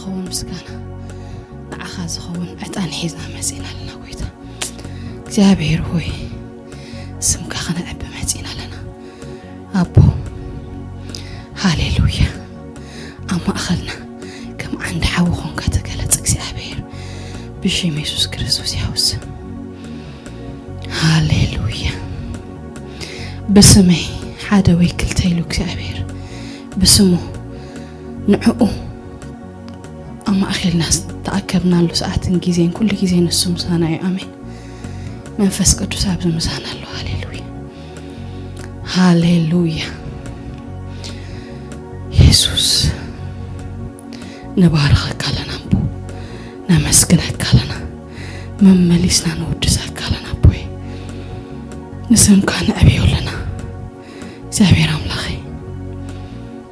ዝኸውን ምስጋና፣ ንዓኻ ዝኸውን ዕጣን ሒዝና መጺና ኣለና ጎይታ እግዚኣብሔር ሆይ፣ ስምካ ክነዕቢ መጺና ኣለና ኣቦ። ሃሌሉያ። ኣብ ማእኸልና ከም ዓንዲ ሓዊ ኾንካ ተገለጽ እግዚኣብሔር፣ ብሽም የሱስ ክርስቶስ ይሃውስ። ሃሌሉያ። ብስመይ ሓደ ወይ ክልተ ኢሉ እግዚኣብሔር ብስሙ ንዕኡ ኣብ ማእኸልና ዝተኣከብናሉ ሰዓትን ግዜን ኩሉ ግዜ ንሱ ምሳና እዩ። ኣሜን። መንፈስ ቅዱስ ኣብዚ ምሳና ኣሎ። ሃሌሉያ፣ ሃሌሉያ። የሱስ፣ ንባርኸካ ኣለና እምቦ፣ ነመስግነካ ኣለና፣ መመሊስና ንውድሰካ ኣለና ኣቦይ፣ ንስምካ ነዕብዮ ኣለና። እግዚኣብሔር ኣምላኸይ፣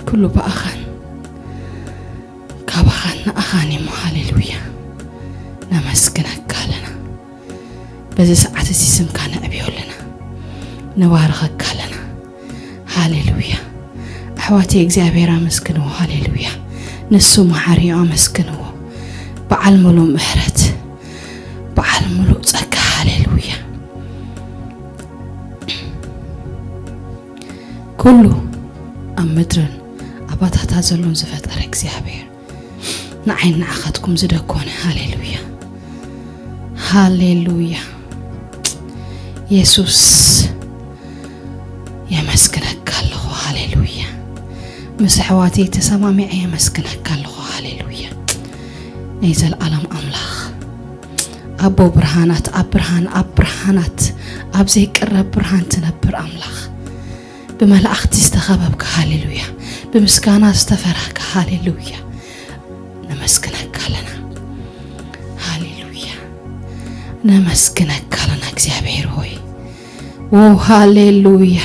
ኩሉ ብኣኻን ካባኻን ንኣኻን እሞ። ሃሌሉያ፣ ነመስግነካ ኣለና። በዚ ሰዓት እዚ ስምካ ነዕብዮ ኣለና፣ ንባርኸካ ኣለና። ሃሌሉያ። ኣሕዋተይ እግዚኣብሔር ኣመስግንዎ። ሃሌሉያ። ንሱ መሓሪ እዩ፣ ኣመስግንዎ። በዓል ምሉእ ምሕረት፣ በዓል ምሉእ ጸጋ። ሃሌሉያ። ኩሉ ኣብ ምድርን ኣብ ባታታ ዘሎን ዝፈጠረ እግዚኣብሔር ንዓይን ንዓኻትኩም ዝደኮነ። ሃሌሉያ፣ ሃሌሉያ። የሱስ፣ የመስግነካ ኣለኹ። ሃሌሉያ። ምስ ኣሕዋተይ ተሰማሚዐ የመስግነካ ኣለኹ። ሃሌሉያ። ናይ ዘለኣለም ኣምላኽ ኣቦ ብርሃናት፣ ኣብ ብርሃን ኣብ ብርሃናት፣ ኣብ ዘይቅረብ ብርሃን ትነብር ኣምላኽ፣ ብመላእኽቲ ዝተኸበብካ። ሃሌሉያ። ብምስጋና ዝተፈራህካ። ሃሌሉያ። ነመስግነካ ኣለና። ሃሌሉያ። ነመስግነካ ኣለና እግዚኣብሔር ሆይ። ኦ ሃሌሉያ።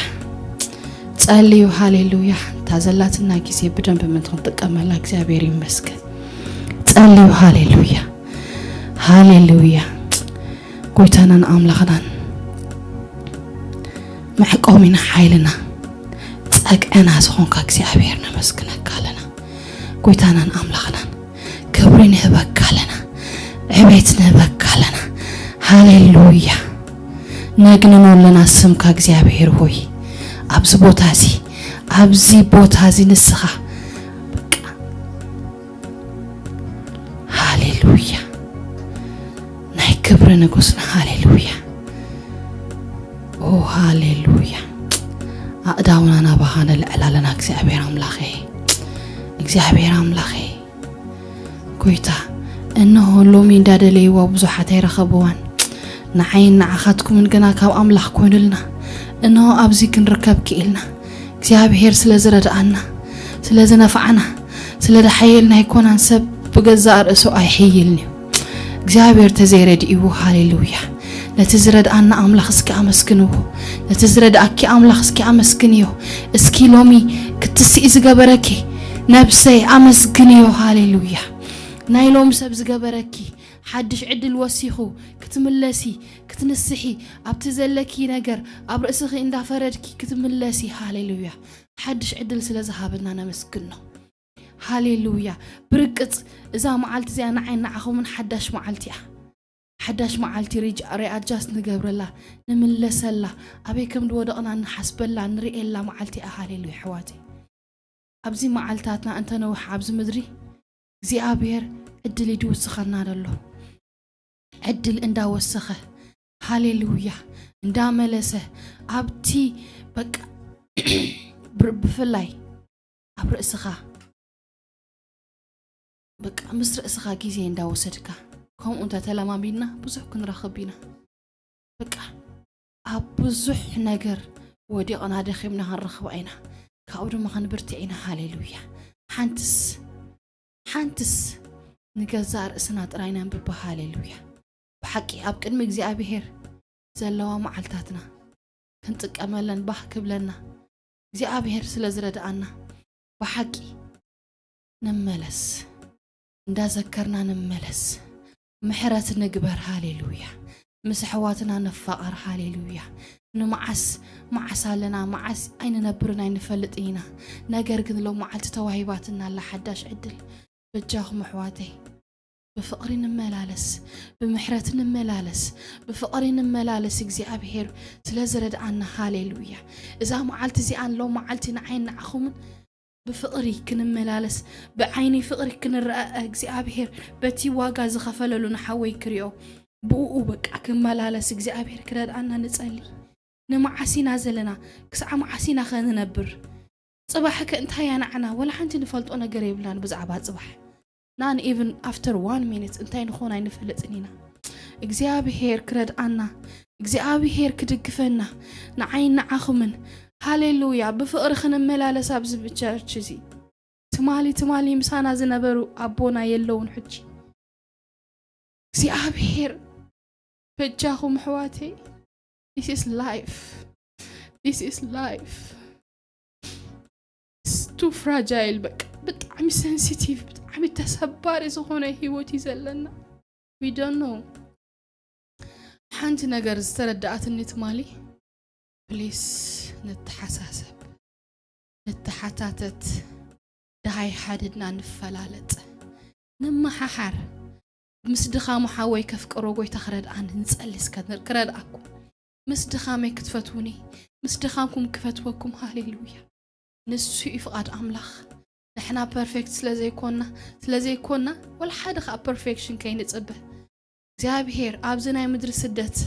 ጸልዩ። ሃሌሉያ። እታ ዘላትና ግዜ ብደንብ ምእንቲ ክንጥቀመላ እግዚኣብሔር ይመስገን። ጸልዩ። ሃሌሉያ፣ ሃሌሉያ። ጎይታናን ኣምላኽናን መዕቆሚና ሓይልና ጸግዕና ዝኾንካ እግዚኣብሔር ነመስግነካ ኣለና። ጎይታናን ኣምላኽናን ክብሪ ንህበካ ኣለና፣ ዕቤት ንህበካ ኣለና። ሃሌሉያ። ነግንኖ ኣለና ስምካ እግዚኣብሔር ሆይ፣ ኣብዚ ቦታ እዚ፣ ኣብዚ ቦታ እዚ ንስኻ በቃ። ሃሌሉያ። ናይ ክብሪ ንጉስና። ሃሌሉያ። ኦ ሃሌሉያ። ኣእዳውና ናባኻ ነልዕል ኣለና እግዚኣብሔር ኣምላኸይ፣ እግዚኣብሔር ኣምላኸይ። ጎይታ፣ እንሆ ሎሚ እንዳደለይዋ ብዙሓት ኣይረኸብዋን፣ ንዓይን ንዓኻትኩምን ግና ካብ ኣምላኽ ኮይኑልና፣ እንሆ ኣብዚ ክንርከብ ክኢልና። እግዚኣብሔር ስለ ዝረድኣና፣ ስለ ዝነፍዓና፣ ስለ ዝሓየልና ኣይኮናን። ሰብ ብገዛእ ርእሱ ኣይሕይልን እዩ። እግዚኣብሔር ተዘይረድእዎ። ሃሌሉያ። ነቲ ዝረድኣና ኣምላኽ እስኪ ኣመስግንዎ። ነቲ ዝረድኣኪ ኣምላኽ እስኪ ኣመስግንዮ። እስኪ ሎሚ ክትስኢ ዝገበረኪ ነብሰይ ኣመስግንዮ። ሃሌሉያ። ናይ ሎሚ ሰብ ዝገበረኪ ሓድሽ ዕድል ወሲኹ ክትምለሲ፣ ክትንስሒ፣ ኣብቲ ዘለኪ ነገር ኣብ ርእስኺ እንዳፈረድኪ ክትምለሲ። ሃሌሉያ። ሓድሽ ዕድል ስለ ዝሃበና ነመስግኖ። ሃሌሉያ። ብርግጽ እዛ መዓልቲ እዚኣ ንዓይ ንዓኹምን ሓዳሽ መዓልቲ እያ። ሓዳሽ መዓልቲ ሪጅ-፣ ሪኣድጃስት ንገብረላ፣ ንምለሰላ፣ ኣበይ ከም ዝወደቕና ንሓስበላ፣ ንርእየላ መዓልቲ እያ። ሃሌሉያ ኣሕዋተይ። ኣብዚ መዓልታትና እንተነውሕ ኣብዚ ምድሪ፣ እግዚኣብሔር ዕድል እዩ ዝውስኸልና ዘሎ። ዕድል እንዳወሰኸ፣ ሃሌሉያ፣ እንዳመለሰ፣ ኣብቲ በቃ ብር-፣ ብፍላይ ኣብ ርእስኻ፣ በቃ ምስ ርእስኻ ግዜ እንዳወሰድካ፣ ከምኡ እንተተለማሚድና ብዙሕ ክንረኽብ ኢና። በቃ ኣብ ብዙሕ ነገር ወዲቕና ደኺምና ክንረኽባ ኢና፣ ካብኡ ድማ ክንብርትዕ ኢና። ሃሌሉያ። ሓንትስ፣ ሓንትስ ንገዛእ ርእስና ጥራይ ነንብባ። ሃሌሉያ። ብሓቂ ኣብ ቅድሚ እግዚኣብሔር ዘለዋ መዓልታትና ክንጥቀመለን ባህ ክብለና፣ እግዚኣብሔር ስለ ዝረድኣና ብሓቂ ንመለስ፣ እንዳዘከርና ንመለስ። ምሕረት ንግበር። ሃሌሉያ። ምስ ኣሕዋትና ንፋቐር። ሃሌሉያ። ንመዓስ መዓስ ኣለና፣ መዓስ ኣይንነብርን ኣይንፈልጥን ኢና። ነገር ግን ሎም መዓልቲ ተዋሂባትና ኣላ ሓዳሽ ዕድል። በጃኹም ኣሕዋተይ፣ ብፍቕሪ ንመላለስ፣ ብምሕረት ንመላለስ፣ ብፍቕሪ ንመላለስ። እግዚኣብሔር ስለ ዝረድኣና፣ ሃሌሉያ። እዛ መዓልቲ እዚኣን ሎም መዓልቲ ንዓይን ንዓኹምን ብፍቕሪ ክንመላለስ፣ ብዓይኒ ፍቕሪ ክንረአ፣ እግዚኣብሔር በቲ ዋጋ ዝኸፈለሉ ንሓወይ ክሪኦ፣ ብኡ በቃ ክመላለስ እግዚኣብሔር ክረድኣና ንጸሊ። ንመዓስ ኢና ዘለና? ክሳዕ መዓስ ኢና ኸ ንነብር? ጽባሕ ከ እንታይ እያ ንዓና? ወላ ሓንቲ ንፈልጦ ነገር የብልናን ብዛዕባ ጽባሕ። Not even after one minute እንታይ ንኾን ኣይንፈልጥን ኢና። እግዚኣብሔር ክረድኣና፣ እግዚኣብሔር ክድግፈና፣ ንዓይን ንዓኹምን። ሃሌሉያ። ብፍቕሪ ክንመላለስ ኣብዚ ብቸርች እዚ። ትማሊ፣ ትማሊ ምሳና ዝነበሩ ኣቦና የለውን ሕጂ። እግዚኣብሔር በጃኹም ኣሕዋተይ። This is life. This is life. It's too fragile። በቃ ብጣዕሚ ሴንሲቲቭ፣ ብጣዕሚ ተሰባሪ ዝኾነ ህይወት እዩ ዘለና። We don't know። ሓንቲ ነገር ዝተረዳኣትኒ ትማሊ፣ ፕሊስ ንተሓሳሰብ፣ ንተሓታተት፣ ደሃይ ሓድድና ንፈላለጥ፣ ንመሓሓር። ምስ ድኻሙ ሓወይ ከፍቅሮ ጎይታ ክረድኣን ንጸሊ እስከ ክረድኣኩም። ምስ ድኻመይ ክትፈትውኒ፣ ምስ ድኻምኩም ክፈትወኩም። ሃሌሉያ። ንሱ እዩ ፍቓድ ኣምላኽ። ንሕና ፐርፌክት ስለ ዘይኮንና፣ ስለ ዘይኮንና፣ ወላ ሓደ ኸኣ ፐርፌክሽን ከይንጽበ። እግዚኣብሔር ኣብዚ ናይ ምድሪ ስደት፣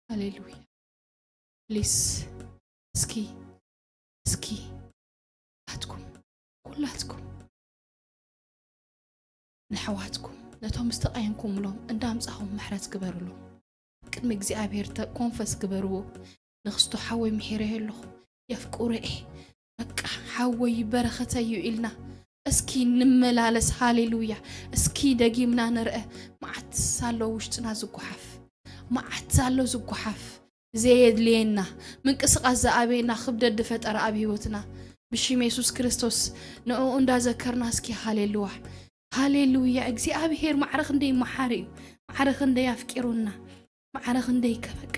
ሃሌሉያ። ፕሊስ፣ እስኪ፣ እስኪ፣ ኣትኩም፣ ኩላትኩም፣ ንኣሕዋትኩም፣ ነቶም ዝተቐየምኩምሎም እንዳምጻኹም ምሕረት ግበሩሎም። ቅድሚ እግዚኣብሔር ተ-፣ ኮንፈስ ግበርዎ። ንክስቶ ሓወይ ምሒረዮ ኣለኹ። የፍቅሮ እየ። በቃ ሓወይ በረኸተይ እዩ ኢልና። እስኪ ንመላለስ። ሃሌሉያ። እስኪ ደጊምና ንርአ። መዓት ኣሎ ውሽጥና ዝጓሓፍ። መዓት ኣሎ ዝጓሓፍ። ዘየድልየና ምንቅስቓስ ዝኣበየና ክብደት ዝፈጠረ ኣብ ህይወትና። ብሽም የሱስ ክርስቶስ ንዕኡ እንዳዘከርና እስኪ ሃሌሉዋ። ሃሌሉያ። እግዚኣብሔር ማዕረ ክንደይ መሓሪ እዩ። ማዕረ ክንደይ ኣፍቂሩና። ማዕረ ክንደይ ከበቅ።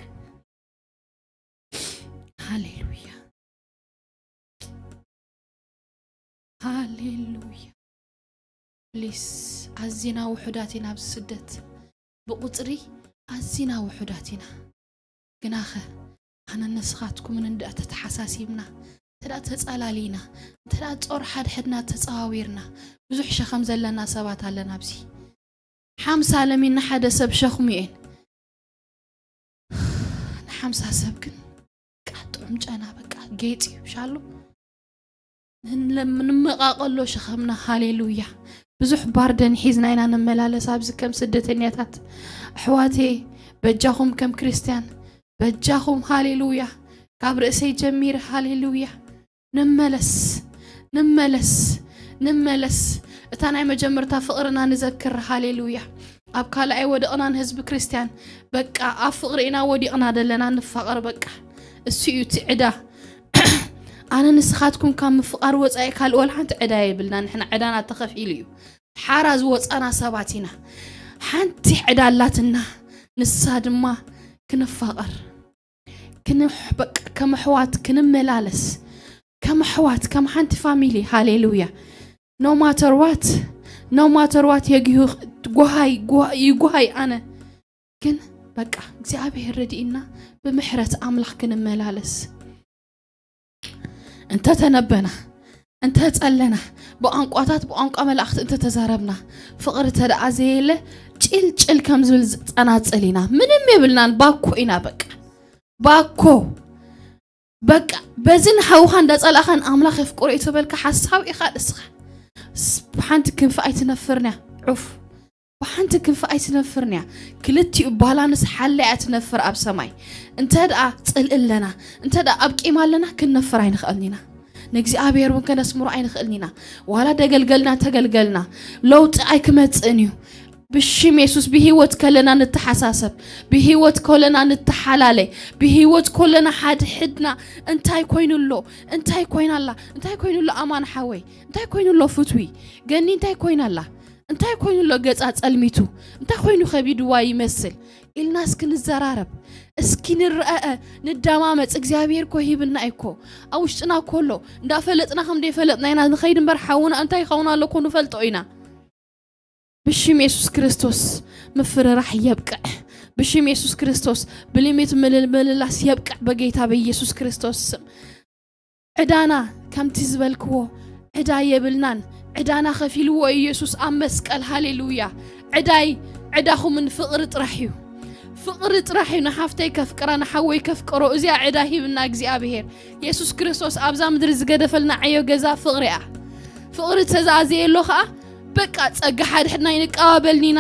ሃሌሉያ። ሃሌሉያ። ፕሊስ፣ ኣዚና ውሑዳት ኢና ኣብዚ ስደት። ብቁጽሪ ኣዚና ውሑዳት ኢና። ግናኸ ኣነ ንስኻትኩምን እንድኣ ተተሓሳሲብና፣ እንተ ደኣ ተጸላሊና፣ እንተ ደኣ ጾር ሓድሕድና ተጸዋዊርና፣ ብዙሕ ሸኸም ዘለና ሰባት ኣለና ኣብዚ። ሓምሳ ለሚን ንሓደ ሰብ ሸኽሙ እየን። ንሓምሳ ሰብ ግን በቃ ጥዑም ጨና በቃ ጌጥ እዩ ሻሉ። ንለ-፣ ንምመቓቐሎ ሸኸምና። ሃሌሉያ። ብዙሕ ባርደን ሒዝና ኢና ንመላለስ ኣብዚ ከም ስደተኛታት። ኣሕዋቴ በጃኹም ከም ክርስትያን በጃኹም። ሃሌሉያ። ካብ ርእሰይ ጀሚረ። ሃሌሉያ። ንመለስ፣ ንመለስ፣ ንመለስ። እታ ናይ መጀመርታ ፍቕርና ንዘክር። ሃሌሉያ። ኣብ ካልኣይ ወደቕናን ህዝቢ ክርስትያን በቃ ኣብ ፍቕሪ ኢና ወዲቕና ዘለና። ንፋቐር በቃ። እሱ እዩ እቲ ዕዳ። ኣነ ንስኻትኩም ካብ ምፍቓር ወጻኢ ካልእ ወላ ሓንቲ ዕዳ የብልና። ንሕና ዕዳና ተኸፊሉ እዩ። ሓራ ዝወጻና ሰባት ኢና። ሓንቲ ዕዳ ኣላትና። ንሳ ድማ ክንፋቐር። ክንሕ-፣ በቃ ከም ኣሕዋት ክንመላለስ። ከም ኣሕዋት፣ ከም ሓንቲ ፋሚሊ። ሃሌሉያ። No matter what፣ no matter what የግሁ-፣ ጓሃይ፣ ጓ-፣ ይጓሃይ ኣነ። ግን በቃ እግዚኣብሔር ረድኢና ብምሕረት ኣምላኽ ክንመላለስ። እንተ ተነበና፣ እንተ ጸለና፣ ብቋንቋታት፣ ብቋንቋ መላእኽቲ እንተ ተዛረብና፣ ፍቕሪ እንተ ደኣ ዘየለ፣ ጭል ጭል ከም ዝብል ጸናጽል ኢና። ምንም የብልናን፣ ባኮ ኢና በቃ። ባኮ። በቃ፣ በዚ ንሓውኻ እንዳጸላእኻ ንኣምላኽ የፍቅሮ እዩ ተበልካ ሓሳዊ ኢኻ ንስኻ። ስ-፣ ብሓንቲ ክንፊ ኣይትነፍርን እያ። ዑፍ። ብሓንቲ ክንፊ ኣይትነፍርን እያ። ክልቲኡ ባላንስ ሓላ እያ ትነፍር ኣብ ሰማይ። እንተ ደኣ ጽልኢ ኣለና፣ እንተ ደኣ ኣብ ቂም ኣለና፣ ክንነፍር ኣይንኽእልን ኢና። ንእግዚኣብሔር እውን ከነስምሮ ኣይንኽእልን ኢና። ዋላ ደገልገልና፣ ተገልገልና፣ ለውጢ ኣይክመጽእን እዩ። ብሽም የሱስ ብህይወት ከለና ንተሓሳሰብ፣ ብህይወት ከለና ንተሓላለ፣ ብህይወት ከለና ሓድሕድና እንታይ ኮይኑ ኣሎ፣ እንታይ ኮይና ኣላ፣ እንታይ ኮይኑ ኣሎ ኣማን ሓወይ፣ እንታይ ኮይኑ ኣሎ ፍትዊ፣ ገኒ እንታይ ኮይና ኣላ፣ እንታይ ኮይኑ ኣሎ ገጻ ጸልሚቱ? እንታይ ኮይኑ ከቢድዋ ይመስል? ኢልና እስኪ ንዘራረብ፣ እስኪ ንረኣእ፣ ንደማመጽ። እግዚኣብሔር እኮ ሂብና እኮ ኣብ ውሽጥና እኮ ኣሎ። እንዳፈለጥና ከም ዘይፈለጥና ኢና ንኸይድ እምበር ሓውና እንታይ ይኸውን ኣሎ እኮ ንፈልጦ ኢና። ብሽም የሱስ ክርስቶስ ምፍርራሕ የብቅዕ። ብሽም የሱስ ክርስቶስ ብልሚት ምልል-፣ ምልላስ የብቅዕ በጌታ በኢየሱስ ክርስቶስ ስም። ዕዳና ከምቲ ዝበልክዎ ዕዳ የብልናን። ዕዳና ከፊልዎ ኢየሱስ ኣብ መስቀል። ሃሌሉያ። ዕዳይ ዕዳኹምን ፍቕሪ ጥራሕ እዩ። ፍቕሪ ጥራሕ እዩ። ንሓፍተይ ከፍቅራ፣ ንሓወይ ከፍቅሮ። እዚኣ ዕዳ ሂብና እግዚኣብሔር። የሱስ ክርስቶስ ኣብዛ ምድሪ ዝገደፈልና ዓዮ ገዛ ፍቕሪ እያ። ፍቕሪ ተዘኣዘየ ኣሎ ኸኣ በቃ ጸጋ ሓድሕድና ኣይንቀባበልን ኢና፣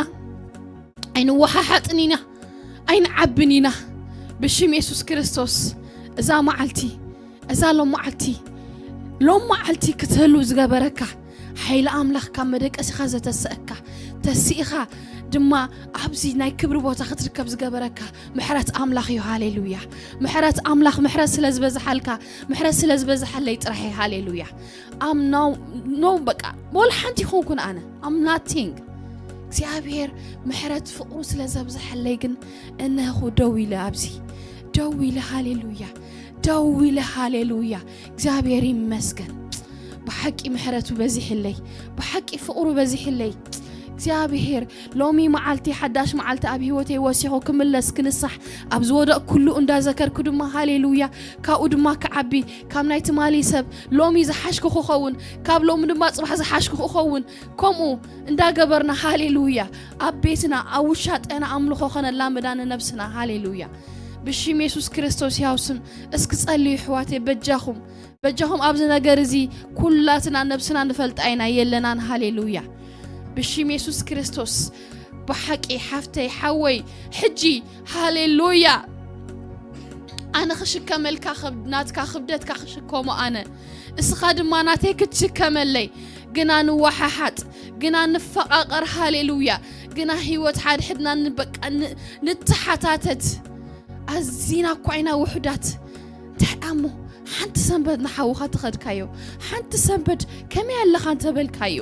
ኣይንወሓሓጥን ኢና፣ ኣይንዓብን ኢና። ብሽም የሱስ ክርስቶስ እዛ መዓልቲ፣ እዛ ሎም መዓልቲ፣ ሎም መዓልቲ ክትህሉ ዝገበረካ፣ ሓይሊ ኣምላኽ ካብ መደቀሲኻ ዘተሰእካ፣ ተሲእኻ ድማ ኣብዚ ናይ ክብሪ ቦታ ክትርከብ ዝገበረካ ምሕረት ኣምላኽ እዩ። ሃሌሉያ። ምሕረት ኣምላኽ፣ ምሕረት ስለ ዝበዝሓልካ፣ ምሕረት ስለ ዝበዝሓለይ ጥራሕ እየ። ሃሌሉያ። ኣም ኖ፣ ኖ፣ በቃ ወላ ሓንቲ ይኾንኩን ኣነ። ኣም ናቲንግ። እግዚኣብሔር ምሕረት ፍቕሩ ስለ ዘብዝሓለይ ግን እነሆ ደው ኢለ ኣብዚ። ደው ኢለ። ሃሌሉያ። ደው ኢለ። ሃሌሉያ። እግዚኣብሔር ይመስገን። ብሓቂ ምሕረቱ በዚሕለይ። ብሓቂ ፍቕሩ በዚሕለይ። እግዚኣብሔር ሎሚ መዓልቲ ሓዳሽ መዓልቲ ኣብ ህይወተይ ወሲኹ ክምለስ ክንሳሕ ኣብ ዝወደቕኩሉ እንዳዘከርኩ ድማ ሃሌሉያ። ካብኡ ድማ ክዓቢ፣ ካብ ናይ ትማሊ ሰብ ሎሚ ዝሓሽኩ ክኸውን፣ ካብ ሎሚ ድማ ጽባሕ ዝሓሽኩ ክኸውን፣ ከምኡ እንዳገበርና ሃሌሉያ ኣብ ቤትና ኣብ ውሻጠና ኣምልኾ ከነላምዳ ንነብስና። ሃሌሉያ። ብሽም የሱስ ክርስቶስ ያው ስም እስኪ ጸልዩ ኣሕዋተይ በጃኹም። በጃኹም ኣብዚ ነገር እዚ ኩላትና ነብስና ንፈልጣ ኢና የለናን። ሃሌሉያ። ብሽም የሱስ ክርስቶስ ብሓቂ ሓፍተይ ሓወይ ሕጂ ሃሌሉያ። ኣነ ክሽከመልካ ክብ-፣ ናትካ ክብደትካ ክሽከሞ ኣነ። እስኻ ድማ ናተይ ክትሽከመለይ። ግና ንወሓሓጥ፣ ግና ንፈቓቐር። ሃሌሉያ። ግና ህይወት ሓድሕድና ንበቃ ን-፣ ንተሓታተት። ኣዚና እኳ ኢና ውሑዳት። እንታይ ኣሞ ሓንቲ ሰንበት ንሓውኻ ተኸድካዮ፣ ሓንቲ ሰንበት ከመይ ኣለኻ እንተበልካዮ፣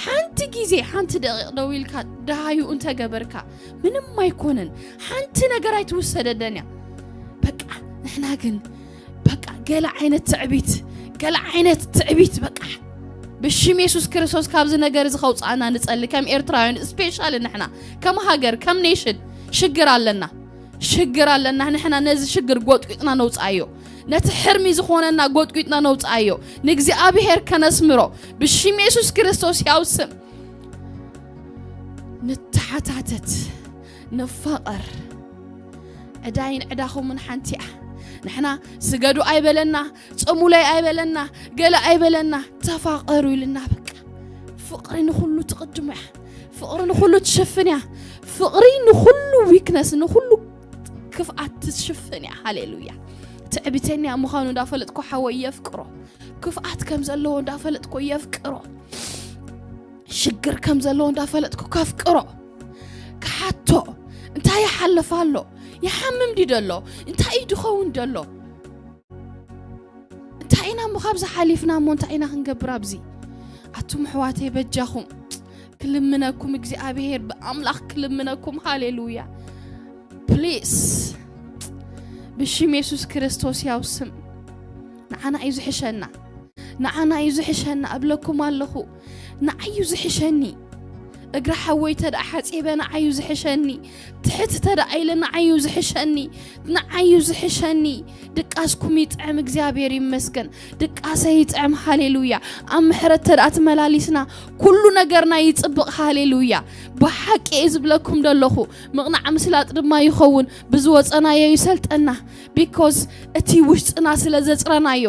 ሓንቲ ግዜ ሓንቲ ደቂቕ ደው ኢልካ ደሃዩ እንተገበርካ ምንም ኣይኮነን። ሓንቲ ነገር ኣይትውሰደደን እያ። በቃ ንሕና ግን በቃ ገለ ዓይነት ትዕቢት፣ ገለ ዓይነት ትዕቢት በቃ ብሽም የሱስ ክርስቶስ ካብዚ ነገር እዚ ከውፅኣና ንጸሊ። ከም ኤርትራውያን ስፔሻሊ ንሕና ከም ሃገር ከም ኔሽን ሽግር ኣለና፣ ሽግር ኣለና። ንሕና ነዚ ሽግር ጎጥቂጥና ነውፅኣዮ፣ ነቲ ሕርሚ ዝኾነና ጎጥቂጥና ነውፅኣዮ። ንእግዚኣብሔር ከነስምሮ ብሽም የሱስ ክርስቶስ ያው ስም ንተሓታተት፣ ንፋቐር። ዕዳይን ዕዳኹምን ሓንቲ እያ። ንሕና ስገዱ ኣይበለና፣ ጾሙለይ ኣይበለና፣ ገለ ኣይበለና፣ ተፋቐሩ ኢልና በቃ። ፍቕሪ ንኹሉ ትቕድሞ እያ። ፍቕሪ ንኹሉ ትሽፍን እያ። ፍቕሪ ንኹሉ ዊክነስ፣ ንኹሉ ክፍኣት ትሽፍን እያ። ሃሌሉያ። ትዕቢተኛ ምዃኑ እንዳፈለጥኩ ሓወይ የፍቅሮ። ክፍኣት ከም ዘለዎ እንዳፈለጥኩ የፍቅሮ። ሽግር ከም ዘለዎ እንዳፈለጥኩ ከፍቅሮ። ክሓቶ፣ እንታይ ይሓልፍ ኣሎ? ይሓምም ድዩ ደሎ? እንታይ እዩ ድኸውን ደሎ? እንታይ ኢና እሞ ካብዚ ሓሊፍና እሞ እንታይ ኢና ክንገብር ኣብዚ? ኣቱም ኣሕዋተይ በጃኹም ክልምነኩም እግዚኣብሔር ብኣምላኽ ክልምነኩም። ሃሌሉያ። ፕሊስ ብሽም የሱስ ክርስቶስ ያው ስም ንዓና እዩ ዝሕሸና። ንዓና እዩ ዝሕሸና እብለኩም ኣለኹ። ንዓይ እዩ ዝሕሸኒ። እግሪ ሓወይ ተደኣ ሓጺበ ንዓይ እዩ ዝሕሸኒ። ትሕት ተደኣ ኢለ ንዓይ እዩ ዝሕሸኒ። ንዓይ እዩ ዝሕሸኒ። ድቃስኩም ይጥዕም፣ እግዚኣብሔር ይመስገን። ድቃሰ ይጥዕም፣ ሃሌሉያ። ኣብ ምሕረት ተደኣ ተመላሊስና ኩሉ ነገርና ይጽብቕ፣ ሃሌሉያ። ብሓቂ እየ ዝብለኩም ዘለኹ። ምቕናዕ ምስላጥ ድማ ይኸውን። ብዝወጸናዮ ይሰልጠና። ቢኮዝ እቲ ውሽጥና ስለ ዘጽረናዮ።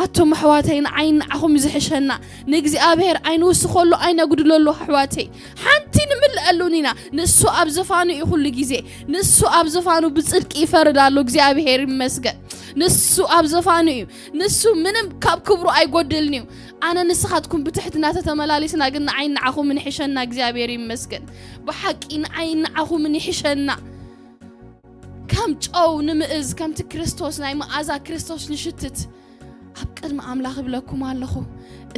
ኣቱም ኣሕዋተይ ንዓይ ንዓኹም ዝሕሸና። ንእግዚኣብሔር ኣይንውስኸሉ ኣይነጉድለሉ ኣሕዋተይ። ሓንቲ ንምልአሉን ኢና። ንሱ ኣብ ዝፋኑ እዩ ኩሉ ግዜ። ንሱ ኣብ ዝፋኑ ብጽድቂ ይፈርድ ኣሎ። እግዚኣብሔር ይመስገን። ንሱ ኣብ ዝፋኑ እዩ። ንሱ ምንም ካብ ክብሩ ኣይጎድልን እዩ። ኣነ ንስኻትኩም ብትሕትና ተተመላሊስና ግን ንዓይ ንዓኹምን ይሕሸና። እግዚኣብሔር ይመስገን። ብሓቂ ንዓይ ንዓኹምን ይሕሸና። ከም ጨው ንምእዝ፣ ከምቲ ክርስቶስ ናይ መኣዛ ክርስቶስ ንሽትት። ኣብ ቅድሚ ኣምላኽ እብለኩም ኣለኹ፣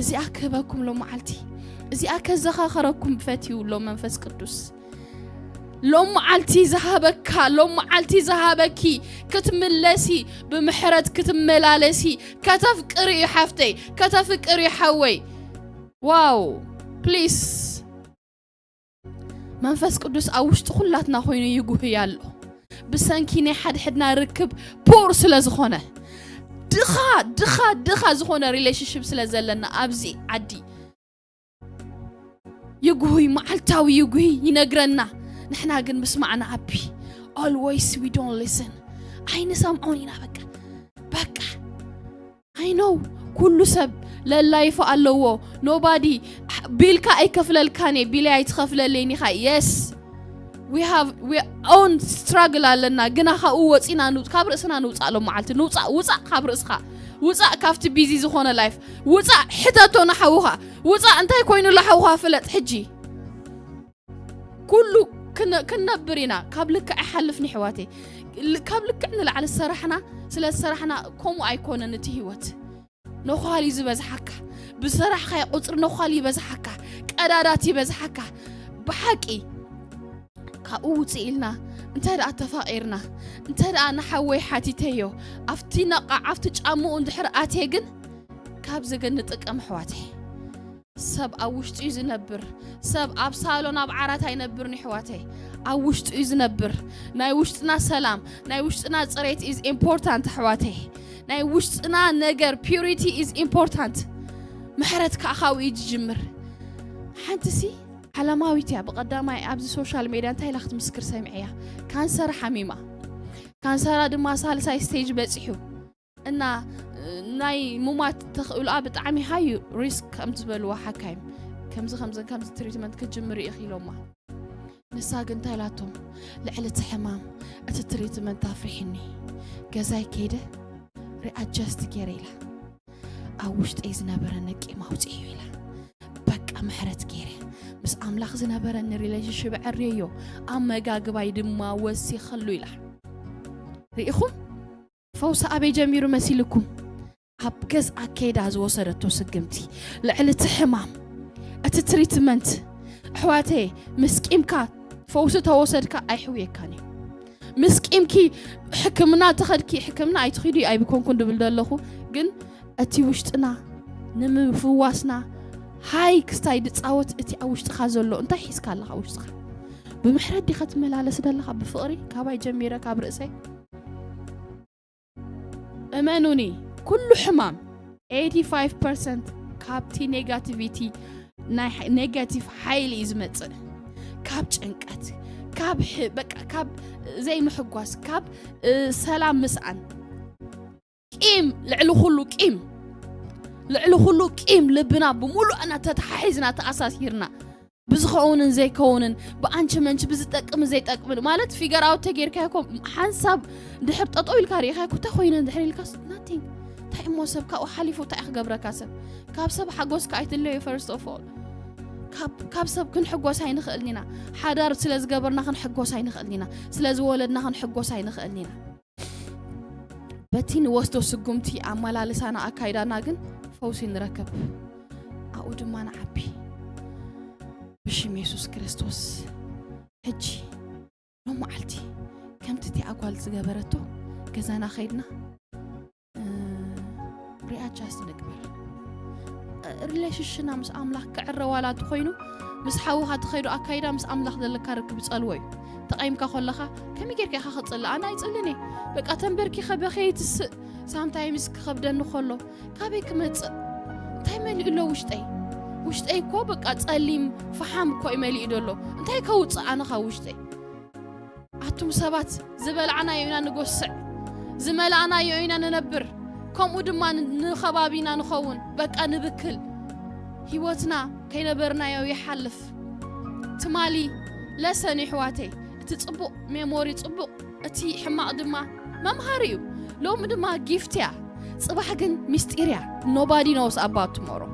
እዚኣ ክህበኩም ሎም መዓልቲ፣ እዚኣ ከዘኻኸረኩም ፈትዩ ኣሎ መንፈስ ቅዱስ። ሎም መዓልቲ ዝሃበካ፣ ሎም መዓልቲ ዝሃበኪ፣ ክትምለሲ፣ ብምሕረት ክትመላለሲ፣ ከተፍቅሪ እዩ ሓፍተይ፣ ከተፍቅሪ እዩ ሓወይ። ዋው፣ ፕሊስ። መንፈስ ቅዱስ ኣብ ውሽጢ ኩላትና ኮይኑ ይጉህይ ኣሎ። ብሰንኪ ናይ ሓድሕድና ርክብ ፑር ስለ ዝኾነ፣ ድኻ፣ ድኻ፣ ድኻ ዝኾነ ሪሌሽንሽፕ ስለ ዘለና ኣብዚ ዓዲ ይጉህይ፣ መዓልታዊ ይጉህይ፣ ይነግረና። ንሕና ግን ምስማዕና ኣቢ፣ always we don't listen። ኣይንሰምዖን ኢና። በቃ፣ በቃ፣ I know። ኩሉ ሰብ ለላይፍ ኣለዎ። Nobody ቢልካ ኣይከፍለልካን እየ፣ ቢለይ ኣይትኸፍለለይን ኢኻ። Yes, we have we own struggle ኣለና። ግና ካብኡ ወፂና ንውፅ-፣ ካብ ርእስና ንውፃእ። ሎም መዓልቲ ንውፃእ። ውፃእ ካብ ርእስኻ፣ ውፃእ ካብቲ ቢዚ ዝኾነ ላይፍ፣ ውፃእ። ሕተቶ ንሓውኻ፣ ውፃእ። እንታይ ኮይኑ ለሓውኻ ፍለጥ ሕጂ። ኩሉ ክነ-፣ ክንነብር ኢና። ካብ ልክዕ ኣይሓልፍን ኣሕዋተይ። ል-፣ ካብ ልክዕ ንላዕሊ ዝሰራሕና፣ ስለ ዝሰራሕና ከምኡ ኣይኮነን እቲ ህይወት። ነዃል እዩ ዝበዝሓካ። ብሰራሕኻዮ ቁፅሪ ነዃል ይበዝሓካ፣ ቀዳዳት ይበዝሓካ። ብሓቂ ካብኡ ውፅእ ኢልና እንተ ደኣ ተፋቒርና፣ እንተ ደኣ ንሓወይ ሓቲተዮ፣ ኣብቲ ነቓ፣ ኣብቲ ጫምኡ እንድሕር ኣትየ ግን ካብዚ ግን ንጥቀም ኣሕዋተይ። ሰብ ኣብ ውሽጡ እዩ ዝነብር። ሰብ ኣብ ሳሎን ኣብ ዓራት ኣይነብርን ኣሕዋተይ። ኣብ ውሽጡ እዩ ዝነብር። ናይ ውሽጥና ሰላም፣ ናይ ውሽጥና ጽሬት is important ኣሕዋተይ። ናይ ውሽጥና ነገር purity is important። ምሕረት ከዓ ካብኡ እዩ ዝጅምር። ሓንትሲ ዓለማዊት እያ። ብቐዳማይ ኣብዚ ሶሻል ሜድያ እንታይ ኢላ ክትምስክር ሰሚዐያ? ካንሰር ሓሚማ። ካንሰራ ድማ ሳልሳይ ስቴጅ በጺሑ። እና ናይ ሙማት ተኽእሎኣ ብጣዕሚ ሃይ ሪስክ ከም ዝበልዋ ሓካይም፣ ከምዚ ከምዚ ከምዚ ትሪትመንት ክትጅምሪ ኢኺ ኢሎማ። ንሳ ግን እንታይ ኢላቶም? ልዕሊ እቲ ሕማም እቲ ትሪትመንት ኣፍሪሕኒ፣ ገዛይ ከይደ ሪኣጀስት ገይረ ኢላ። ኣብ ውሽጠይ ዝነበረኒ ቂም ኣውፅኤዮ ኢላ። በቃ ምሕረት ገይረ ምስ ኣምላኽ ዝነበረኒ ሪሌሽንሽፕ ዕርየዮ፣ ኣመጋግባይ ድማ ወሲኸሉ ኢላ። ርኢኹም? ፈውሲ ኣበይ ጀሚሩ መሲልኩም? ኣብ ገዝኣ ከይዳ ዝወሰደቶ ስግምቲ፣ ልዕሊ እቲ ሕማም፣ እቲ ትሪትመንት። ኣሕዋተየ፣ ምስ ቂምካ ፈውሲ ተወሰድካ ኣይሕውየካን እዩ። ምስ ቂምኪ ሕክምና ተኸድኪ፣ ሕክምና ኣይትኺዱ ኣይብኮንኩን ድብል ዘለኹ፣ ግን እቲ ውሽጥና ንምፍዋስና ሃይ ክስታይ ድጻወት እቲ ኣብ ውሽጥኻ ዘሎ እንታይ ሒዝካ ኣለኻ ውሽጥኻ? ብምሕረት ዲኻ ትመላለስ ዘለኻ? ብፍቕሪ ካባይ ጀሚረ ካብ ርእሰይ እመኑኒ፣ ኩሉ ሕማም ኤይቲ ፋይቭ ፐርሰንት ካብቲ ኔጋቲቪቲ ናይ ሓ-፣ ኔጋቲቭ ሓይሊ እዩ ዝመጽእ። ካብ ጭንቀት፣ ካብ ሕ-፣ በቃ ካብ ዘይምሕጓስ፣ ካብ፣ እ፣ ሰላም ምስኣን። ቂም፣ ልዕሊ ኩሉ ቂም፣ ልዕሊ ኩሉ ቂም ልብና ብምሉእና ተተሓሒዝና ተኣሳሲርና ብዝኸውንን ዘይከውንን፣ ብኣንቺ መንቺ፣ ብዝጠቅምን ዘይጠቅምን፣ ማለት ፊገር ኣውት ተጌርካዮ እኮ፣ ሓንሳብ ድሕር ጠጠው ኢልካ ርኢኻዮ እኮ፣ እንታይ ኮይነ ድሕር ኢልካስ፣ ናቲንግ። እንታይ እሞ ሰብ ካብኡ ሓሊፉ እንታይ ክገብረካ ሰብ? ካብ ሰብ ሓጎስካ ኣይትለዮ፣ ፈርስት ኦፍ ኦል። ካብ፣ ካብ ሰብ ክንሕጎስ ኣይንኽእልን ኢና። ሓዳር ስለ ዝገበርና ክንሕጎስ ኣይንኽእልን ኢና። ስለ ዝወለድና ክንሕጎስ ኣይንኽእልን ኢና። በቲ ንወስዶ ስጉምቲ፣ ኣመላልሳና፣ ኣካይዳና ግን ፈውሲ ንረክብ፣ ኣብኡ ድማ ንዓቢ። ብሽም የሱስ ክርስቶስ። ሕጂ ሎም መዓልቲ ከምቲ እቲኣ ጓል ዝገበረቶ ገዛና ከይድና፣ እ፣ ሪኣጃስት ንግበር። እ፣ ሪሌሽንሽና ምስ ኣምላኽ ክዕረ ዋላ እንተኾይኑ፣ ምስ ሓውኻ ትኸይዶ ኣካይዳ ምስ ኣምላኽ ዘለካ ርክብ ጸልዎ እዩ። ተቓይምካ ከለኻ ከመይ ጌርካ ኢኻ ክትጽልእ? ኣነ ኣይጽልን እየ። በቃ ተንበርኪኸ በኸየ ይትስእ። ሳምታይምስ ክኸብደኒ ከሎ ካበይ ክመጽእ? እንታይ መሊኡ ኣሎ ውሽጠይ? ውሽጠይ እኮ በቃ ጸሊም ፈሓም እኮ እዩ መሊኡ ዘሎ። እንታይ ከውጽእ ኣነ ካብ ውሽጠይ? ኣቱም ሰባት፣ ዝበላዕናዮ ኢና ንጎስዕ፣ ዝመላእናዮ ኢና ንነብር፣ ከምኡ ድማ ን-፣ ንኸባቢና ንኸውን። በቃ ንብክል። ህይወትና ከይነበርናዮ ይሓልፍ። ትማሊ ለሰን የሕዋተይ፣ እቲ ጽቡቕ ሜሞሪ ጽቡቕ፣ እቲ ሕማቕ ድማ መምሃሪ እዩ። ሎሚ ድማ ጊፍት እያ፣ ጽባሕ ግን ሚስጢር እያ። Nobody knows about tomorrow።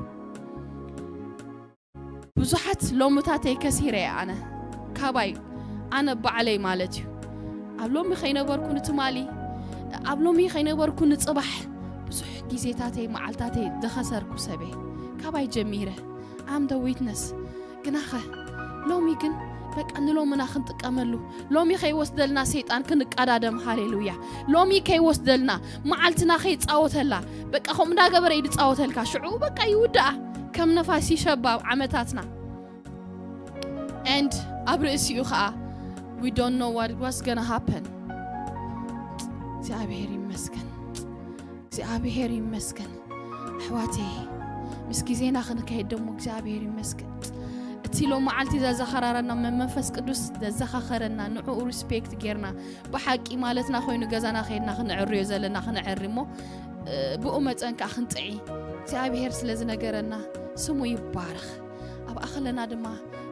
ብዙሓት ሎምታተይ ከሲረ እየ ኣነ፣ ካባይ፣ ኣነ ባዕለይ ማለት እዩ። ኣብ ሎሚ ከይነበርኩ ንትማሊ፣ ኣብ ሎሚ ከይነበርኩ ንጽባሕ፣ ብዙሕ ግዜታተይ መዓልታተይ ዝኸሰርኩ ሰበይ ካባይ ጀሚረ ኣም ደ ዊትነስ ግናኸ ሎሚ ግን በቃ ንሎምና ክንጥቀመሉ ሎሚ ከይወስደልና ሰይጣን ክንቀዳደም ሃሌሉያ ሎሚ ከይወስደልና መዓልትና ከይፃወተላ በቃ ከምኡ እንዳገበረ እዩ ዝፃወተልካ ሽዑ በቃ ይውድኣ ከም ነፋስ ይሸባ ዓመታትና and ኣብ ርእሲኡ ከዓ we don't know what was gonna happen እግዚኣብሔር ይመስገን እግዚኣብሔር ይመስገን ኣሕዋተይ ምስ ግዜና ክንካየድ ደሞ እግዚኣብሔር ይመስገን እቲ ሎም መዓልቲ ዘዘኸራረና መንፈስ ቅዱስ ዘዘኻኸረና ንዕኡ ሪስፔክት ጌርና ብሓቂ ማለትና ኮይኑ ገዛና ከይድና ክንዕርዮ ዘለና ክንዕሪ እሞ ብኡ መጠን ከዓ ክንጥዒ እግዚኣብሔር ስለ ዝነገረና ስሙ ይባረኽ ኣብ ኣኸለና ድማ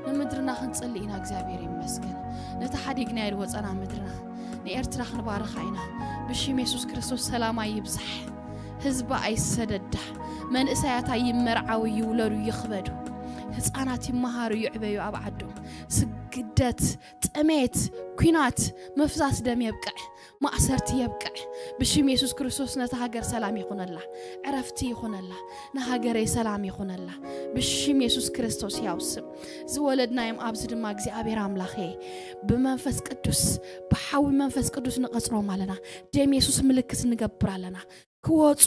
ንምድርና ክንጽሊ ኢና እግዚኣብሔር ይመስገን ነቲ ሓዲግና የልወፀና ምድርና ንኤርትራ ክንባርኻ ኢና ብሽም የሱስ ክርስቶስ ሰላማ ይብዛሕ ህዝባ ኣይሰደዳ መንእሰያታ ይመርዓዊ ይውለዱ ይኽበዱ ህፃናት ይመሃሩ ይዕበዩ ኣብ ዓዶም ስግደት ጥሜት ኲናት ምፍሳስ ደም የብቅዕ ማእሰርቲ የብቅዕ ብሽም የሱስ ክርስቶስ ነታ ሃገር ሰላም ይኹነላ ዕረፍቲ ይኹነላ ንሃገረይ ሰላም ይኹነላ ብሽም የሱስ ክርስቶስ ያው ስም ዝወለድናዮም ኣብዚ ድማ እግዚኣብሔር ኣምላኸ ብመንፈስ ቅዱስ ብሓዊ መንፈስ ቅዱስ ንቐጽሮም ኣለና ደም የሱስ ምልክት ንገብር ኣለና ክወፁ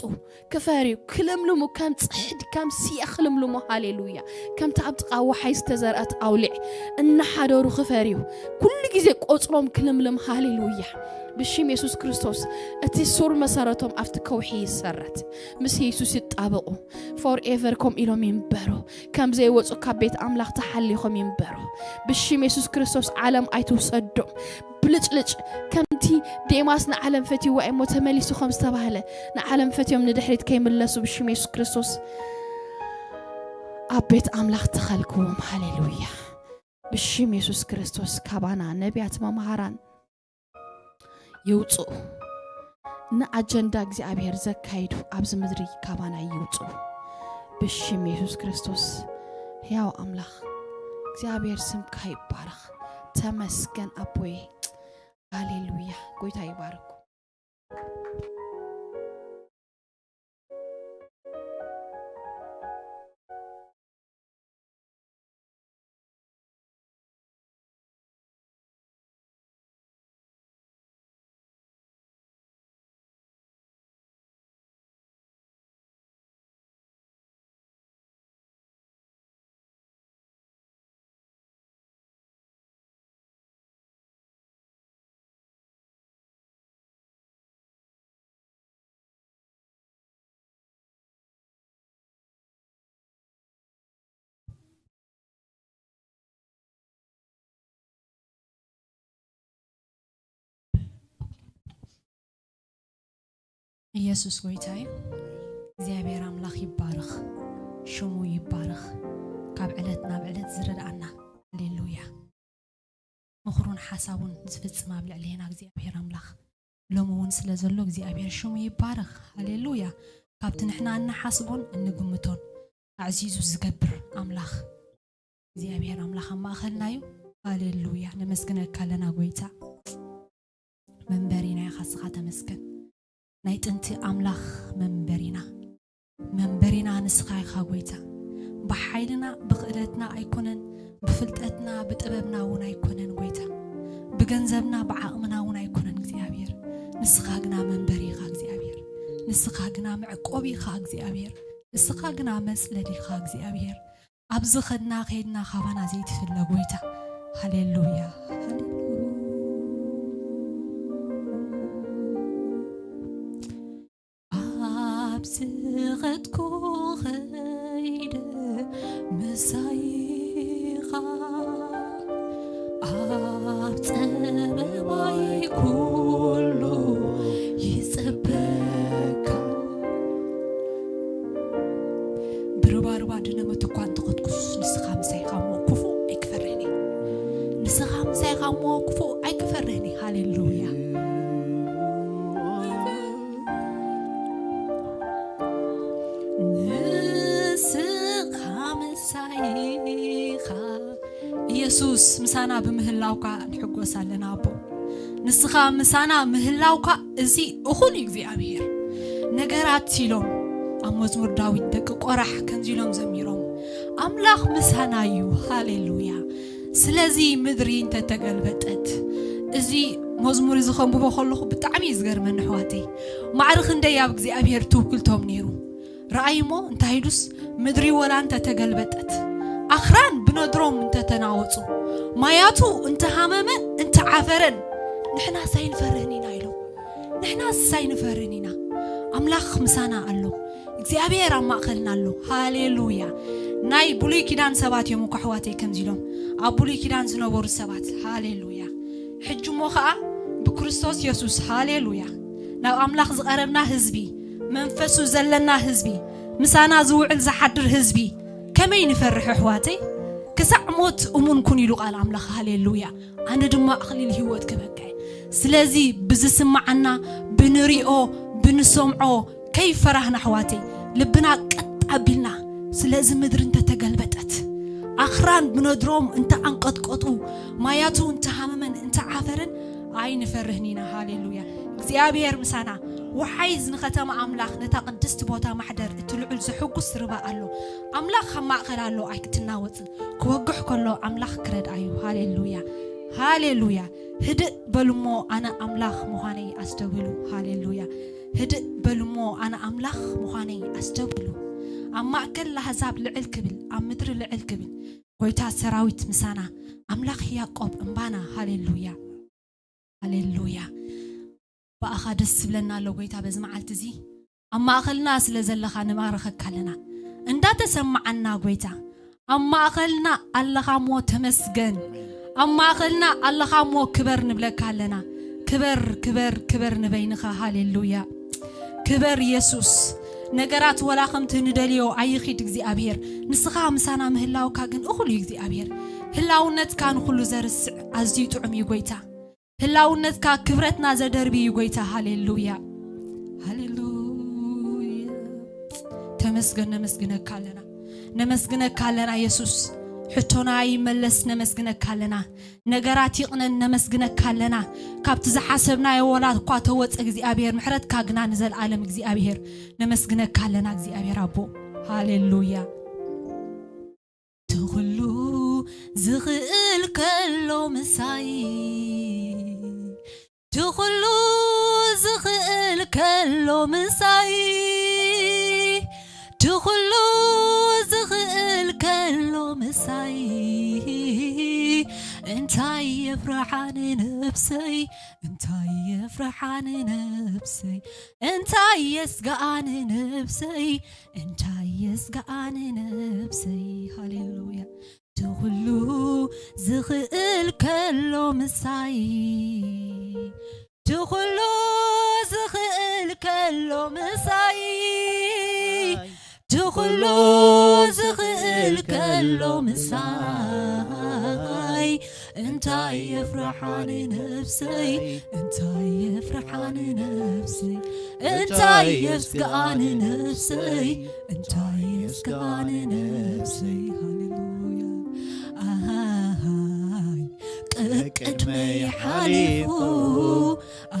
ክፈርዩ ክልምልሙ ከም ፅሕድ ከም ስየ ክልምልሙ ሃሌሉያ ከምቲ ኣብ ጥቓ ወሓይ ዝተዘርአት ኣውሊዕ እናሓደሩ ክፈርዩ ኩሉ ግዜ ቆፅሮም ክልምልም ሃሌሉያ ብሽም የሱስ ክርስቶስ እቲ ሱር መሰረቶም ኣብቲ ከውሒ ይሰረት ምስ የሱስ ይጣበቑ ፎርኤቨር ከም ኢሎም ይንበሩ ከም ዘይወፁ ካብ ቤት ኣምላኽ ተሓሊኾም ይንበሩ ብሽም የሱስ ክርስቶስ ዓለም ኣይትውሰዶም ብልጭልጭ ከምቲ ዴማስ ንዓለም ፈትይዋ እሞ ተመሊሱ ከም ዝተባህለ ንዓለም ፈትዮም ንድሕሪት ከይምለሱ ብሽም የሱስ ክርስቶስ ኣብ ቤት ኣምላኽ ተኸልክዎም ሃሌሉያ ብሽም የሱስ ክርስቶስ ካባና ነቢያት መምሃራን ይውፅኡ ንኣጀንዳ እግዚኣብሔር ዘካይዱ ኣብዚ ምድሪ ካባና ይውፅኡ ብሽም የሱስ ክርስቶስ ሕያው ኣምላኽ እግዚኣብሔር ስምካ ይባረኽ ተመስገን ኣቦየ ሃሌሉያ ጎይታ ይባርኩ ኢየሱስ ጎይታ እዩ እግዚኣብሔር ኣምላኽ ይባረኽ ሽሙ ይባረኽ ካብ ዕለት ናብ ዕለት ዝረድኣና ሃሌሉያ ምኽሩን ሓሳቡን ዝፍጽም ኣብ ልዕሌና እግዚኣብሔር ኣምላኽ ሎሚ እውን ስለ ዘሎ እግዚኣብሔር ሽሙ ይባረኽ ሃሌሉያ ካብቲ ንሕና እንሓስቦን እንግምቶን ኣዕዚዙ ዝገብር ኣምላኽ እግዚኣብሔር ኣምላኽ ኣብ ማእኸልና እዩ ሃሌሉያ ነመስግነካ ኣለና ጎይታ መንበሪና ኢኻ ስኻ ተመስገን ናይ ጥንቲ ኣምላኽ መንበሪና መንበሪና ንስኻ ኢኻ ጎይታ ብሓይልና ብኽእለትና ኣይኮነን ብፍልጠትና ብጥበብና እውን ኣይኮነን ጎይታ ብገንዘብና ብዓቕምና እውን ኣይኮነን እግዚኣብሔር ንስኻ ግና መንበሪ ኢኻ እግዚኣብሔር ንስኻ ግና መዕቆቢ ኢኻ እግዚኣብሔር ንስኻ ግና መጽለሊ ኢኻ እግዚኣብሔር ኣብዚ ኸድና ኸይድና ኻባና ዘይትፍለ ጎይታ ሃሌሉያ ኣብ ዝኸድኩ ኸይደ ምሳይኻ ኣብ ጸበባይ ኩሉ ይጸበካ ብርባርባ ድነመት እኳ እንተኸትኩስ ንስኻ ምሳይኻ እሞ ክፉእ ኣይክፈርህን እየ ንስኻ ምሳይኻ እሞ ክፉእ ኣይክፈርህን እየ ሃሌሉያ ንስኻ ምሳይ ኢኻ ኢየሱስ ምሳና ብምህላውካ ንሕጎስ ኣለና ኣቦ ንስኻ ምሳና ምህላውካ እዚ እኹል እዩ እግዚኣብሔር ነገራት ኢሎም ኣብ መዝሙር ዳዊት ደቂ ቆራሕ ከምዚ ኢሎም ዘሚሮም፣ ኣምላኽ ምሳና እዩ። ሃሌሉያ። ስለዚ ምድሪ እንተተገልበጠት፣ እዚ መዝሙር እዚ ከንብቦ ከለኹ ብጣዕሚ እዩ ዝገርመኒ ኣሕዋተይ። ማዕረ ክንደይ ኣብ እግዚኣብሔር ትውክልቶም ነይሩ። ረኣይሞ እንታይ ኢሉስ፣ ምድሪ ወላ እንተተገልበጠት፣ ኣኽራን ብነድሮም እንተተናወጹ፣ ማያቱ እንተሃመመን እንተዓፈረን፣ ንሕናስ ኣይንፈርህን ኢና ኢሎም። ንሕናስ ኣይንፈርህን ኢና፣ ኣምላኽ ምሳና ኣሎ። እግዚኣብሔር ኣብ ማእኸልና ኣሎ። ሃሌሉያ። ናይ ብሉይ ኪዳን ሰባት እዮም እኮ ኣሕዋተይ ከምዚ ኢሎም፣ ኣብ ብሉይ ኪዳን ዝነበሩ ሰባት። ሃሌሉያ። ሕጂ እሞ ኸኣ ብክርስቶስ የሱስ፣ ሃሌሉያ፣ ናብ ኣምላኽ ዝቐረብና ህዝቢ፣ መንፈሱ ዘለና ህዝቢ፣ ምሳና ዝውዕል ዝሓድር ህዝቢ፣ ከመይ ንፈርሕ ኣሕዋተይ? ክሳዕ ሞት እሙን ኩን ኢሉ ቃል ኣምላኽ። ሃሌሉያ። ኣነ ድማ ኣኽሊል ህይወት ክበካ እየ። ስለዚ ብዝስምዓና፣ ብንሪኦ፣ ብንሰምዖ ከይፈራህና ኣሕዋተይ፣ ልብና ቀጥ ኣቢልና፣ ስለዚ ምድሪ እንተተገልበጠት፣ ኣኽራን ብነድሮም እንተኣንቀጥቀጡ፣ ማያቱ እንተሃመመን እንተዓፈረን፣ ኣይንፈርህን ኢና። ሃሌሉያ። እግዚኣብሔር ምሳና። ወሓይዝ ንኸተማ ኣምላኽ፣ ነታ ቅድስቲ ቦታ ማሕደር፣ እቲ ልዑል ዘሕጉስ ርባ ኣሎ። ኣምላኽ ኣብ ማእከል ኣሎ፣ ኣይክትናወጽን። ክወግሕ ከሎ ኣምላኽ ክረድኣ እዩ። ሃሌሉያ። ሃሌሉያ። ህድእ በሉሞ፣ ኣነ ኣምላኽ ምዃነይ ኣስተብህሉ። ሃሌሉያ። ህድእ በሉሞ፣ ኣነ ኣምላኽ ምዃነይ ኣስተብህሉ። ኣብ ማእከል ለኣሕዛብ ልዕል ክብል፣ ኣብ ምድሪ ልዕል ክብል፣ ጐይታ ሰራዊት ምሳና፣ ኣምላኽ ያዕቆብ እምባና። ሃሌሉያ። ሃሌሉያ። ብኣኻ ደስ ዝብለና ኣሎ ጐይታ በዚ መዓልቲ እዚ። ኣብ ማእከልና ስለ ዘለኻ ንባርኸካ ኣለና። እንዳተሰማዓና ጐይታ፣ ኣብ ማእከልና ኣለኻ እሞ ተመስገን። ኣብ ማእከልና ኣለኻ እሞ ክበር ንብለካ ኣለና። ክበር፣ ክበር፣ ክበር ንበይንኻ። ሃሌሉያ። ክበር የሱስ። ነገራት ወላ ከምቲ ንደልዮ ኣይኺድ እግዚኣብሔር። ንስኻ ምሳና ምህላውካ ግን እኹል እዩ እግዚኣብሔር። ህላውነትካ ንኹሉ ዘርስዕ ኣዝዩ ጥዑም እዩ ጐይታ። ህላውነትካ ክብረትና ዘደርቢ እዩ ጐይታ። ሃሌሉያ። ሃሌሉያ። ተመስገን፣ ነመስግነካ ኣለና። ነመስግነካ ኣለና የሱስ። ሕቶና ይመለስ፣ ነመስግነካ ኣለና። ነገራት ይቕነን፣ ነመስግነካ ኣለና። ካብቲ ዝሓሰብናዮ ወላ እኳ ተወፀ እግዚኣብሔር፣ ምሕረትካ ግና ንዘለዓለም እግዚኣብሔር። ነመስግነካ ኣለና እግዚኣብሔር ኣቦ። ሃሌሉያ። ትኹሉ ዝኽእል ከሎ ምሳይ፣ ትኹሉ ዝኽእል ከሎ ምሳይ፣ ትኹሉ ዝኽእል ከሎ ምሳይ፣ እንታይ የፍርሓ ንነብሰይ፣ እንታይ የፍርሓ ንነብሰይ፣ እንታይ የስግኣ ንነብሰይ፣ እንታይ የስግኣ ንነብሰይ። ሃሌሉያ። ትኹሉ ዝኽእል ከሎ ምሳይ፣ ትኹሉ ዝኽእል ከሎ ምሳይ፣ ትኹሉ ዝኽእል ከሎ ምሳይ፣ እንታይ የፍርሓ ንነብሰይ፣ እንታይ የፍርሓ ንነብሰይ፣ እንታይ የስግኣ ንነብሰይ፣ እንታይ የስግኣ ንነብሰይ። ሃሌሉያ። ኣሃሃይ፣ ቅድመይ ሓሊፉ፣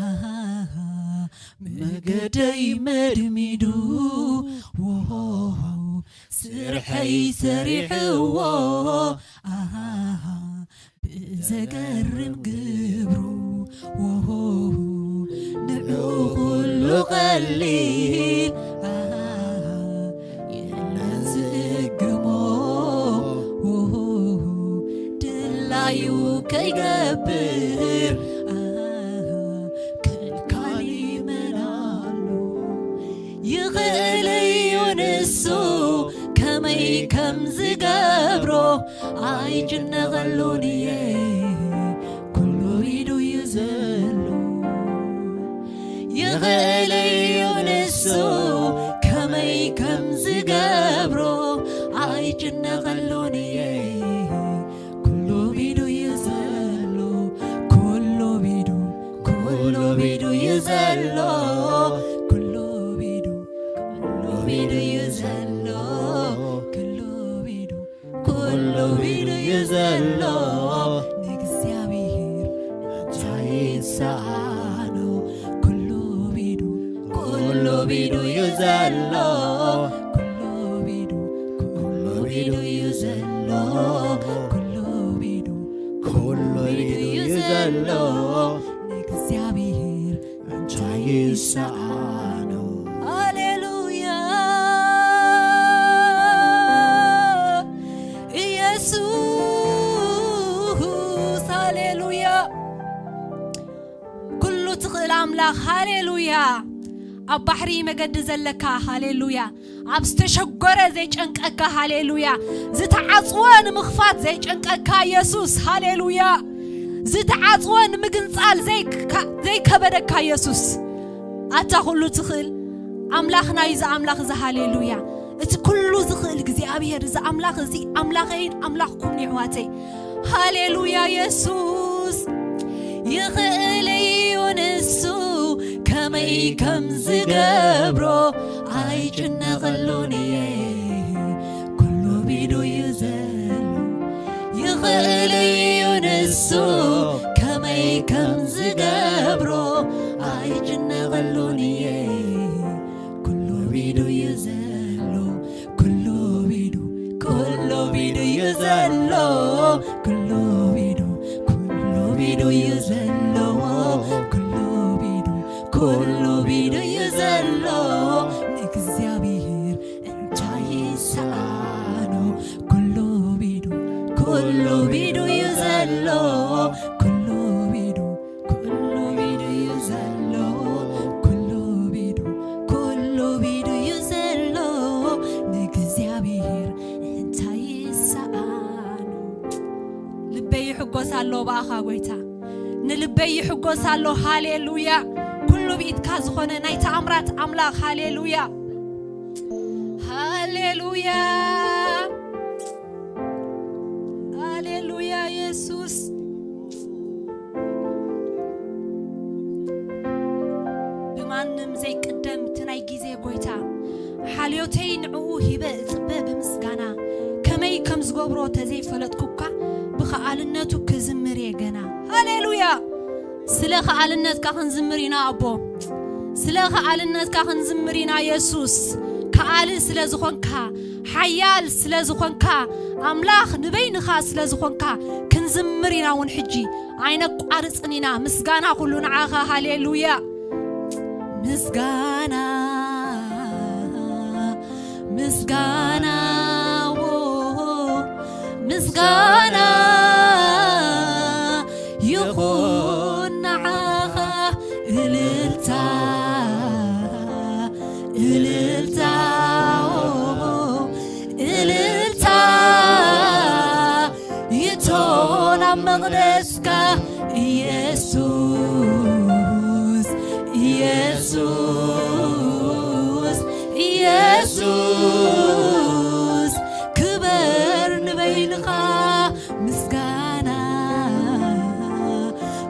ኣሃሃ፣ መገደይ መድሚዱ፣ ወሆሆ፣ ስርሐይ ሰሪሕዎ፣ ኣሃሃ፣ ብዘገርም ግብሩ፣ ወሆሆ፣ ንዑ ኩሉ ቀሊል፣ ኣሃሃ፣ የለን ዝእግሞ፣ ወሆሆ፣ ድላዩ ከይገብር፣ ኣሃሃ፣ ከልካሊ መን ኣሎ? ይኽእል እዩ ንሱ ከመይ ከም ዝገብሮ፣ ኣይጭነቐሉን እየ፣ ኩሉ ኢዱ እዩ ዘሎ። ይኽእል እዩ ንሱ ከመይ ከም ዝገብሮ፣ ኣይጭነቐሉን እየ፣ ኩሉ ቢዱ እዩ ዘሎ። ኩሉ ቢዱ፣ ኩሉ ቢዱ እዩ ዘሎ። ኩሉ ቢዱ፣ ኩሉ ቢዱ እዩ ዘሎ። ኩሉ ቢዱ፣ ኩሉ ቢዱ እዩ ዘሎ። ንእግዚኣብሔር እንታይ ይሰኣኖ? ኩሉ ቢዱ፣ ኩሉ ቢዱ እዩ ዘሎ። ዘሎ ንእግዚኣብሔር እንታይ ይሰኣኖ? ሃሌሉያ ኢየሱስ፣ ሃሌሉያ። ኩሉ ትኽእል ኣምላኽ፣ ሃሌሉያ። ኣብ ባሕሪ መገዲ ዘለካ፣ ሃሌሉያ። ኣብ ዝተሸጎረ ዘይጨንቀካ፣ ሃሌሉያ። ዝተዓጽወ ንምኽፋት ዘይጨንቀካ፣ ኢየሱስ፣ ሃሌሉያ። ዝተዓጽወ ንምግንጻል ዘይካ-፣ ዘይከበደካ፣ ኢየሱስ። ኣታ ኩሉ ትኽእል ኣምላኽና እዩ፣ እዚ ኣምላኽ እዚ፣ ሃሌሉያ። እቲ ኩሉ ዝኽእል እግዚኣብሔር፣ እዚ ኣምላኽ እዚ ኣምላኸይን ኣምላኽኩምን፣ የሕዋተይ። ሃሌሉያ፣ ኢየሱስ። ይኽእል እዩ ንሱ ከመይ ከም ዝገብሮ፣ ኣይጭነቐሉን እየ፣ ኩሉ ቢዱ እዩ ዘሎ። ይኽእል እዩ ንሱ ከመይ ከም ዝገብሮ፣ ኣይጭነቐሉን እየ፣ ኩሉ ቢዱ እዩ ዘሎ። ኩሉ ቢዱ፣ ኩሉ ቢዱ እዩ ዘሎ። ኩሉ ቢዱ፣ ኩሉ ቢዱ እዩ ዘሎ። ኩሉ ቢዱ፣ ኩሉ ቢዱ እዩ ዘሎ። ንእግዚኣብሔር እንታይ ይሰኣኖ? ኩሉ ቢዱ፣ ኩሉ ቢዱ እዩ ዘሎ። ኩሉ ቢዱ፣ ኩሉ ቢዱ እዩ ዘሎ። ኩሉ ቢዱ፣ ኩሉ ቢዱ እዩ ዘሎ። ንእግዚኣብሔር እንታይ ይሰኣኖ? ልበይ ይሕጎስ ኣሎ ብኣኻ ጎይታ፣ ንልበይ ይሕጎስ ኣሎ። ሃሌሉያ። ኩሉ ብኢድካ ዝኾነ ናይ ተኣምራት ኣምላኽ፣ ሃሌሉያ፣ ሃሌሉያ፣ ሃሌሉያ። ኢየሱስ ብማንም ዘይቅደም እቲ ናይ ግዜ ጎይታ፣ ሓልዮተይ ንዕኡ ሂበ እጽበ ብምስጋና። ከመይ ከም ዝገብሮ ተዘይፈለጥኩካ፣ ብኸኣልነቱ ክዝምር እየ ገና። ሃሌሉያ። ስለ ኸኣልነትካ ክንዝምር ኢና ኣቦ። ስለ ኸኣልነትካ ክንዝምር ኢና የሱስ። ከኣሊ ስለ ዝኾንካ፣ ሓያል ስለ ዝኾንካ፣ ኣምላኽ ንበይንኻ ስለ ዝኾንካ፣ ክንዝምር ኢና እውን ሕጂ። ኣይነቋርጽን ኢና። ምስጋና ኩሉ ንዓኻ። ሃሌሉያ። ምስጋና፣ ምስጋና፣ ዎ፣ ምስጋና ይኹን ንዓኻ። እልልታ፣ እልልታ፣ ዎ፣ እልልታ ይቶን ኣብ መቕደስካ ኢየሱስ፣ ኢየሱስ፣ ኢየሱስ፣ ክበር ንበይንኻ። ምስጋና፣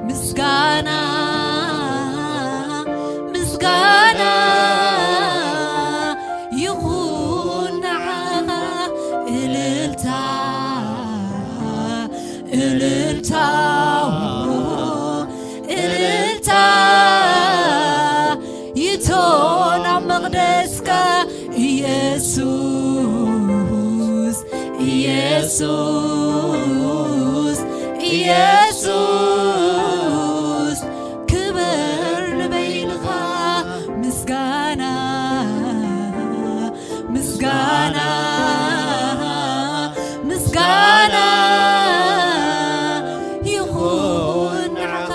ምስጋና፣ ምስጋና ይኹን ንዓኻ። እልልታ፣ እልልታ፣ እልልታ ይቶን ኣብ መቕደስካ ኢየሱስ፣ ኢየሱስ፣ ኢየሱስ፣ ክበር ንበይንኻ። ምስጋና፣ ምስጋና፣ ምስጋና ይኹን ንዓኻ።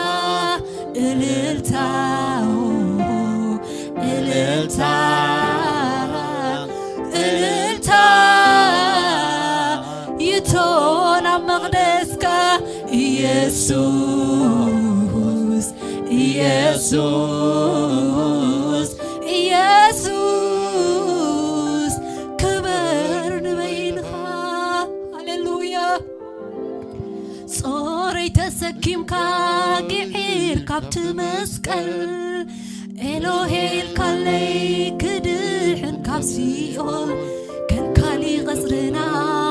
እልልታ፣ እልልታ፣ እልልታ ይቶን ኣብ መቕደስካ ኢየሱስ፣ ኢየሱስ፣ ኢየሱስ፣ ክበር ንበይንኻ። ሃሌሉያ። ጾረይ ተሰኪምካ ግዒር ካብቲ መስቀል፣ ኤሎሄ ኢልካለይ ክድሕን ካብ ሲኦል፣ ከልካሊ ቐጽርና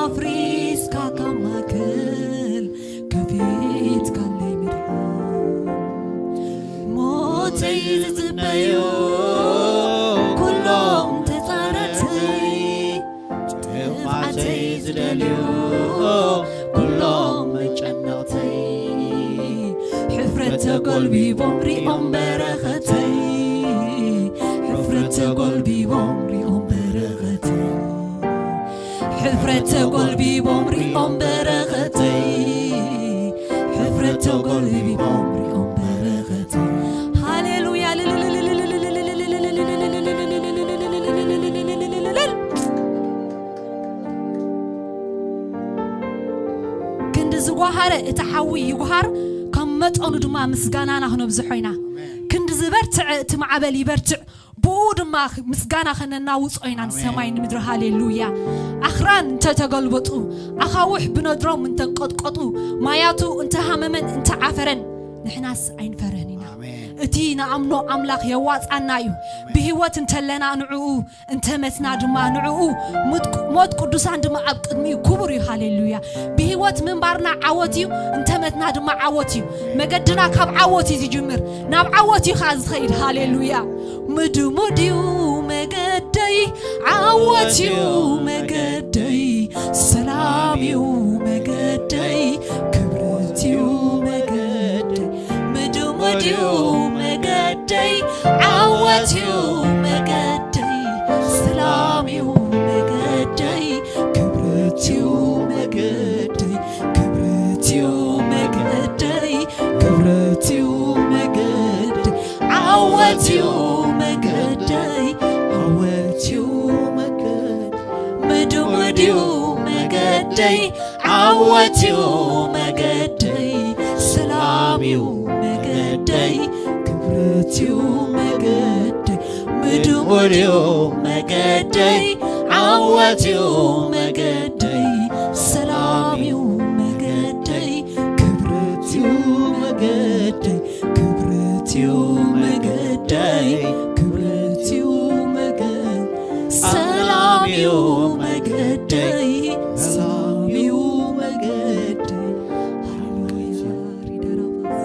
ኣፍሪስካ ካብ ማእከል፣ ከፊትካለይ ምድሓን። ሞተይ ዝጽበዩ ኩሎም ተጻረርተይ፣ ጥፍኣተይ ዝደልዩ ኩሎም መጨነቕተይ፣ ጎልቢቦም ሪኦም በረኸተይ፣ ሕፍረት ተጎልቢቦም ሪኦም በረኸተይ፣ ሕፍረት ተጎልቢቦም ሪኦም በረኸተይ፣ ሕፍረት ተጎልቢቦም ሪኦም በረኸተይ። ሃሌሉያ። ክንዲ ዝጓሃረ እቲ ሓዊ ይጉሃር፣ ከም መጠኑ ድማ ምስጋናና ክነብዝሖ ኢና። ክንዲ ዝበርትዕ እቲ ማዕበል ይበርትዕ፣ ብኡ ድማ ምስጋና ከነናውጾ ኢና ንሰማይ ንምድሪ። ሃሌሉያ። ኣኽራን እንተተገልበጡ፣ ኣኻውሕ ብነድሮም እንተንቀጥቀጡ፣ ማያቱ እንተሃመመን እንተዓፈረን፣ ንሕናስ ኣይንፈርህን ኢና። እቲ ንኣምኖ ኣምላኽ የዋጻና እዩ። ብህይወት እንተለና ንዕኡ፣ እንተመትና ድማ ንዕኡ፣ ሞት ቅዱሳን ድማ ኣብ ቅድሚኡ ክቡር እዩ። ሃሌሉያ። ብህይወት ምንባርና ዓወት እዩ፣ እንተመትና ድማ ዓወት እዩ። መገድና ካብ ዓወት እዩ ዝጅምር፣ ናብ ዓወት እዩ ኸዓ ዝኸይድ። ሃሌሉያ። ምድሙድ እዩ መገደይ፣ ዓወት እዩ መገደይ፣ ሰላም እዩ መገደይ፣ ክብረት እዩ መገደይ። ምድሙድ እዩ መገደይ፣ ዓወት እዩ መገደይ፣ ሰላም እዩ መገደይ፣ ክብረት እዩ መገደይ፣ ክብረት እዩ መገደይ፣ ክብረት እዩ መገደይ፣ ዓወት እዩ መገደይ፣ ዓወት እዩ መገደይ። ምድሙድ እዩ መገደይ፣ ዓወት እዩ መገደይ፣ ሰላም እዩ መገደይ፣ ክብረት እዩ መገደይ። ምድሙድ እዩ መገደይ፣ ዓወት እዩ መገደይ፣ ሰላም እዩ መገደይ፣ ክብረት እዩ መገደይ፣ ክብረት እዩ መገደይ፣ ክብረት እዩ መገደይ፣ ሰላም እዩ መገደይ፣ ሰላም እዩ መገደይ። ሃሌሉያ።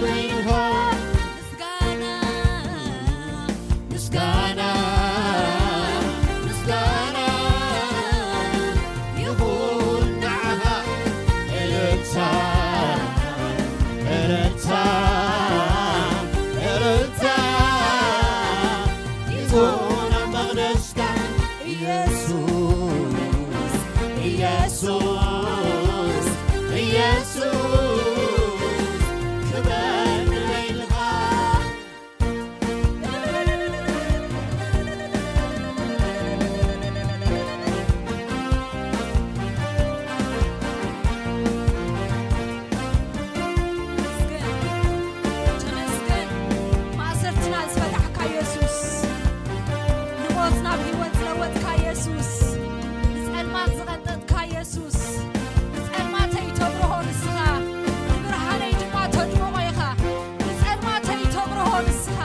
በይንኻ ምስጋና ምስጋና ምስጋና ይኹን ንዓኻ። እልልታ እልልታ እልልታ ይኹን ኣብ መቕደስካ። ኢየሱስ ኢየሱስ ኢየሱስ ክበር ንበይንኻ። ተመስገን፣ ተመስገን። ማእሰርትና ዝፈታሕካ የሱስ፣ ንሞት ናብ ህይወት ዝለወጥካ የሱስ፣ ንጸልማት ዝቐንጠጥካ የሱስ፣ ንጸልማተይ ተብርሆ ንስኻ፣ ንብርሃነይ ድማ ተድምቖ ኢኻ። ንጸልማተይ ተብርሆ ንስኻ፣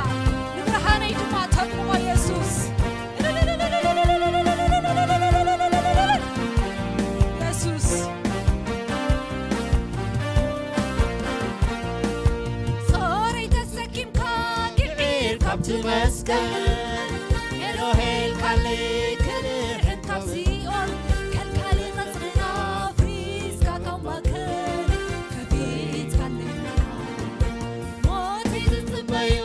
ንብርሃነይ ድማ ተድምቖ የሱስ። የሱስ። ጾረይ ተሰኪምካ ግዒር ካብቲ መስቀል፣ ኤሎሄ ኢልካለይ ክድሕን ካብ ሲኦል፣ ከልካሊ ቐጽርና ኣፍሪስካ ካብ ማእከል ከፊትካለይ። ሞተይ ዝጽበዩ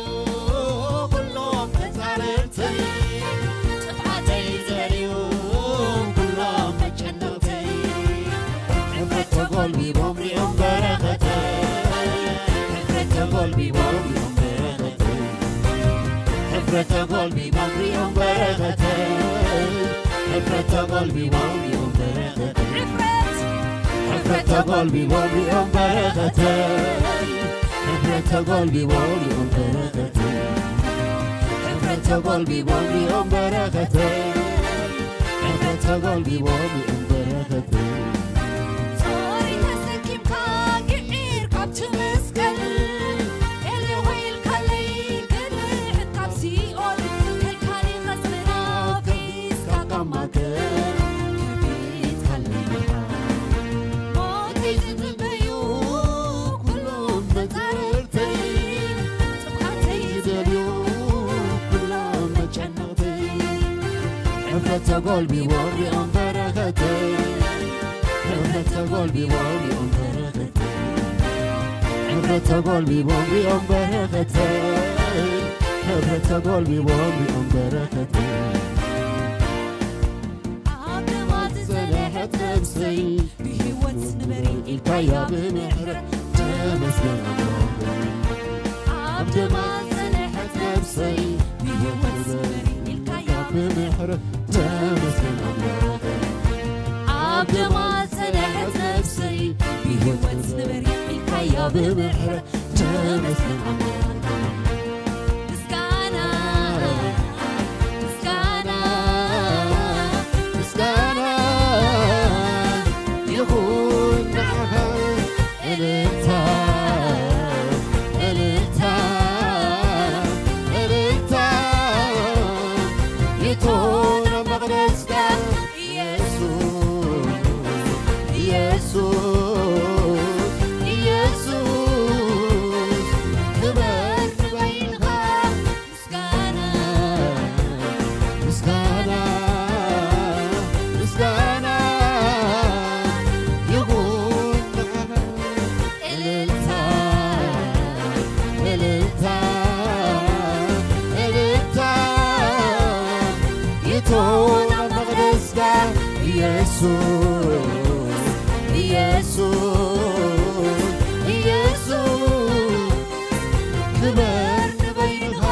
ኩሎም ተጻረርተይ፣ ጥፍኣተይ ዝደልዩ ኩሎም መጨነቕተይ፣ ሕፍረት ተጎልቢቦም ሪኦም በረኸተይ፣ ሕፍረት ተጎልቢቦም ሪኦም በረኸተይ፣ ሕፍረት ተጎልቢቦም ሪኦም በረኸተይ፣ ሕፍረት ተጎልቢቦም ሪኦም በረኸተይ። ሕፍረት! ሕፍረት ተጎልቢቦም ሪኦም በረኸተይ፣ ሕፍረት ተጎልቢቦም ሪኦም በረኸተይ፣ ሕፍረት ተጎልቢቦም ሪኦም በረኸተይ፣ ሕፍረት ተጎልቢቦም ሪኦም በረኸተይ። ጾሪ ተሰኪምካ ግዒር ካብቲ መስቀል፣ ኤሎሄ ኢልካለይ ክድሕን ካብ ሲኦል፣ ከልካሊ ቐጽርና ኣፍሪስካ ካብ ማእከል ከፊትካለይ። ሞተይ ዝጽበዩ ኩሎም መጻርርተይ፣ ጥፍኣተይ ዝደልዩ ኩሎም መጨነቕተይ፣ ሕፍረት ተጎልቢቦም ሪኦም በረኸተይ፣ ሕፍረት ተጎልቢቦም ሪኦም በረኸተይ፣ ሕፍረት ተጎልቢቦም ሪኦም በረኸተይ፣ ሕፍረት ተጎልቢቦም ሪኦም በረኸተይ። ኣብ ደማ ዝጸንሐት ነብሰይ ብህይወት ንበሪ ኢልካያ ብምሕረት ተመስገን ኣምላኸይ። ኣብ ደማ ዝጸንሐት ነብሰይ ብህይወት ንበሪ ኢልካያ ብምሕረት ተመስገን ኣምላኸይ። ኣብ ደማ ዝጸንሐት ነብሰይ ብህይወት ንበሪ ኢልካያ ብምሕረት ተመስገን ኣምላኸይ። ምስጋና ምስጋና ምስጋና ይኹን ንዓኻ። እልልታ እልልታ እልልታ ይኹን ኣብ መቕደስካ። ኢየሱስ ኢየሱስ ኢየሱስ ክበር ንበይንኻ። ምስጋና ምስጋና ምስጋና ይኹን። እልልታ እልልታ እልልታ ይኹን ኣብ መቕደስካ። ኢየሱስ ኢየሱስ ኢየሱስ ክበር ንበይንኻ።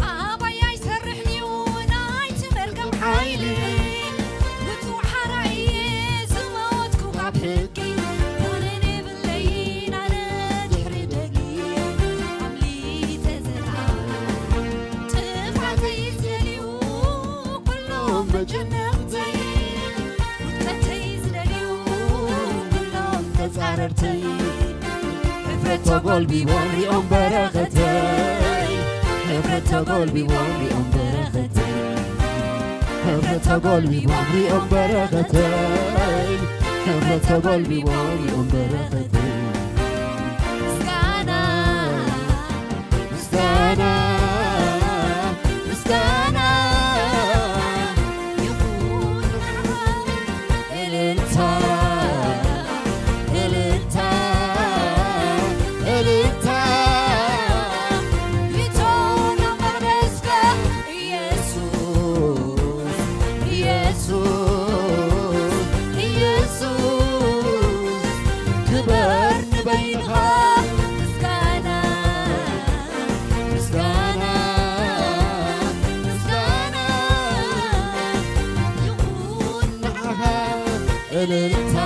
ኣባይ ኣይሰርሕን እዩ ናይቲ መርገም ሓይሊ፣ ብጹእ ሓራይ እየ ዝመወትኩ ካብ ሕጊ፣ ኮነን የብለይን ኣነ ድሕሪ ደጊ ኣምሊጠ ዘልኣለም። ጥፍኣተይ ዝደልዩ ኩሎም መጨነቕተይ፣ ሕፍረት ተጎልቢቦም ሪኦም በረኸተይ፣ ሕፍረት ተጎልቢቦም ሪኦም በረኸተይ፣ ሕፍረት ተጎልቢቦም ሪኦም በረኸተይ፣ ሕፍረት ተጎልቢቦም ሪኦም በረኸተይ። ምስጋና፣ ምስጋና፣ ምስጋና ይኹን። እልልታ፣ እልልታ፣ እልልታ ይቶና መቅደስካ ኢየሱስ፣ ኢየሱስ፣ ኢየሱስ ክበር ንበይንኻ። ምስጋና፣ ምስጋና፣ ምስጋና ይኹን ንዓኻ። እልልታ፣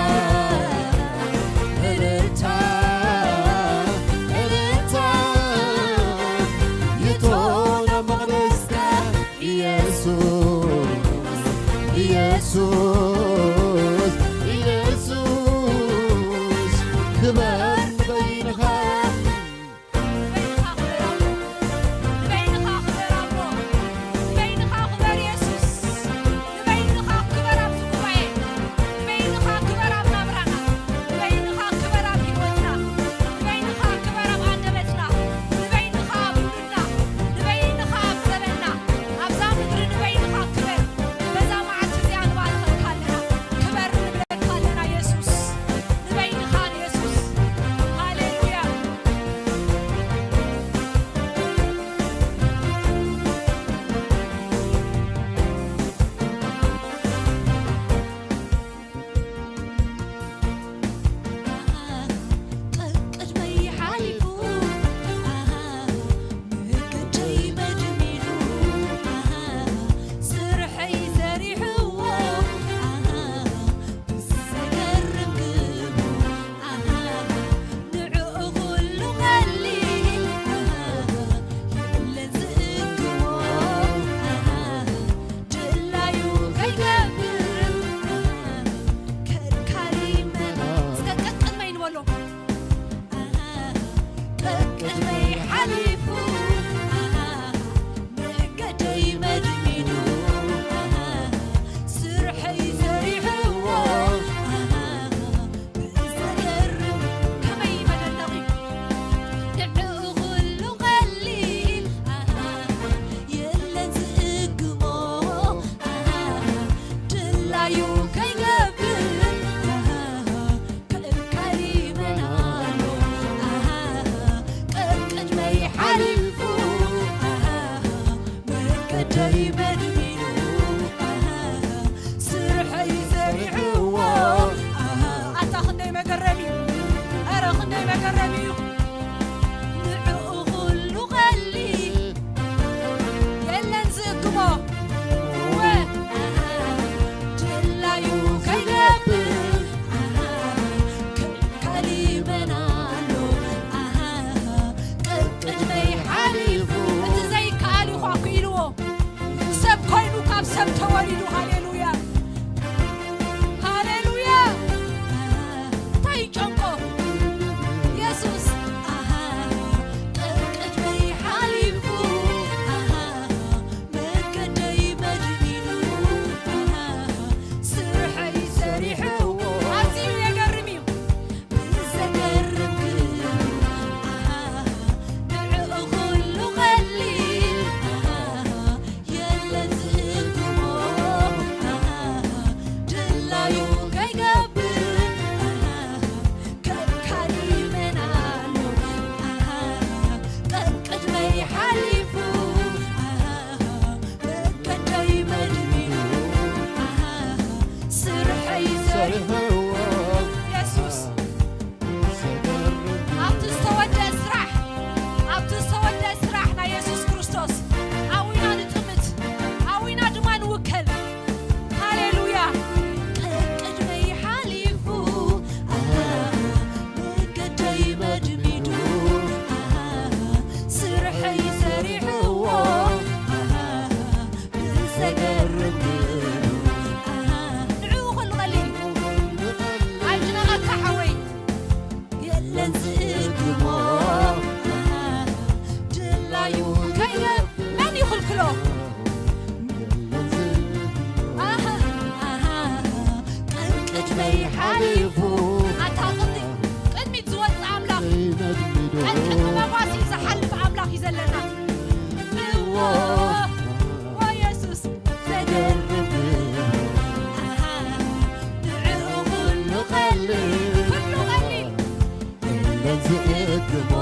እልልታ፣ እልልታ ይቶና መቅደስካ ኢየሱስ፣ ኢየሱስ፣ ኢየሱስ ክበር ንበይንኻ። ንበይንኻ ክበር ኣቦ፣ ንበይንኻ ክበር ኣቦ፣ ንበይንኻ ክበር የሱስ፣ ንበይንኻ ክበር ኣብዚ ጉባኤ፣ ንበይንኻ ክበር ኣብ ናብራና፣ ንበይንኻ ክበር ኣብ ህይወትና፣ ንበይንኻ ክበር ኣብ ኣንደበትና፣ ንበይንኻ ኣብ ውሉድና፣ ንበይንኻ ኣብ ዘበንና፣ ኣብዛ ምድሪ ንበይንኻ ክበር። በዛ መዓልቲ እዚኣ ንባርኸካ ኣለና፣ ክበር ንብለካ ኣለና የሱስ፣ ንበይንኻ ንየሱስ። ሃሌሉያ። ቅድመይ ሓሊፉ፣ ኣሃ፣ መገደይ መድሚኑ፣ ኣሃ፣ ስርሐይ ሰሪሕዎ፣ ኣሃ፣ ብዘገርም ግብሩ፣ ኣሃ፣ ንዕኡ ኩሉ ቀሊል፣ ኣሃ፣ የለን ዝእክቦ፣ ኣሃ፣ ድላዩ ከይገብር ከልካሊ መን? እስከ ቀቅድመይ ንበሎ። ቀቅድመይ ሓሊፉ፣ መገደይ መድሚኑ፣ ስርሐይ ሰሪሕዎ፣ ብዘገርም ከመይ መደነቒ። ንዕኡ ኩሉ ቀሊል፣ ኣሃ፣ የለን ዝእግሞ፣ ኣሃ፣ ድላዩ ከይገብር፣ ኣሃ፣ ከልካሊ መን ኣሎ፣ ኣሃ፣ ቀቅድመይ ሓሊፉ፣ ኣሃ፣ መገደይ መድሚኑ፣ ኣሃ፣ ስርሐይ ሰሪሕዎ፣ ኣሃ። ኣታ ክንደይ መገረሚ እዩ፣ ኧረ ክንደይ መገረሚ እዩ። ንዕኡ ኩሉ ቀሊል፣ የለን ዝእግሞ፣ እወ፣ ኣሃ፣ ድላዩ ከይገብር፣ ኣሃ፣ ከልካሊ መን ኣሎ፣ ኣሃ፣ ቀቅድመይ ሓሊፉ። እቲ ዘይከኣል እዩ ኳ ክኢልዎ። ሰብ ኮይኑ ካብ ሰብ ተወሊዱ። ሃሌሉያ፣ ሃሌሉያ። እንታይ ይጨንቆ? የሱስ፣ ኣሃ፣ ቅድመይ ሓሊፉ፣ ኣሃ፣ መገደይ መድሚኑ፣ ኣሃ፣ ስርሐይ ሰሪሕዎ። ኣዝዩ የገርም እዩ። ብዘገርም ግብሩ፣ ኣሃ፣ ንዕኡ ኩሉ ቀሊል፣ ኣሃ፣ የለን ዝእክቦ፣ ኣሃ፣ ድላዩ ከይገብር፣ ኣሃ፣ ከልካሊ መን ኣሎ፣ ኣሃ፣ ቀቅድመይ ሓሊፉ፣ ኣሃ፣ መገደይ መድሚኑ፣ ኣሃ፣ ስርሐይ ሰሪሕዎ። የሱስ፣ ኣብቲ ዝተወደአ ስራሕ፣ ኣብቲ ዝተወደአ ስራሕ ናይ የሱስ ክርስቶስ ኣብኡ ኢና ንጥምት፣ ኣብኡ ኢና ድማ ንውከል። ሃሌሉያ። ቅድመይ ሓሊፉ፣ ኣሃ፣ መገደይ መድሚዱ፣ ኣሃ፣ ስርሐይ ሰሪሕዎ፣ ኣሃ፣ ብዘገርም ግብሩ፣ ኣሃ፣ ንዕኡ ኩሉ ቀሊል፣ ሓሊፉ ኣታ ቅድሚ ቅድሚት ዝወፅእ ኣምላኽ ቀድሚ መጓሲ ዝሓልፍ ኣምላኽ እዩ ዘለና። እዎ ኦ የሱስ ዘገርም ንዕኡ ኩሉ ቀሊል ኩሉ ቀሊል እለን ዝእክሞ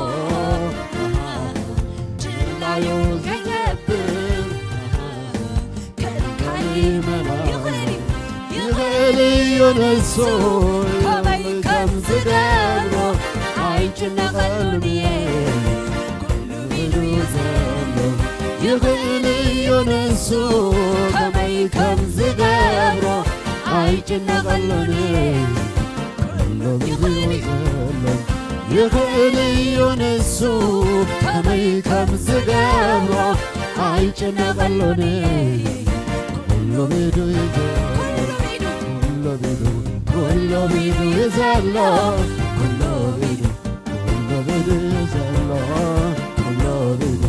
ችላዩ ዝገብር ከልካሊ መና ይኽእል እዩ ይኽእል እዩ ንሱ ከመይ ከም ዝገብሮ ኣይጭነቐሉን እየ ኩሉ ኢሉ እዩ ዘሎ ይኽእል እዩ ንሱ ከመይ ከም ዝገብሮ ኣይጭነቐሉን እየ ኩሎም ይኽእል እዩ ይኽእል እዩ ንሱ ከመይ ከም ዝገብሮ ኣይጭነቐሉን ኩሎም ኢዱ ይገብሮ ኩሎም ኢዱ ኩሎም ኢዱ እዩ ዘሎ ኩሎም ኢዱ ኩሎም ኢዱ እዩ ዘሎ ኩሎም ኢዱ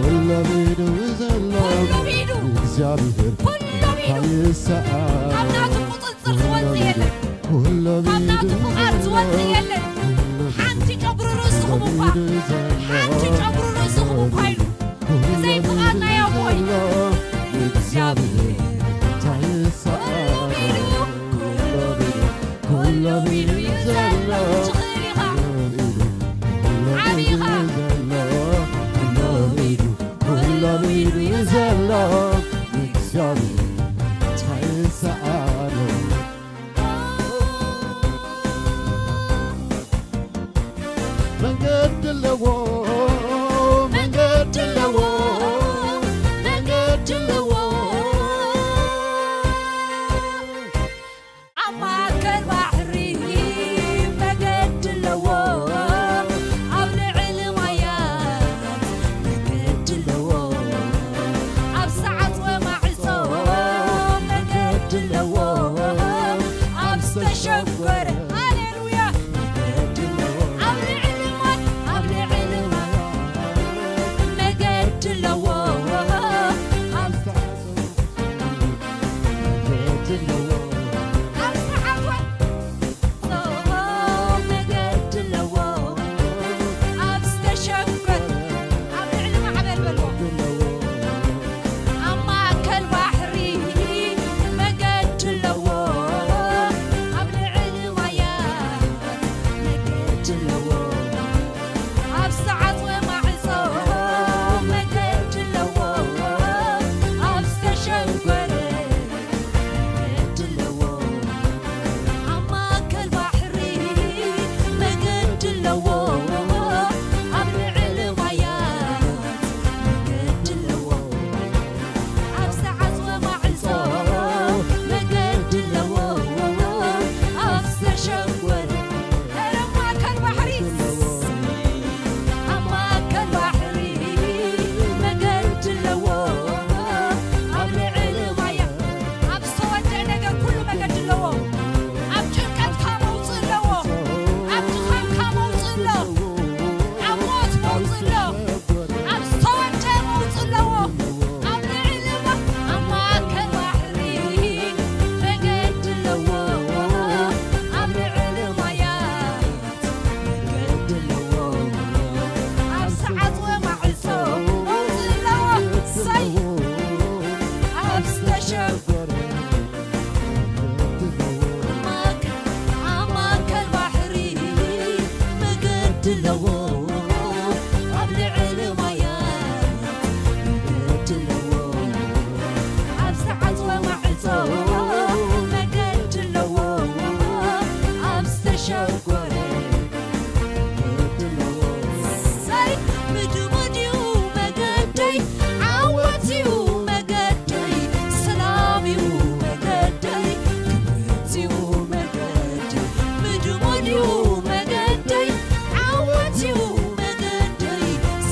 ኩሎም ኢዱ እዩ ዘሎ ኩሎም ኢዱ እግዚኣብሔር ኩሎም ኢዱ ካብ ይሰኣል ናቱ ቁፅፅር ዝወፅእ የለን። ካብ ናቱ ፍቓድ ዝወፅእ የለን። ሓንቲ ጨጉሪ ርእስኹም እኳ፣ ሓንቲ ጨጉሪ ርእስኹም እኳ ኢሉ ብዘይ ፍቓድ ናይ ኣቦይ እግዚኣብሔር እንታይ ይሰኣል? ኩሎም ኢሉ እዩ ዘሎ። ትኽእል ኢኻ። ዓብዪ ኢኻ። ኩሎም ኢሉ፣ ኩሎም ኢሉ እዩ ዘሎ። እግዚኣብሔር እንታይ ይሰኣሎ? መንገዲ ኣለዎ፣ መንገዲ ኣለዎ፣ መንገዲ ኣለዎ። ኣብ ማእከል ባሕሪ መገዲ ኣለዎ፣ ኣብ ልዕሊ ማያት መገዲ ኣለዎ፣ ኣብ ሰዓት ወማዕጾ መገዲ ኣለዎ፣ ኣብ ዝተሸጎረ፣ ሃሌሉያ፣ መገዲ ኣለዎ፣ ኣብ ልዕሊ ማይ፣ ኣብ ልዕሊ ማይ መገዲ ኣለዎ፣ ኣብ ኣብ ዝተሸጎረ መገዲ ኣለዎ፣ ኣብ ማእከል ባሕሪ መገዲ ኣለዎ፣ ኣብ ልዕሊ ማያት መገዲ ኣለዎ፣ ኣብ ዝተዓጽወ ማዕጾ መገዲ ኣለዎ፣ ኣብ ዝተሸጎረ ኧረ ማእከል ባሕሪ ኣብ ማእከል ባሕሪ መገዲ ኣለዎ፣ ኣብ ልዕሊ ማያ ኣብ ዝተወደአ ነገር ኩሉ መገዲ ኣለዎ። ኣብ ጭንቀትካ መውፅእ ኣለዎ። ኣብ ድኻምካ መውፅእ ኣሎ። ኣብ ሞት መውፅእ ኣሎ። ኣብ ዝተወደአ መውፅእ ኣለዎ። ኣብ ልዕሊ ማ-፣ ኣብ ማእከል ባሕሪ መገዲ ኣለዎ። ኣብ ልዕሊ ማያ ኣብ ዝተዓጽወ ማዕጾ መውጽኢ ኣለዎ። እሰይ! ኣብ ዝተሸጎረ ኣብ ማእከል ባሕሪ መገዲ ኣለዎ። ኣብ ልዕሊ ማያት መገዲ ኣለዎ። ኣብ ዝተዓጽወ ማዕጾ መገዲ ኣለዎ። ኣብ ዝተሸጎረ ሰይ ምድሙድ እዩ መገደይ፣ ዓወት እዩ መገደይ፣ ሰላም እዩ መገደይ፣ ክብረት እዩ መገደይ። ምድሙድ እዩ መገደይ፣ ዓወት እዩ መገደይ፣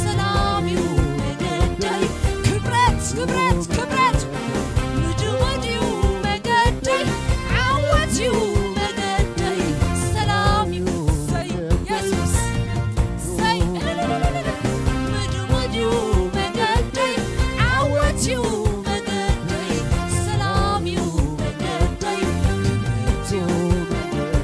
ሰላም እዩ መገደይ፣ ክብረት፣ ክብረት፣ ክብረት። ምድሙድ እዩ መገደይ፣ ዓወት እዩ መገደይ፣ ሰላም እዩ። ሰይ የሱስ፣ ሰይ እልልልልልል። ምድሙድ እዩ መገደይ፣ ዓወት እዩ መገደይ፣ ሰላም እዩ መገደይ፣ ክብረት እዩ መገደይ።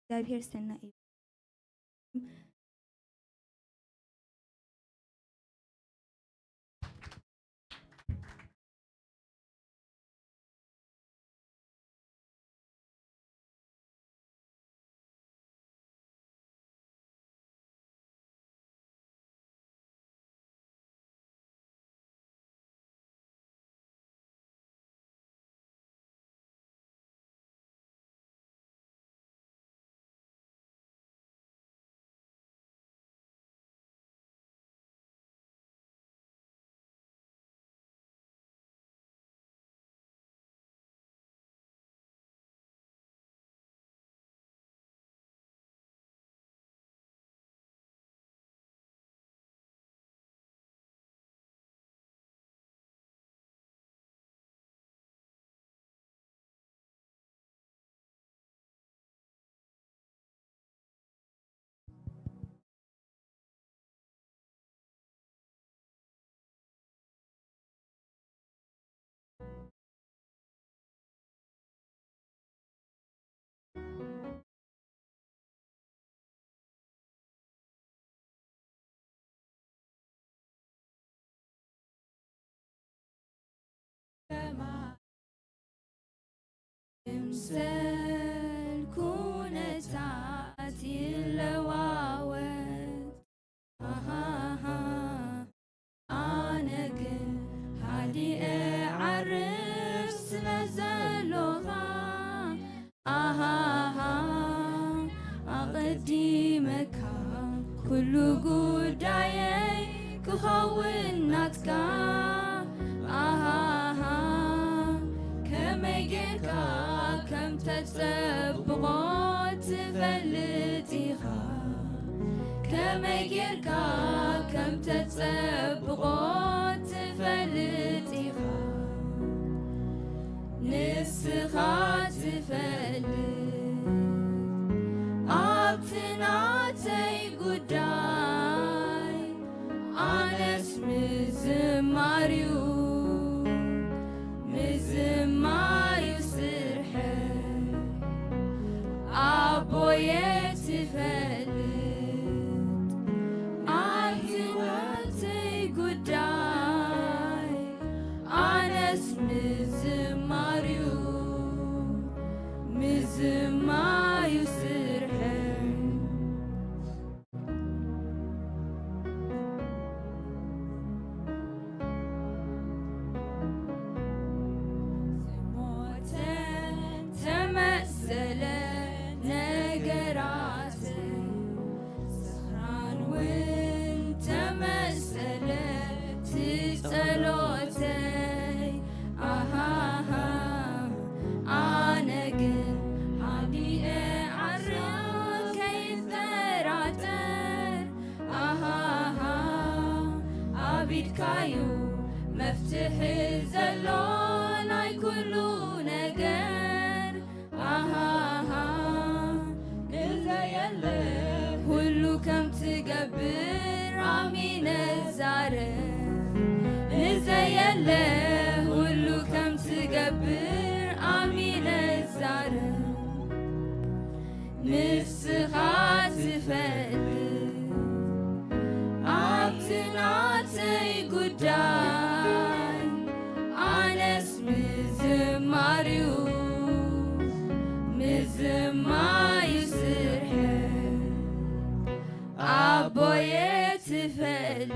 እግዚኣብሔር ሰናይ እዩ። ይምሰል ኩነታት ይለዋወጥ፣ ኣሃሃ፣ ኣነ ግን ሃዲኤ ዓርፍ ስለ ዘሎኻ፣ ኣሃሃ፣ ኣቐዲመካ ኩሉ ጉዳየይ ክኸውን ናትካ፣ ኣሃሃ፣ ከመይ ጌርካ ከም ተጸብቖ ትፈልጥ ኢኻ፣ ከመይ ጌርካ ከም ተጸብቖ ትፈልጥ ኢኻ። ንስኻ ትፈልጥ ኣብቲ ናተይ ጉዳይ፣ ኣነስ ምዝማርዩ፣ ምዝማርዩ ስርሐይ። ኣቦየ ትፈልጥ ኣብቲ ናተይ ጉዳይ፣ ኣነስ ምዝማርዩ፣ ምዝማርዩ ስርሐይ። ዝሞተ ተመሰለ ነገራተይ፣ ስኽራን እውን ተመሰለ እቲ ጸሎተይ። ኣሃሃ፣ ኣነ ግን ሃዲኤ ዓርፍ ከይጠራጠር፣ ኣሃሃ፣ ኣብ ኢድካዩ መፍትሒ ዘሎ ናይ ኩሉ ነገር። ኣሃሃ፣ ንዘየለ ኩሉ ከም ትገብር ኣሚነ ዛረብ፣ ንዘየለ ኩሉ ከም ትገብር ኣሚነ ዛረብ። ንስኻ ትፈልጥ ኣብቲ ናተይ ጉዳይ፣ ኣነስ ምዝማርዩ፣ ምዝማዩ ስርሐይ። ኣቦየ ትፈልጥ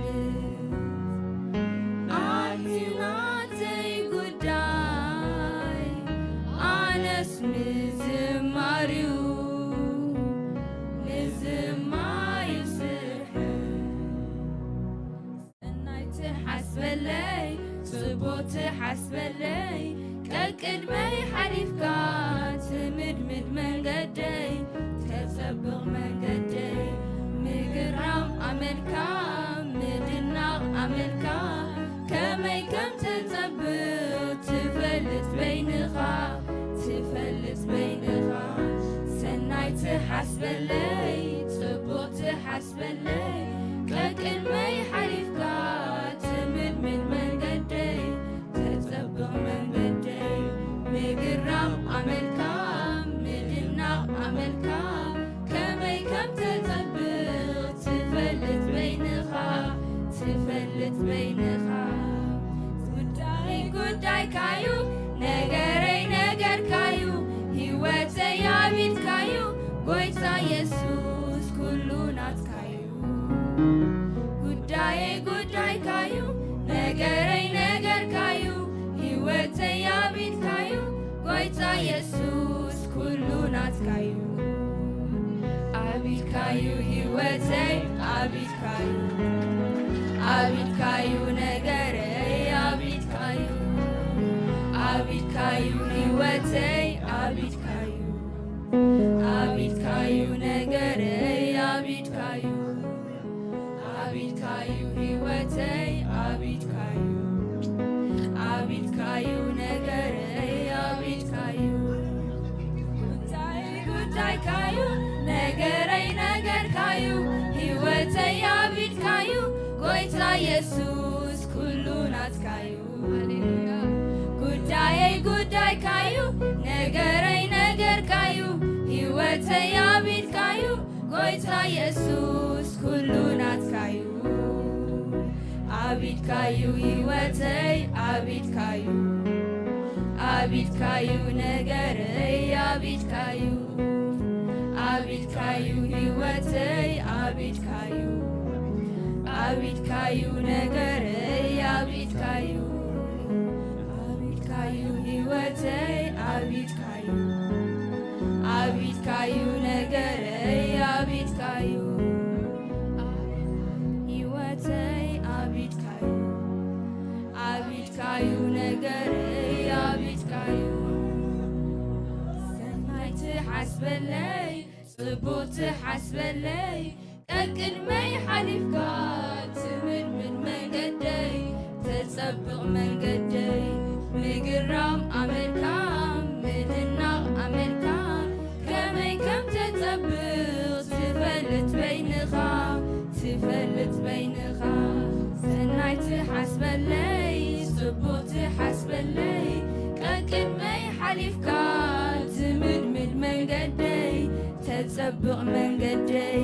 ኣብቲ ናተይ ጉዳይ፣ ኣነስ ምዝማርዩ፣ ምዝማዩ ስርሐይ። ሰናይ ትሓስበለይ፣ ጽቡቕ ትሓስበለይ፣ ቀቅድመይ ሓሊፍካ ትምድምድ መንገደይ፣ ተጸብቕ መንገደይ፣ ምግራም ኣመልካ፣ ምድናቕ ኣመልካ፣ ከመይ ከም ተጸብቕ ትፈልጥ በይንኻ፣ ትፈልጥ በይንኻ። ሰናይ ትሓስበለይ፣ ጽቡቕ ትሓስበለይ፣ ቀቅድመይ ሓሊፍካ ትምድምድ መንገደይ፣ ተጸብቕ መንገደይ፣ ምግራም ኣመልካ፣ ምድናቕ ኣመልካ፣ በይንኻ። ጉዳይ ጉዳይካዩ፣ ነገረይ ነገርካዩ፣ ህይወተይ ኣብ ኢድካዩ፣ ጎይታ የሱስ ኩሉ ናትካዩ። ጉዳይ ጉዳይካዩ፣ ነገረይ ነገርካዩ፣ ህይወተይ ኣብ ኢድካዩ፣ ጎይታ የሱስ ኩሉ ናትካዩ። ኣብ ኢድካዩ ህይወተይ፣ ኣብ ኢድካዩ፣ ኣብ ኢድካዩ ነገረይ፣ ኣብ ኢድካዩ፣ ኣብ ኢድካዩ ህይወተይ፣ ኣብ ኢድካዩ፣ ኣብ ኢድካዩ ነገረይ፣ ኣብ ኢድካዩ፣ ኣብ ኢድካዩ ህይወተይ፣ ኣብ ኢድካዩ፣ ኣብ ኢድካዩ ነገረይ፣ ኣብ ኢድካዩ። ጉዳይ ጉዳይካዩ፣ ነገረይ ነገርካዩ፣ ህይወተይ ኣብ ኢድካዩ፣ ጎይታ የሱስ ኩሉ ናትካዩ። ሃሌሉያ። ጉዳየይ ጉዳይካዩ፣ ነገረይ ነገርካዩ፣ ህይወተይ ኣብ ኢድካዩ፣ ጎይታ የሱስ ኩሉ ናትካዩ። ኣብ ኢድካዩ ህይወተይ፣ ኣብ ኢድካዩ፣ ኣብ ኢድካዩ ነገረይ፣ ኣብ ኢድካዩ፣ ኣብ ኢድካዩ ህይወተይ፣ ኣብ ኢድካዩ፣ ኣብ ኢድካዩ ነገረይ፣ ኣብ ኢድካዩ፣ ኣብ ኢድካዩ ህይወተይ፣ ኣብ ኢድካዩ፣ ኣብ ኢድካዩ ነገረይ፣ ኣብ ኢድካዩ፣ ህይወተይ ኣብ ኢድካዩ፣ ኣብ ኢድካዩ ነገረይ፣ ኣብ ኢድካዩ። ሰናይ ትሓስበለይ፣ ጽቡቕ ትሓስበለይ፣ ቀቅድመይ ሓሊፍካ ትምድምድ መንገደይ፣ ተጸብቕ መንገደይ። ምግራም ኣመልካ፣ ምድናቕ ኣመልካ፣ ከመይ ከም ተጸብቕ ትፈልጥ በይንኻ፣ ትፈልጥ በይንኻ። ሰናይ ትሓስበለይ፣ ጽቡቕ ትሓስበለይ፣ ቀቅድመይ ሓሊፍካ ትምድምድ መንገደይ፣ ተጸብቕ መንገደይ።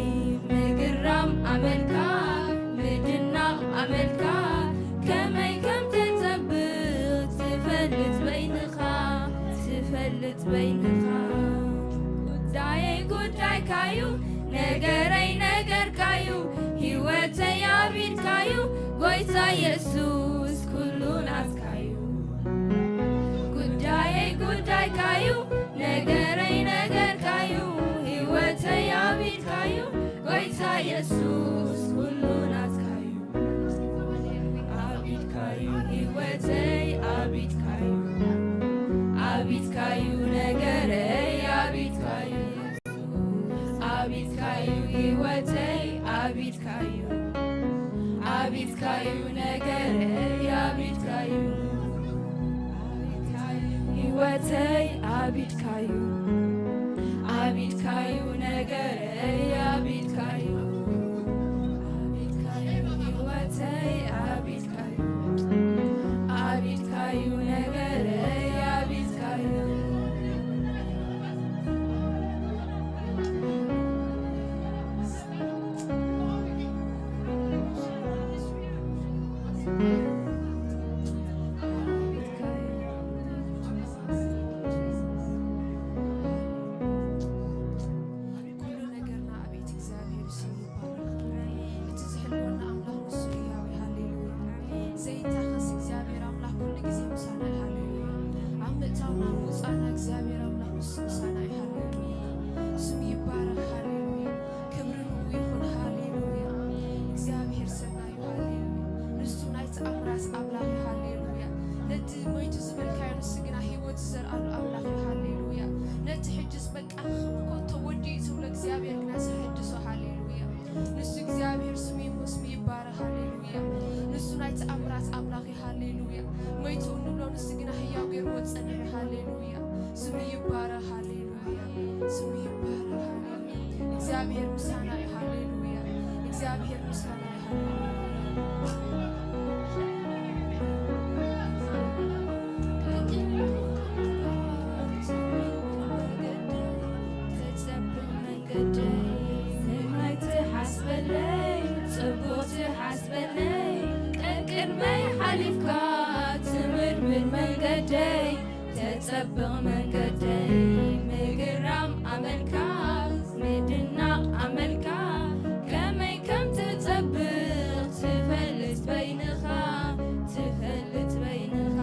ምግራም ኣመልካ፣ ምድናቕ ኣመልካ፣ ከመይ ከም ተጸብቕ ትፈልጥ በይንኻ፣ ትፈልጥ በይንኻ። ጉዳየይ ጉዳይካዩ፣ ነገረይ ነገርካዩ፣ ህይወተይ ኣብ ኢድካዩ፣ ጎይታ የሱስ ኩሉ ናትካዩ። ጉዳየይ ጉዳይካዩ፣ ነገረይ ነገርካዩ፣ ህይወተይ ኣብ ኢድካዩ፣ ጎይታ የሱስ ኩሉ ናትካዩ። ኣብ ኢድካዩ ህይወተይ፣ ኣብ ኢድካዩ፣ ኣብ ኢድካዩ ነገረይ፣ ኣብ ኢድካዩ፣ ኣብ ኢድካዩ ህይወተይ፣ ኣብ ኢድካዩ፣ ኣብ ኢድካዩ ነገረይ፣ ኣብ ኢድካዩ፣ ኣብ ኢድካዩ ህይወተይ፣ ኣብ ኢድካዩ፣ ኣብ ኢድካዩ ነገረይ፣ ኣብ ኢድካዩ፣ ኣብ ኢድካዩ ህይወተይ፣ ኣብ ኢድካዩ፣ ኣብ ኢድካዩ ነገረይ፣ ኣብ ኢድካዩ። ኩሉ ነገርና ኣቤት እግዚኣብሔር ስሙ ይባረክ። እቲ ዝሕልወና ኣምላኽ ንሱ ህያው እዩ። ሃሌሉያ። ዘይታኸስ እግዚኣብሔር ኣምላኽ ኩሉ ግዜ ምሳና እዩ። ሃሌሉያ። ኣብ ምእታውና ምውፃእና እግዚኣብሔር ኣምላኽ ንሱ ምሳና እዩ። ሃሌሉያ። ስሙ ይባረክ። ሃሌሉያ። ክብሪ ንኡ ይኹን። ሃሌሉያ። እግዚኣብሔር ሰናይ እዩ። ሃሌሉያ። ንሱ ናይ ተኣምራት ኣምላኽ እዩ። ሃሌሉያ። ነቲ ሞይቱ ዝበልካዮ ንሱ ግና ህይወት ዝዘርኣሉ ኣምላኽ እዩ። ሃሌሉያ። ነቲ ሕጅስ በቃ ኮቶ ወዲኡ ትብሎ እግዚኣብሔር ግና ዘሐድሶ። ሃሌሉያ። ንሱ እግዚኣብሔር ስሙ ይሞ-፣ ስሙ ይባረክ። ሃሌሉያ። ንሱ ናይ ተኣምራት ኣምላኽ እዩ። ሃሌሉያ። ሞይቱ እንብሎ ንሱ ግና ህያው ገይርዎ ዝጸንሕ እዩ። ሃሌሉያ። ስሙ ይባረክ። ሃሌሉያ። ስሙ ይባረክ። ሃሌሉያ። እግዚኣብሔር ምሳና እዩ። ሃሌሉያ። እግዚኣብሔር ምሳና እዩ። ሃሌሉያ። ሓሊፍካ ትምርምር መንገደይ፣ ተጸብቕ መንገደይ፣ ምግራም ኣመልካ፣ ምድናቕ ኣመልካ፣ ከመይ ከም ትጸብቕ ትፈልጥ በይንኻ፣ ትፈልጥ በይንኻ።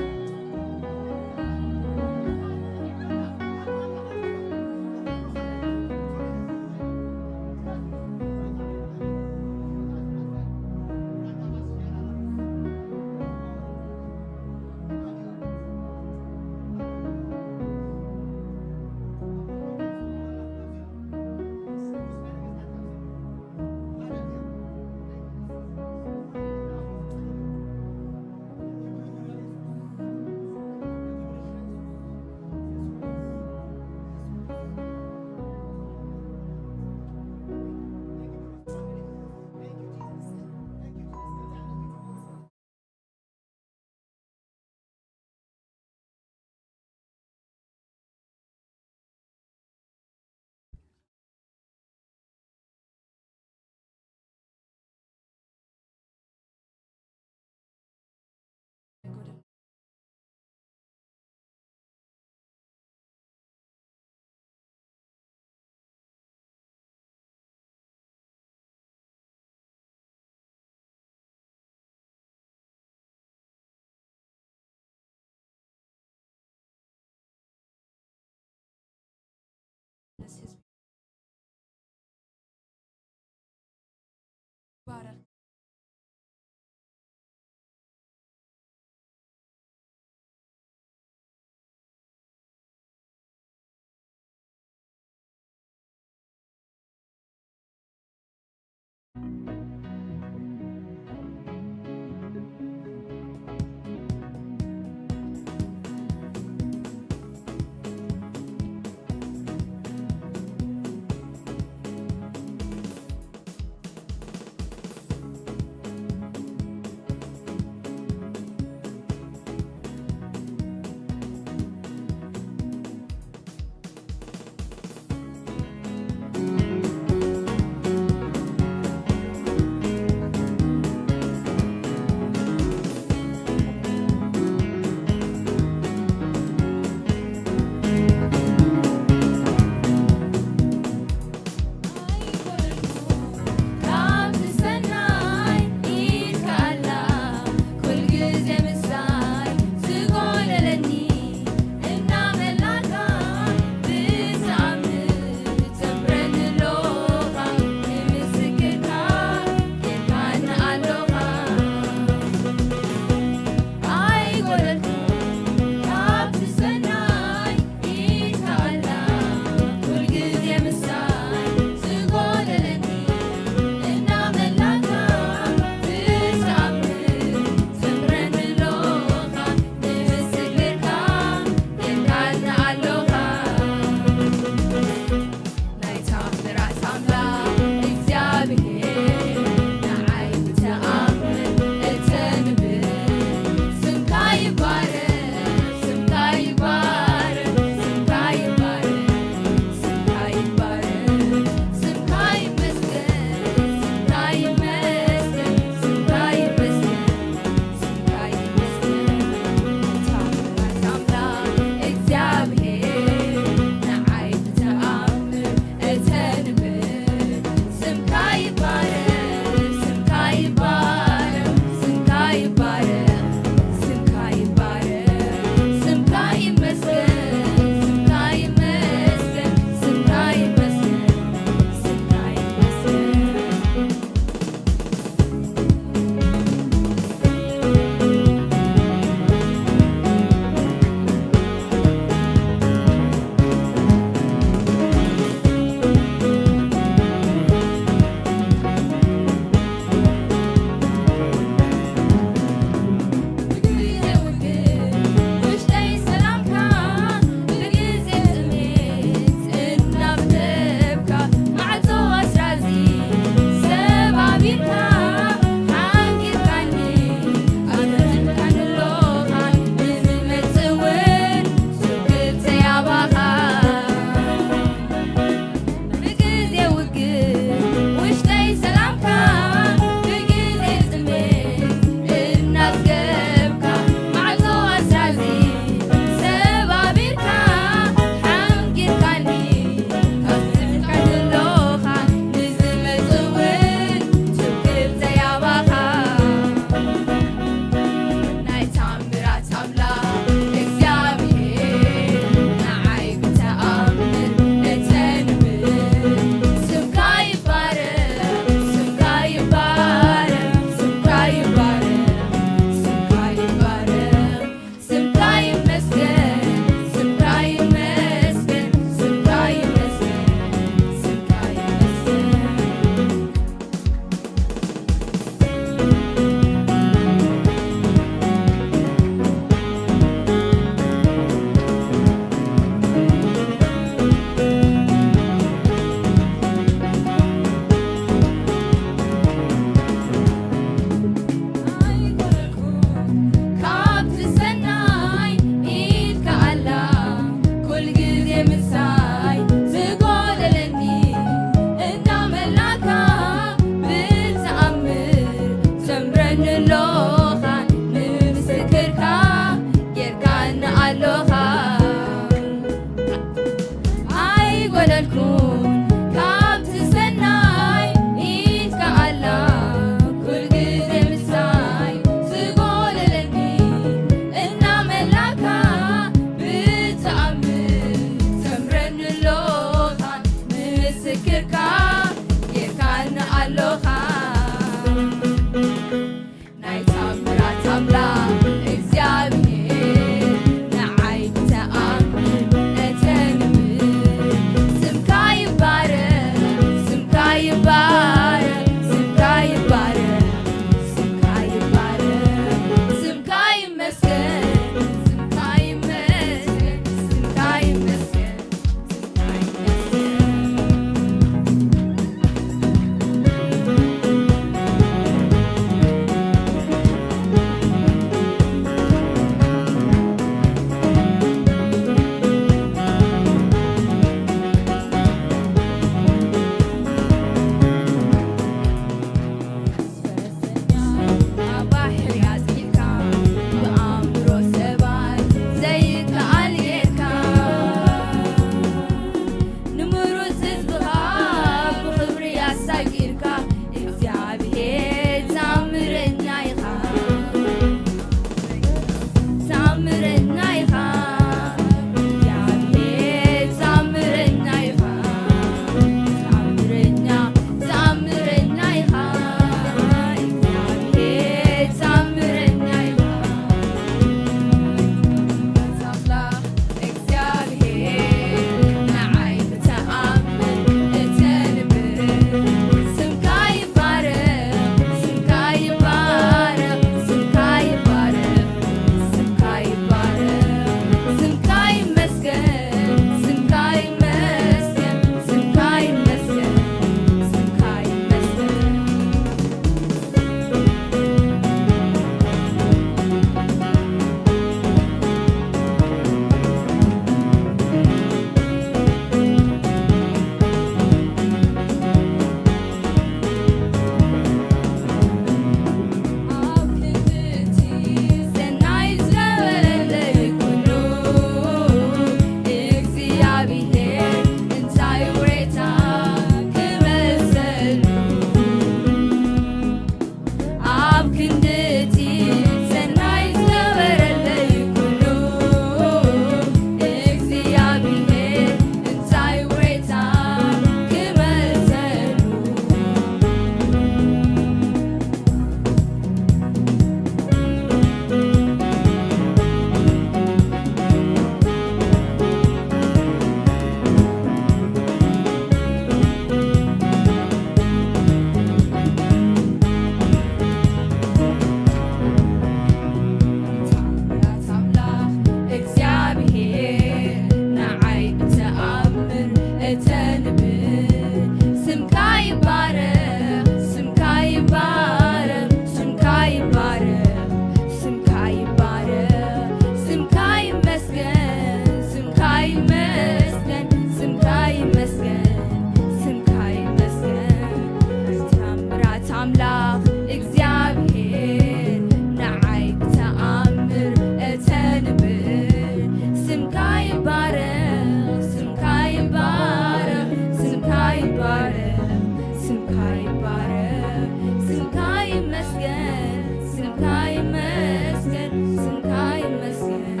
ይመስገን፣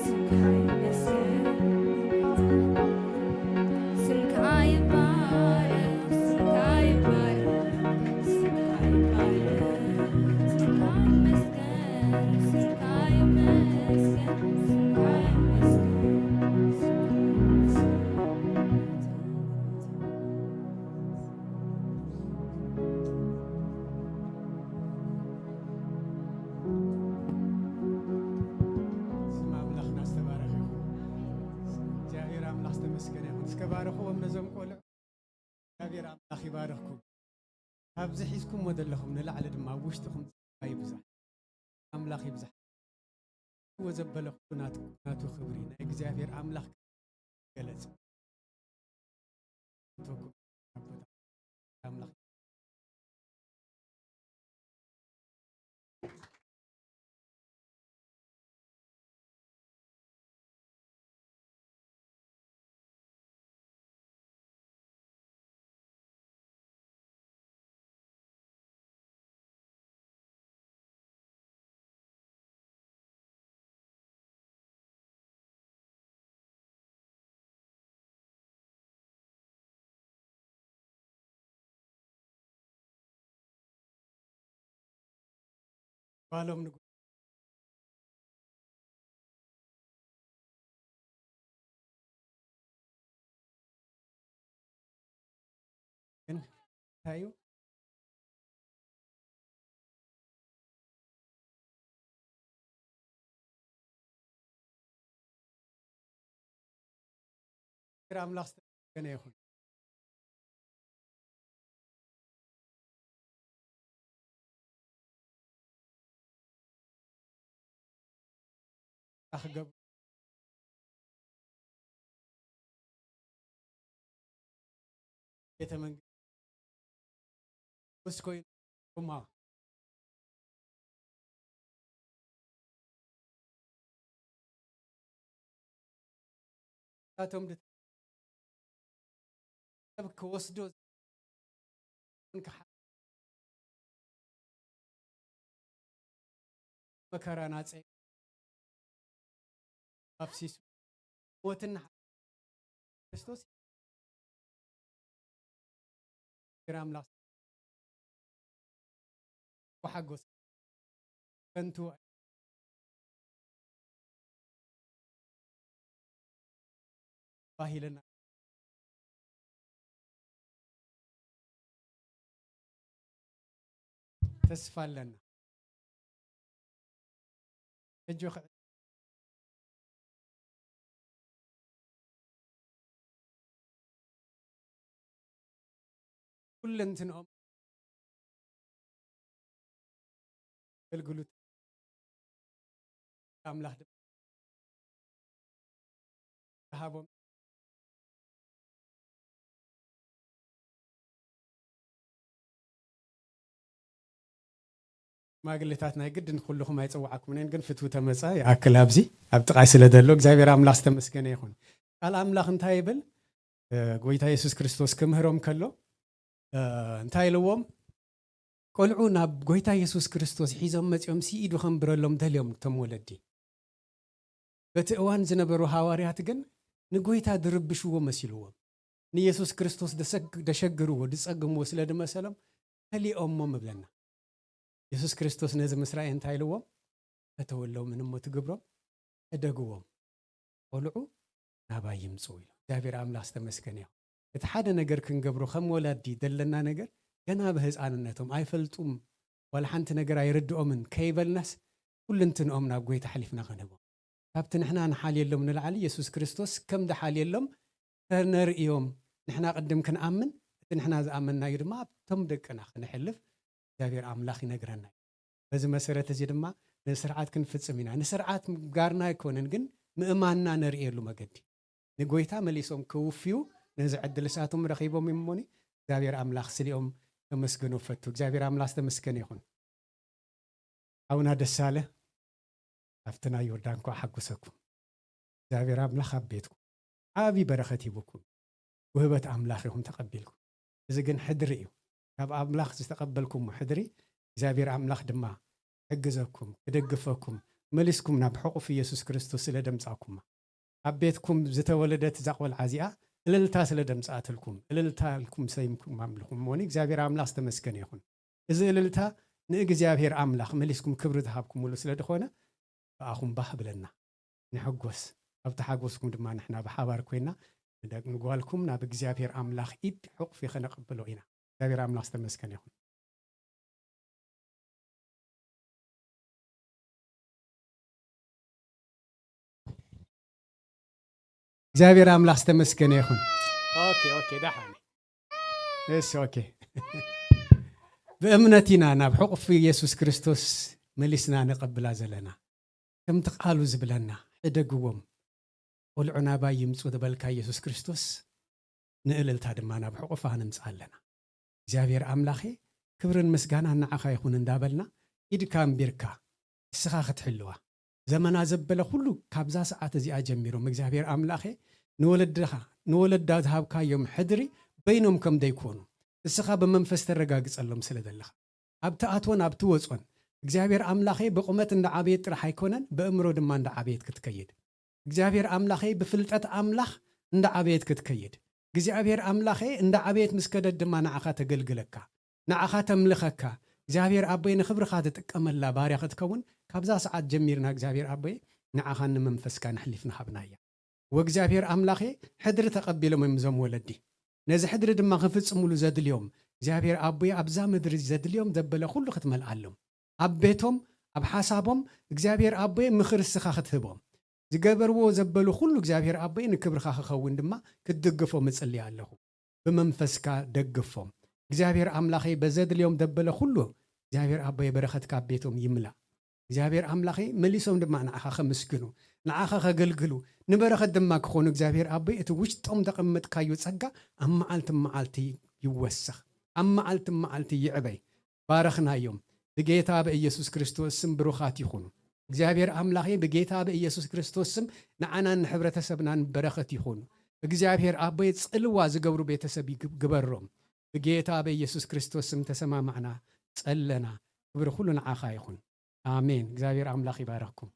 ስምካ ይመስገን። ስምካ ይባረክ፣ ስምካ ይባረክ፣ ስምካ ይባረክ። ስምካ ይመስገን፣ ስምካ ይመስገን፣ ስምካ ይመስገን። ስም ኣምላኽና ዝተባረኸ ይኹን። እግዚኣብሔር ኣምላኽ ዝተመስገነ ይኹን። እስከ ባርኽዎም ነዞም ቆልዑ። እግዚኣብሔር ኣምላኽ ይባርኽኩም። ካብዚ ሒዝኩምዎ ዘለኹም ንላዕሊ ድማ ኣብ ውሽጥኹም ጸጋ ይብዛሕ። ኣምላኽ ይብዛሕ። እዎ ዘበለ ኩሉ ናቱ፣ ናቱ ክብሪ ናይ እግዚኣብሔር ኣምላኽ ገለጽ። ኣምላኽ ጓሎም ንጉ ግን እንታይ እዩ? ኣምላኽ ዝተመስገነ ይኹን። ክገብሩ ቤተ መንግስቲ ምስ ኮይኑ ማ ናቶም ሰብ ክወስዶ መከራ ናፀ ኣፍሲሱ ሞትና ክርስቶስ ኣምላኽ ሓጎስ ከንቱ ባሂልና ተስፋ ኣለና። ሕጂ ኩለንትንኦም ኣገልግሎት ኣምላኽ ዝሃቦም ሽማግሌታት ናይ ግድን ኩልኹም ኣይፅዋዕኩምን እየን፣ ግን ፍትው ተመፃ ይኣክል ኣብዚ ኣብ ጥቓይ ስለ ዘሎ እግዚኣብሔር ኣምላኽ ዝተመስገነ ይኹን። ቃል ኣምላኽ እንታይ ይብል? ጎይታ የሱስ ክርስቶስ ክምህሮም ከሎ እንታይ ኢልዎም? ቆልዑ ናብ ጎይታ የሱስ ክርስቶስ ሒዞም መፂኦም ሲኢዱ ከንብረሎም ደልዮም እቶም ወለዲ። በቲ እዋን ዝነበሩ ሃዋርያት ግን ንጎይታ ድርብሽዎ መሲልዎም። ንየሱስ ክርስቶስ ደሸግርዎ ድጸግምዎ ስለ ድመሰሎም ከሊኦሞ ምብለና። የሱስ ክርስቶስ ነዚ ምስ ረኣየ እንታይ ኢልዎም? ፈተወሎም እሞ ትግብሮም ሕደግዎም። ቆልዑ ናባይ ይምጽኡ ኢሉ እግዚኣብሔር ኣምላኽ ዝተመስገነ ይኹን። እቲ ሓደ ነገር ክንገብሮ ከም ወላዲ ዘለና ነገር ገና ብህፃንነቶም ኣይፈልጡም ዋላ ሓንቲ ነገር ኣይርድኦምን ከይበልናስ ኩልንትንኦም ናብ ጎይታ ሓሊፍና ክንህቦም ካብቲ ንሕና ንሓልየሎም ንላዕሊ የሱስ ክርስቶስ ከም ድሓልየሎም ተነርእዮም ንሕና ቅድም ክንኣምን እቲ ንሕና ዝኣመንናዩ ድማ ኣብቶም ደቅና ክንሕልፍ እግዚኣብሔር ኣምላኽ ይነግረና እዩ። በዚ መሰረት እዚ ድማ ነዚ ስርዓት ክንፍጽም ኢና። ንስርዓት ምግባርና ኣይኮነን ግን ምእማንና ነርእየሉ መገዲ ንጎይታ መሊሶም ክውፍዩ ነዚ ዕድል እሳቶም ረኺቦም እሞኒ እግዚኣብሔር ኣምላኽ ስሊኦም ከመስግኖ ፈቱ። እግዚኣብሔር ኣምላኽ ዝተመስገነ ይኹን። ኣውና ደሳለ ኣብቲ ናይ ዮርዳን ኳ ሓጉሰኩም እግዚኣብሔር ኣምላኽ ኣብ ቤትኩም ዓብዪ በረኸት ሂቡኩም ውህበት ኣምላኽ ኢኹም ተቐቢልኩም። እዚ ግን ሕድሪ እዩ። ካብ ኣምላኽ ዝተቐበልኩሞ ሕድሪ እግዚኣብሔር ኣምላኽ ድማ ሕግዘኩም ክደግፈኩም መሊስኩም ናብ ሕቑፍ ኢየሱስ ክርስቶስ ስለ ደምጻኩማ፣ ኣብ ቤትኩም ዝተወለደት እዛ ቆልዓ እዚኣ እልልታ ስለ ደምጻትልኩም፣ እልልታ ኢልኩም ሰይምኩም ኣምልኹም እሞኒ እግዚኣብሔር ኣምላኽ ዝተመስገነ ይኹን። እዚ እልልታ ንእግዚኣብሔር ኣምላኽ መሊስኩም ክብሪ ዝሃብኩምሉ ስለ ዝኾነ ብኣኹም ባህ ብለና፣ ንሕጎስ። ኣብቲ ሓጎስኩም ድማ ንሕና ብሓባር ኮይና ንደግ-፣ ንጓልኩም ናብ እግዚኣብሔር ኣምላኽ ኢድ ሕቑፊ ከነቐብሎ ኢና። እግዚኣብሔር ኣምላኽ ዝተመስገነ ይኹን። እግዚኣብሔር ኣምላኽ ዝተመስገነ ይኹን። ኦኬ፣ ኦኬ፣ ደሓን። እሺ፣ ኦኬ። ብእምነት ኢና ናብ ሕቑፍ ኢየሱስ ክርስቶስ መሊስና ንቐብላ ዘለና። ከምቲ ቃሉ ዝብለና፣ "ሕደግዎም፣ ቆልዑ ናባይ ይምጹ" ዝበልካ ኢየሱስ ክርስቶስ፣ ንእልልታ ድማ ናብ ሕቑፋ ንምጻእ ኣለና። እግዚኣብሔር ኣምላኸ፣ ክብርን ምስጋናን ንዓኻ ይኹን እንዳበልና፣ ኢድካ ኣንቢርካ፣ ንስኻ ክትሕልዋ፣ ዘመና ዘበለ ኩሉ ካብዛ ሰዓት እዚኣ ጀሚሮም፣ እግዚኣብሔር ኣምላኸ፣ ንወለድኻ፣ ንወለዳ ዝሃብካዮም ሕድሪ በይኖም ከም ዘይኮኑ፣ ንስኻ ብመንፈስ ተረጋግጸሎም ስለ ዘለኻ፣ ኣብ ትኣትወን ኣብ ትወጾን፣ እግዚኣብሔር ኣምላኸ፣ ብቑመት እንዳዓበየት ጥራሕ ኣይኮነን፣ በእምሮ ድማ እንዳዓበየት ክትከይድ፣ እግዚኣብሔር ኣምላኸ፣ ብፍልጠት ኣምላኽ እንዳዓበየት ክትከይድ፣ እግዚኣብሔር ኣምላኸ፣ እንዳዓበየት ምስ ከደት ድማ ንዓኻ ተገልግለካ፣ ንዓኻ ተምልኸካ፣ እግዚኣብሔር ኣቦይ፣ ንኽብርኻ ትጥቀመላ ባርያ ክትከውን፣ ካብዛ ሰዓት ጀሚርና፣ እግዚኣብሔር ኣቦይ፣ ንዓኻን ንመንፈስካን ኣሕሊፍና ሃብናያ። ወእግዚኣብሔር ኣምላኸ፣ ሕድሪ ተቐቢሎም እዮም እዞም ወለዲ። ነዚ ሕድሪ ድማ ክፍጽሙሉ ዘድልዮም፣ እግዚኣብሔር ኣቦይ ኣብዛ ምድሪ ዘድልዮም ዘበለ ኩሉ ክትመልኣሎም፣ ኣብ ቤቶም፣ ኣብ ሓሳቦም እግዚኣብሔር ኣቦይ ምኽሪ እስኻ ክትህቦም፣ ዝገበርዎ ዘበሉ ኩሉ እግዚኣብሔር ኣቦይ ንክብርኻ ክኸውን ድማ ክትድግፎም እጽሊ ኣለኹ። ብመንፈስካ ደግፎም። እግዚኣብሔር ኣምላኸይ በዘድልዮም ዘበለ ኩሉ እግዚኣብሔር ኣቦይ በረኸትካ ኣብ ቤቶም ይምላእ። እግዚኣብሔር ኣምላኸይ መሊሶም ድማ ንዓኻ ከመስግኑ፣ ንዓኻ ከገልግሉ፣ ንበረኸት ድማ ክኾኑ እግዚኣብሔር ኣቦይ እቲ ውሽጦም ዘቐመጥካዮ ጸጋ ኣብ መዓልቲ መዓልቲ ይወሰኽ፣ ኣብ መዓልቲ መዓልቲ ይዕበይ። ባረኽናዮም። ብጌታ ብኢየሱስ ክርስቶስ ስም ብሩኻት ይኹኑ። እግዚኣብሔር ኣምላኸይ ብጌታ ብኢየሱስ ክርስቶስ ስም ንዓናን ንሕብረተሰብናን በረኸት ይኹኑ። እግዚኣብሔር ኣቦይ ጽልዋ ዝገብሩ ቤተሰብ ይግ-፣ ግበሮም። ብጌታ ብኢየሱስ ክርስቶስ ስም ተሰማማዕና፣ ጸለና። ክብሪ ኩሉ ንዓኻ ይኹን። ኣሜን። እግዚኣብሔር ኣምላኽ ይባረኽኩም።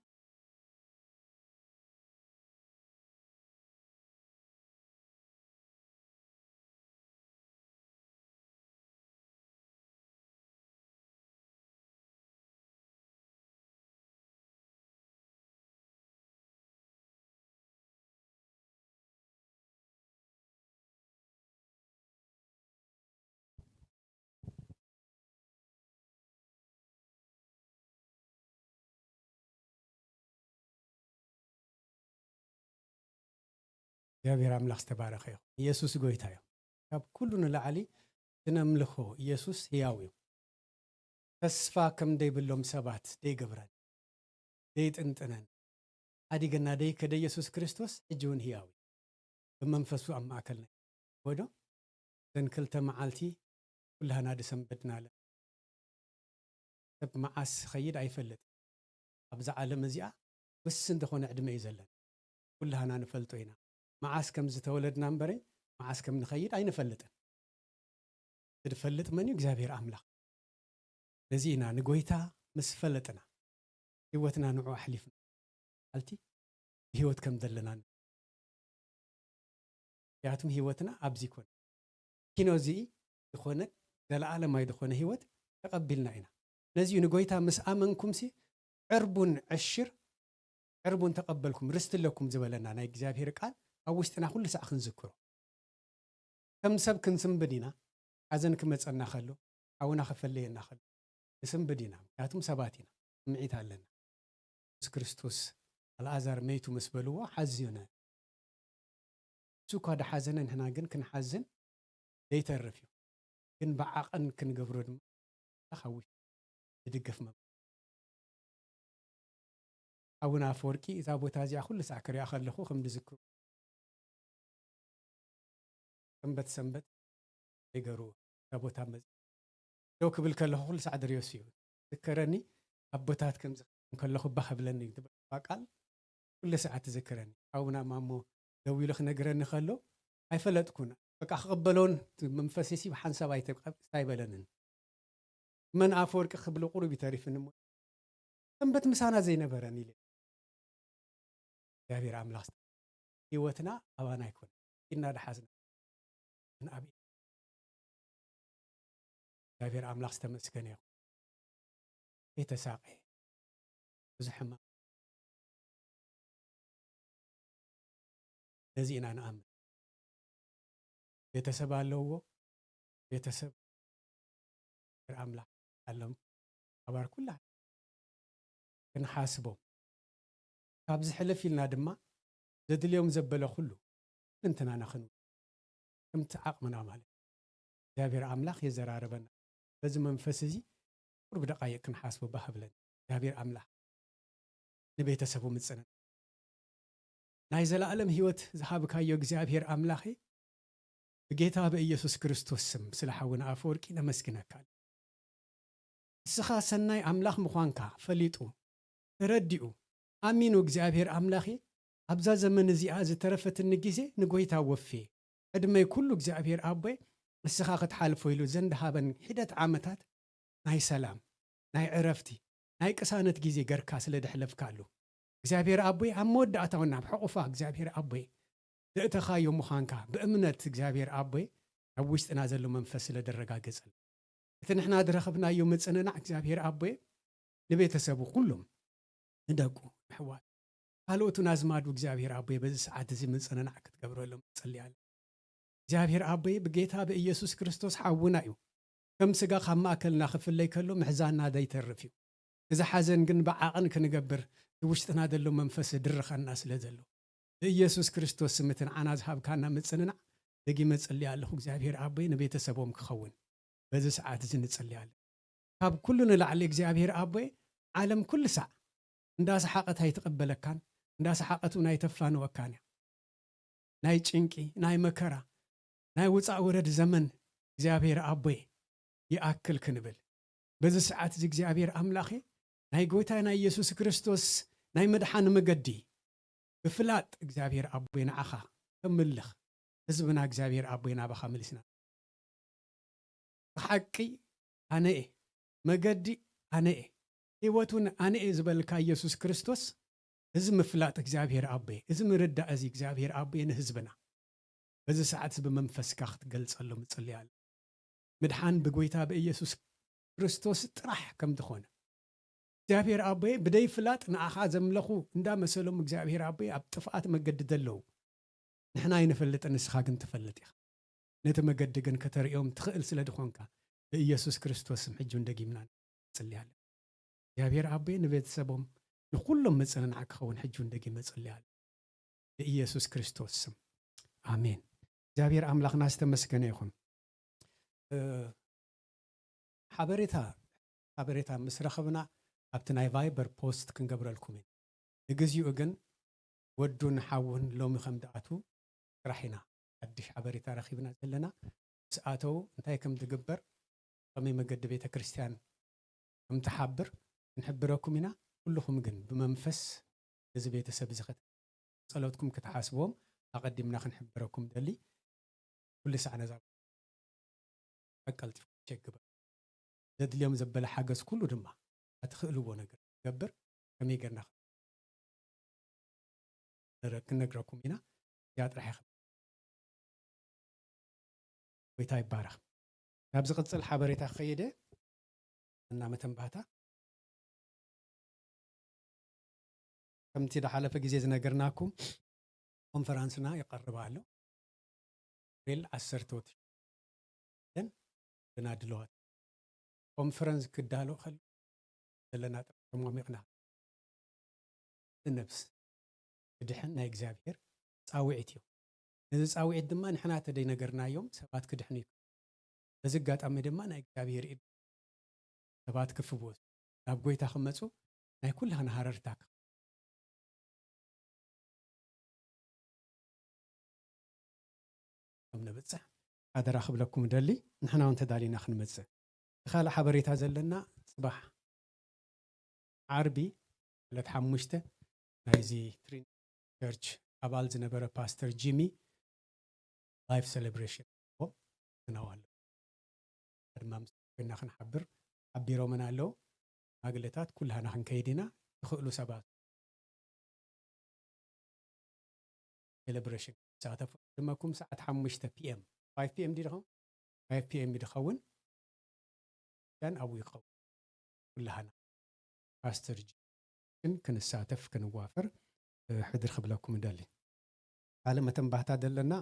እግዚኣብሔር ኣምላኽ ዝተባረኸ ይኹን። ኢየሱስ ጎይታ እዩ። ካብ ኩሉ ንላዕሊ ትነምልኾ ኢየሱስ ህያው እዩ። ተስፋ ከም ደይብሎም ሰባት ደይገብረን፣ ደይጥንጥነን፣ ሓዲገና ደይከደ ኢየሱስ ክርስቶስ ሕጂ እውን ህያው እዩ። ብመንፈሱ ኣብ ማእከልና ይወዶ። እዘን ክልተ መዓልቲ ኩላህና ድሰንበድና ኣለ። ሰብ መዓስ ኸይድ ኣይፈልጥ። ኣብዛ ዓለም እዚኣ ውስን ዝኾነ ዕድመ እዩ ዘለና። ኩላህና ንፈልጦ ኢና። መዓስ ከም ዝተወለድና እምበረ፣ መዓስ ከም ንኸይድ ኣይንፈልጥን። ዝፈልጥ መን እዩ? እግዚኣብሔር ኣምላኽ። ነዚ ኢና ንጎይታ ምስ ፈለጥና፣ ህይወትና ንዑ ኣሕሊፍና፣ ሓልቲ ብህይወት ከም ዘለና። ምኽንያቱም ህይወትና ኣብዚ ይኮነ። ኪኖ እዚ ዝኾነ ዘለዓለማዊ ዝኾነ ህይወት ተቐቢልና ኢና። ነዚ እዩ ንጎይታ ምስ ኣመንኩምሲ ዕርቡን ዕሽር፣ ዕርቡን ተቐበልኩም፣ ርስቲ ኣለኩም ዝበለና ናይ እግዚኣብሔር ቃል ኣብ ውሽጥና ኩሉ ሳዕ ክንዝክሮ። ከም ሰብ ክንስንብድ ኢና። ሓዘን ክመጸና ከሎ፣ ሓውና ክፈለየና ከሎ፣ ንስንብድ ኢና። ምኽንያቱም ሰባት ኢና፣ ስምዒት ኣለና። የሱስ ክርስቶስ ኣልኣዛር መይቱ ምስ በልዎ ሓዚነ። እሱ እኳ ደሓዘነ፣ ንሕና ግን ክንሓዝን ዘይተርፍ እዩ። ግን ብዓቐን ክንገብሮ ድማ ካብ ውሽጢ ዝድገፍ መ-፣ ኣቡነ ኣፈወርቂ እዛ ቦታ እዚኣ ኩሉ ሳዕ ክሪኣ ከለኹ ከም ዝዝክሩ፣ ሰንበት ሰንበት ይገሩ እዛ ቦታ መ-፣ ደው ክብል ከለኹ ኩሉ ሳዕ ድርዮስ እዩ ዝከረኒ። ኣቦታት ከምዚ ከለኹ ባህ ብለኒ ትብል ቃል ኩሉ ሳዕ ትዝክረኒ። ኣቡና ማሞ ደዊሉ ክነግረኒ ከሎ ኣይፈለጥኩን። በቃ ክቕበሎን መንፈሰይሲ ብሓንሳብ ኣይተ-፣ ኣይበለንን። መን ኣፈወርቂ ክብሎ ቁሩብ ይተሪፍኒ እሞ ሰንበት ምሳና ዘይነበረን ኢለ እግዚኣብሔር ኣምላኽ ህይወትና ኣባና ኣይኮነ ኢድና ደሓዝና ግን ኣብ እግዚኣብሔር ኣምላኽ ዝተመስገነ ይኹን። ቤተሳቀ ብዙሕ ሕማም ነዚ ኢና ንኣምን። ቤተሰብ ኣለዎ። ቤተሰብ ኣምላኽ ኣለም ኣባር ኩላ ክንሓስቦም ካብዚ ሕልፍ ኢልና ድማ ዘድልዮም ዘበለ ኩሉ እንትናና ክንው ከምቲ ዓቕምና ማለት እግዚኣብሔር ኣምላኽ የዘራረበና። በዚ መንፈስ እዚ ቁርብ ደቃይቅ ክንሓስቦ ባህብለን እግዚኣብሔር ኣምላኽ ንቤተሰቡ ምጽንን ናይ ዘላለም ህይወት ዝሃብካዮ እግዚኣብሔር ኣምላኸ ብጌታ ብኢየሱስ ክርስቶስ ስም ስለ ሓውና ኣፈወርቂ ነመስግነካ። እስኻ ሰናይ ኣምላኽ ምዃንካ ፈሊጡ ተረዲኡ ኣሚኑ እግዚኣብሔር ኣምላኸ ኣብዛ ዘመን እዚኣ ዝተረፈትኒ ግዜ ንጎይታ ወፌ ዕድመይ ኩሉ እግዚኣብሔር ኣቦይ እስኻ ክትሓልፎ ኢሉ ዘንድሃበን ሒደት ዓመታት ናይ ሰላም ናይ ዕረፍቲ ናይ ቅሳነት ግዜ ገርካ ስለ ደሕለፍካሉ እግዚኣብሔር ኣቦይ ኣብ መወዳእታውን ናብ ሕቑፋ እግዚኣብሔር ኣቦይ ዘእተኻዮ ምዃንካ ብእምነት እግዚኣብሔር ኣቦይ ኣብ ውሽጥና ዘሎ መንፈስ ስለ ደረጋገጸል እቲ ንሕና ዝረኸብናዮ ምጽንናዕ እግዚኣብሔር ኣቦይ ንቤተሰቡ ኩሎም ንደቁ ንሕዋት ካልኦቱን ኣዝማዱ እግዚኣብሔር ኣቦይ በዚ ሰዓት እዚ ምጽንናዕ ክትገብረሎም እጽልያለ እግዚኣብሔር ኣቦይ ብጌታ ብኢየሱስ ክርስቶስ ሓውና እዩ ከም ስጋ ካብ ማእከልና ክፍለይ ከሎ ምሕዛና ዘይተርፍ እዩ እዚ ሓዘን ግን ብዓቕን ክንገብር እቲ ውሽጥና ዘሎ መንፈስ ድርኸና ስለ ዘሎ ብኢየሱስ ክርስቶስ ስም እቲ ንዓና ዝሃብካና ምጽንናዕ ደጊመ ጽልያ ኣለኹ እግዚኣብሔር ኣቦይ ንቤተሰቦም ክኸውን በዚ ሰዓት እዚ ንጽልያ ኣለና ካብ ኩሉ ንላዕሊ እግዚኣብሔር ኣቦይ ዓለም ኩሉ ሳዕ እንዳሰሓቐት ኣይትቐበለካን እንዳሰሓቐት እውን ኣይተፋንወካን እያ ናይ ጭንቂ ናይ መከራ ናይ ውፃእ ውረድ ዘመን እግዚኣብሔር ኣቦይ ይኣክል ክንብል በዚ ሰዓት እዚ እግዚኣብሔር ኣምላኸ ናይ ጎይታ ናይ ኢየሱስ ክርስቶስ ናይ መድሓኒ መገዲ ብፍላጥ እግዚኣብሔር ኣቦይ ንዓኻ ከምልኽ ህዝብና እግዚኣብሔር ኣቦይ ናባኻ መሊስና ብሓቂ ኣነ እየ መገዲ ኣነ እየ ህይወቱን ኣነ እየ ዝበልካ ኢየሱስ ክርስቶስ እዚ ምፍላጥ እግዚኣብሔር ኣቦይ እዚ ምርዳእ እዚ እግዚኣብሔር ኣቦይ ንህዝብና በዚ ሰዓት እዚ ብመንፈስካ ክትገልጸሎም እጽልይ ኣለኹ ምድሓን ብጎይታ ብኢየሱስ ክርስቶስ ጥራሕ ከም ዝኾነ እግዚኣብሔር ኣቦይ ብደይ ፍላጥ ንኣኻ ዘምለኹ እንዳመሰሎም እግዚኣብሔር ኣቦይ ኣብ ጥፍኣት መገዲ ዘለዉ ንሕና ኣይንፈልጥን ንስኻ ግን ትፈልጥ ኢኻ ነቲ መገዲ ግን ከተርእዮም ትኽእል ስለ ዝኾንካ ብኢየሱስ ክርስቶስ ስም ሕጂ እውን ደጊምና ንጽልይ ኣለና እግዚኣብሔር ኣቦይ ንቤተሰቦም ንኩሎም ምጽንናዕ ክኸውን ሕጂ እውን ደጊመ እጽልይ ኣለና ብኢየሱስ ክርስቶስ ስም ኣሜን እግዚኣብሔር ኣምላኽና ዝተመስገነ ይኹን ሓበሬታ ሓበሬታ ምስ ረኸብና ኣብቲ ናይ ቫይበር ፖስት ክንገብረልኩም ኢና ንግዚኡ ግን ወዱን ሓውን ሎሚ ከም ድኣትዉ ስራሕ ኢና ሓድሽ ሓበሬታ ረኺብና ዘለና ምስ ኣተዉ እንታይ ከም ዝግበር ከመይ መገዲ ቤተ ክርስቲያን ከም ትሓብር ክንሕብረኩም ኢና ኩልኹም ግን ብመንፈስ እዚ ቤተሰብ እዚ ጸሎትኩም ክትሓስብዎም ኣቐዲምና ክንሕብረኩም ደሊ ኩሉ ሳዕ ነዛ ኣቀልጢፉ ቸግበር ዘድልዮም ዘበለ ሓገዝ ኩሉ ድማ ኣትኽእልዎ ነገር ገብር ከመይ ገርና ክንነግረኩም ኢና እዚኣ ጥራሕ ይኽእል ጎይታ ይባረኽ ናብ ዝቕፅል ሓበሬታ ክኸይደ እና መተንባህታ ከምቲ ዝሓለፈ ግዜ ዝነገርናኩም ኮንፈራንስና ይቐርብ ኣሎ ሪል ዓሰርተ ወትሽን ብና ድለዋት ኮንፈረንስ ክዳሎ ከሎ ዘለና ተማሚቕና ነብስ ክድሕን ናይ እግዚኣብሔር ፃውዒት እዩ ነዚ ፃውዒት ድማ ንሕና ተደይነገርናዮም ሰባት ክድሕኑ እዩ በዚ ኣጋጣሚ ድማ ናይ እግዚኣብሔር ኢድ ሰባት ክፍወሱ ናብ ጎይታ ክመፁ ናይ ኩላህና ሃረርታ ከም ንብፅሕ ሓደራ ክብለኩም ደሊ ንሕና እውን ተዳሊና ክንመፅእ እቲ ካልእ ሓበሬታ ዘለና ፅባሕ ዓርቢ ዕለት ሓሙሽተ ናይዚ ትሪን ቸርች ኣባል ዝነበረ ፓስተር ጂሚ ላይፍ ሴሌብሬሽን ዝናው ኣሎ ድማ ምስ ኮይና ክንሓብር ሓቢሮምን ኣለዉ ሽማግለታት ኩላህና ክንከይድ ኢና። ትኽእሉ ሰባት ሴሌብሬሽን ክትሳተፉ ድመኩም ሰዓት ሓሙሽተ ፒ ኤም፣ ፋይቭ ፒ ኤም ድዩ ድኸውን? ፋይቭ ፒ ኤም ድኸውን? ያን ኣብኡ ይኸውን። ኩላህና ፓስተር ጅ-፣ ግን ክንሳተፍ ክንዋፈር፣ እ፣ ሕድር ክብለኩም እደሊ። ካልእ መተንባህታ ዘለና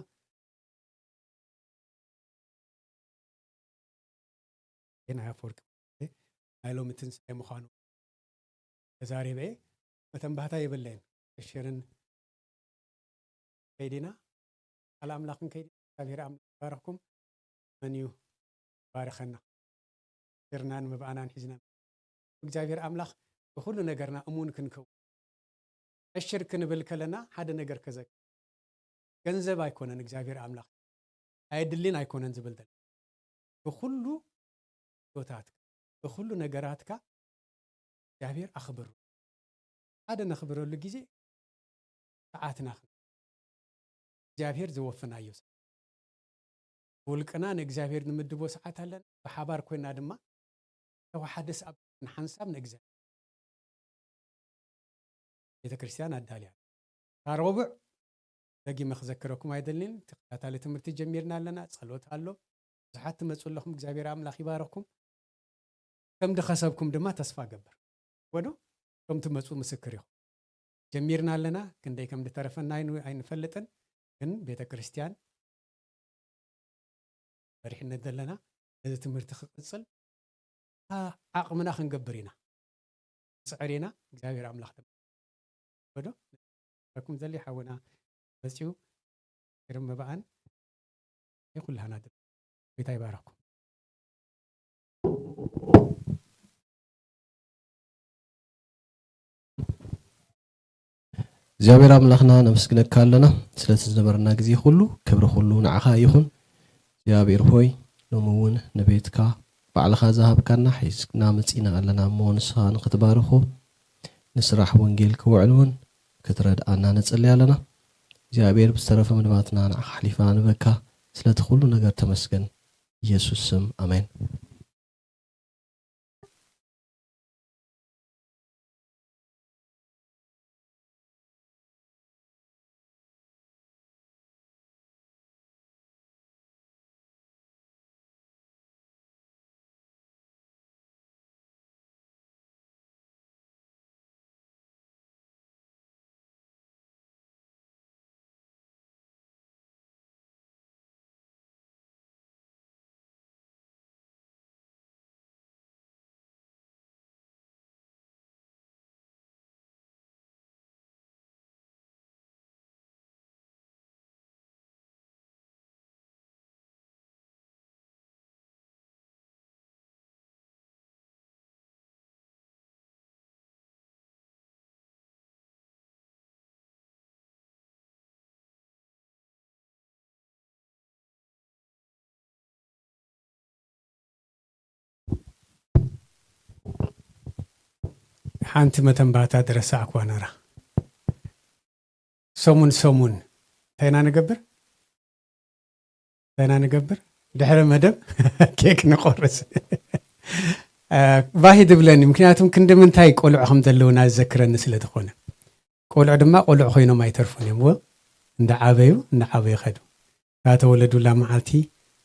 ግን ኣፈወርቂ ናይ ሎሚ ትንሳኤ ምዃኑ ተዛሪበ እየ። መተንባህታ የብለይን። ሽርን ከይዲና፣ ቃል ኣምላኽን ከይዲና፣ እግዚኣብሔር ኣምላኽ ይባርኽኩም። መን እዩ ባርኸና? ሽርናን መብኣናን ሒዝና፣ እግዚኣብሔር ኣምላኽ ብኹሉ ነገርና እሙን ክንከውን፣ ዕሽር ክንብል ከለና ሓደ ነገር ከዘክ-፣ ገንዘብ ኣይኮነን እግዚኣብሔር ኣምላኽ ኣየድልን ኣይኮነን ዝብል ዘሎ። ብኹሉ ህይወታትካ፣ ብኹሉ ነገራትካ እግዚኣብሔር ኣኽብሩ። ሓደ ነኽብረሉ ግዜ ሰዓትና ኽን-፣ እግዚኣብሔር ዝወፍናዮ ሰዓት። ብውልቅና ንእግዚኣብሔር ንምድቦ ሰዓት ኣለና። ብሓባር ኮይና ድማ ተወሓደ ሰዓት ንሓንሳብ ንእግዚኣብሔር ቤተ ክርስቲያን ኣዳልያ። እታ ረቡዕ ደጊመ ክዘክረኩም ኣይደልን። ተኸታታሊ ትምህርቲ ጀሚርና ኣለና። ጸሎት ኣሎ። ብዙሓት ትመጹ ኣለኹም። እግዚኣብሔር ኣምላኽ ይባረኽኩም። ከም ድኸሰብኩም ድማ ተስፋ ገብር። ወዶ ከም ትመጹ ምስክር ኢኹም። ጀሚርና ኣለና። ክንደይ ከም ድተረፈና ኣይን-፣ ኣይንፈልጥን። ግን ቤተ ክርስቲያን መሪሕነት ዘለና ነዚ ትምህርቲ ክቕጽል፣ አ-፣ ዓቕምና ክንገብር ኢና። ንጽዕር ኢና። እግዚኣብሔር ኣምላኽ ተመስገን። ወዶ ረኩም ዘሊ ሓውና መጺኡ፣ ግርም መባኣን ይኹላህና። ጎይታ ይባረኩም። እግዚኣብሔር ኣምላኽና ነመስግነካ ኣለና ስለቲ ዝነበረና ግዜ ኩሉ። ክብሪ ኩሉ ንዓኻ ይኹን። እግዚኣብሔር ሆይ፣ ሎሚ እውን ንቤትካ ባዕልኻ ዝሃብካና ሒዝና መጺና ኣለና እሞ፣ ንስኻ ንኽትባርኾ፣ ንስራሕ ወንጌል ክውዕል እውን ክትረድኣና ንጽሊ ኣለና። እግዚኣብሔር ብዝተረፈ መደባትና ንዓኻ ኣሕሊፍና ንበካ። ስለቲ ኩሉ ነገር ተመስገን። ኢየሱስ ስም፣ ኣሜን። ሓንቲ መተንባታ ድረሳዕኳ ነራ። ሰሙን ሰሙን እንታይ ኢና ንገብር? እንታይ ኢና ንገብር? ድሕሪ መደብ ኬክ ንቆርስ። እ፣ ባሂ ድብለኒ፣ ምክንያቱም ክንዲ ምንታይ ቆልዑ ከም ዘለውና ዝዘክረኒ ስለ ዝኾነ። ቆልዑ ድማ ቆልዑ ኮይኖም ኣይተርፉን እዮም። ወ-፣ እንዳዓበዩ፣ እንዳዓበዩ ኸዱ። እታ ተወለዱላ መዓልቲ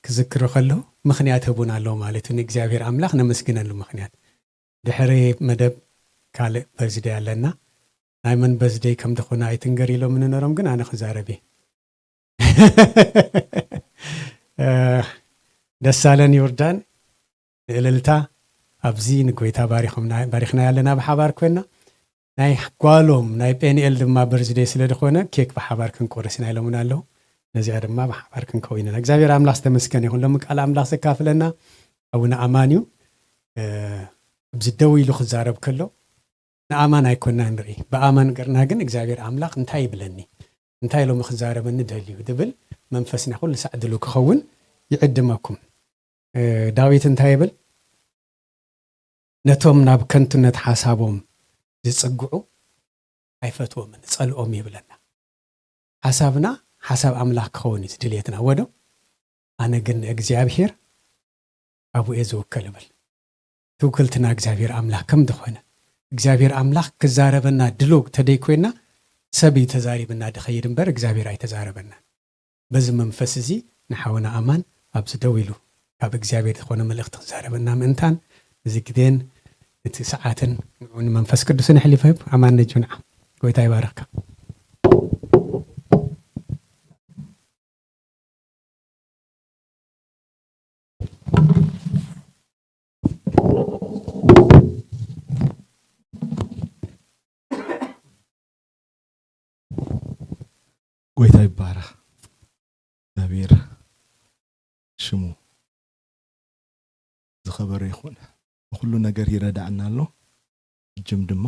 ክዝክሩ ከለዉ ምኽንያት ህቡን ኣለዉ ማለት እዩ። ንእግዚኣብሔር ኣምላኽ ነመስግነሉ ምኽንያት። ድሕሪ መደብ ካልእ በርዝደይ ኣለና። ናይ መን በርዝደይ ከም ዝኾነ ኣይትንገር ኢሎምኒ ነሮም፣ ግን ኣነ ክዛረብ እየ። እ፣ ደሳለን ዮርዳን ንእልልታ ኣብዚ ንጎይታ ባሪኾምና-፣ ባሪኽና ኣለና ብሓባር ኮይና። ናይ ጓሎም ናይ ጴንኤል ድማ በርዝደይ ስለ ዝኾነ ኬክ ብሓባር ክንቆርስ ኢና ኢሎምና ኣለዉ። ነዚኣ ድማ ብሓባር ክንከውን ኢና። እግዚኣብሔር ኣምላኽ ዝተመስገነ ይኹን። ሎሚ ቃል ኣምላኽ ዘካፍለና ኣቡነ ኣማን እዩ። እ፣ ኣብዚ ደው ኢሉ ክዛረብ ከሎ ንኣማን ኣይኮና ንርኢ። ብኣማን ገርና ግን እግዚኣብሔር ኣምላኽ እንታይ ይብለኒ? እንታይ ሎሚ ክዛረበኒ ደልዩ? ድብል መንፈስና ኩሉ ሳዕ ድሉ ክኸውን ይዕድመኩም። እ፣ ዳዊት እንታይ ይብል? ነቶም ናብ ከንቱነት ሓሳቦም ዝጽግዑ ኣይፈትዎምን፣ ጸልኦም ይብለና። ሓሳብና ሓሳብ ኣምላኽ ክኸውን እዩ ድልየትና። ወዶ ኣነ ግን ንእግዚኣብሔር ኣብኡ እየ ዝውከል እብል። ትውክልትና እግዚኣብሔር ኣምላኽ ከም ዝኾነ እግዚኣብሔር ኣምላኽ ክዛረበና ድሎ ተደይኮይና ሰብ እዩ ተዛሪብና ድኸይድ እምበር እግዚኣብሔር ኣይተዛረበናን። በዚ መንፈስ እዚ ንሓውና ኣማን ኣብዚ ደው ኢሉ ካብ እግዚኣብሔር ዝኾነ መልእኽቲ ክዛረበና ምእንታን እዚ ግዜን እቲ ሰዓትን ንዑ ንመንፈስ ቅዱስን ኣሕሊፈ ኣማን ነጁ ንዓ ጎይታ ይባረኽካ። ጎይታ ይባረኽ። እግዚኣብሔር ሽሙ ዝኸበረ ይኹን። ብኩሉ ነገር ይረዳዕና ኣሎ። እጅም ድማ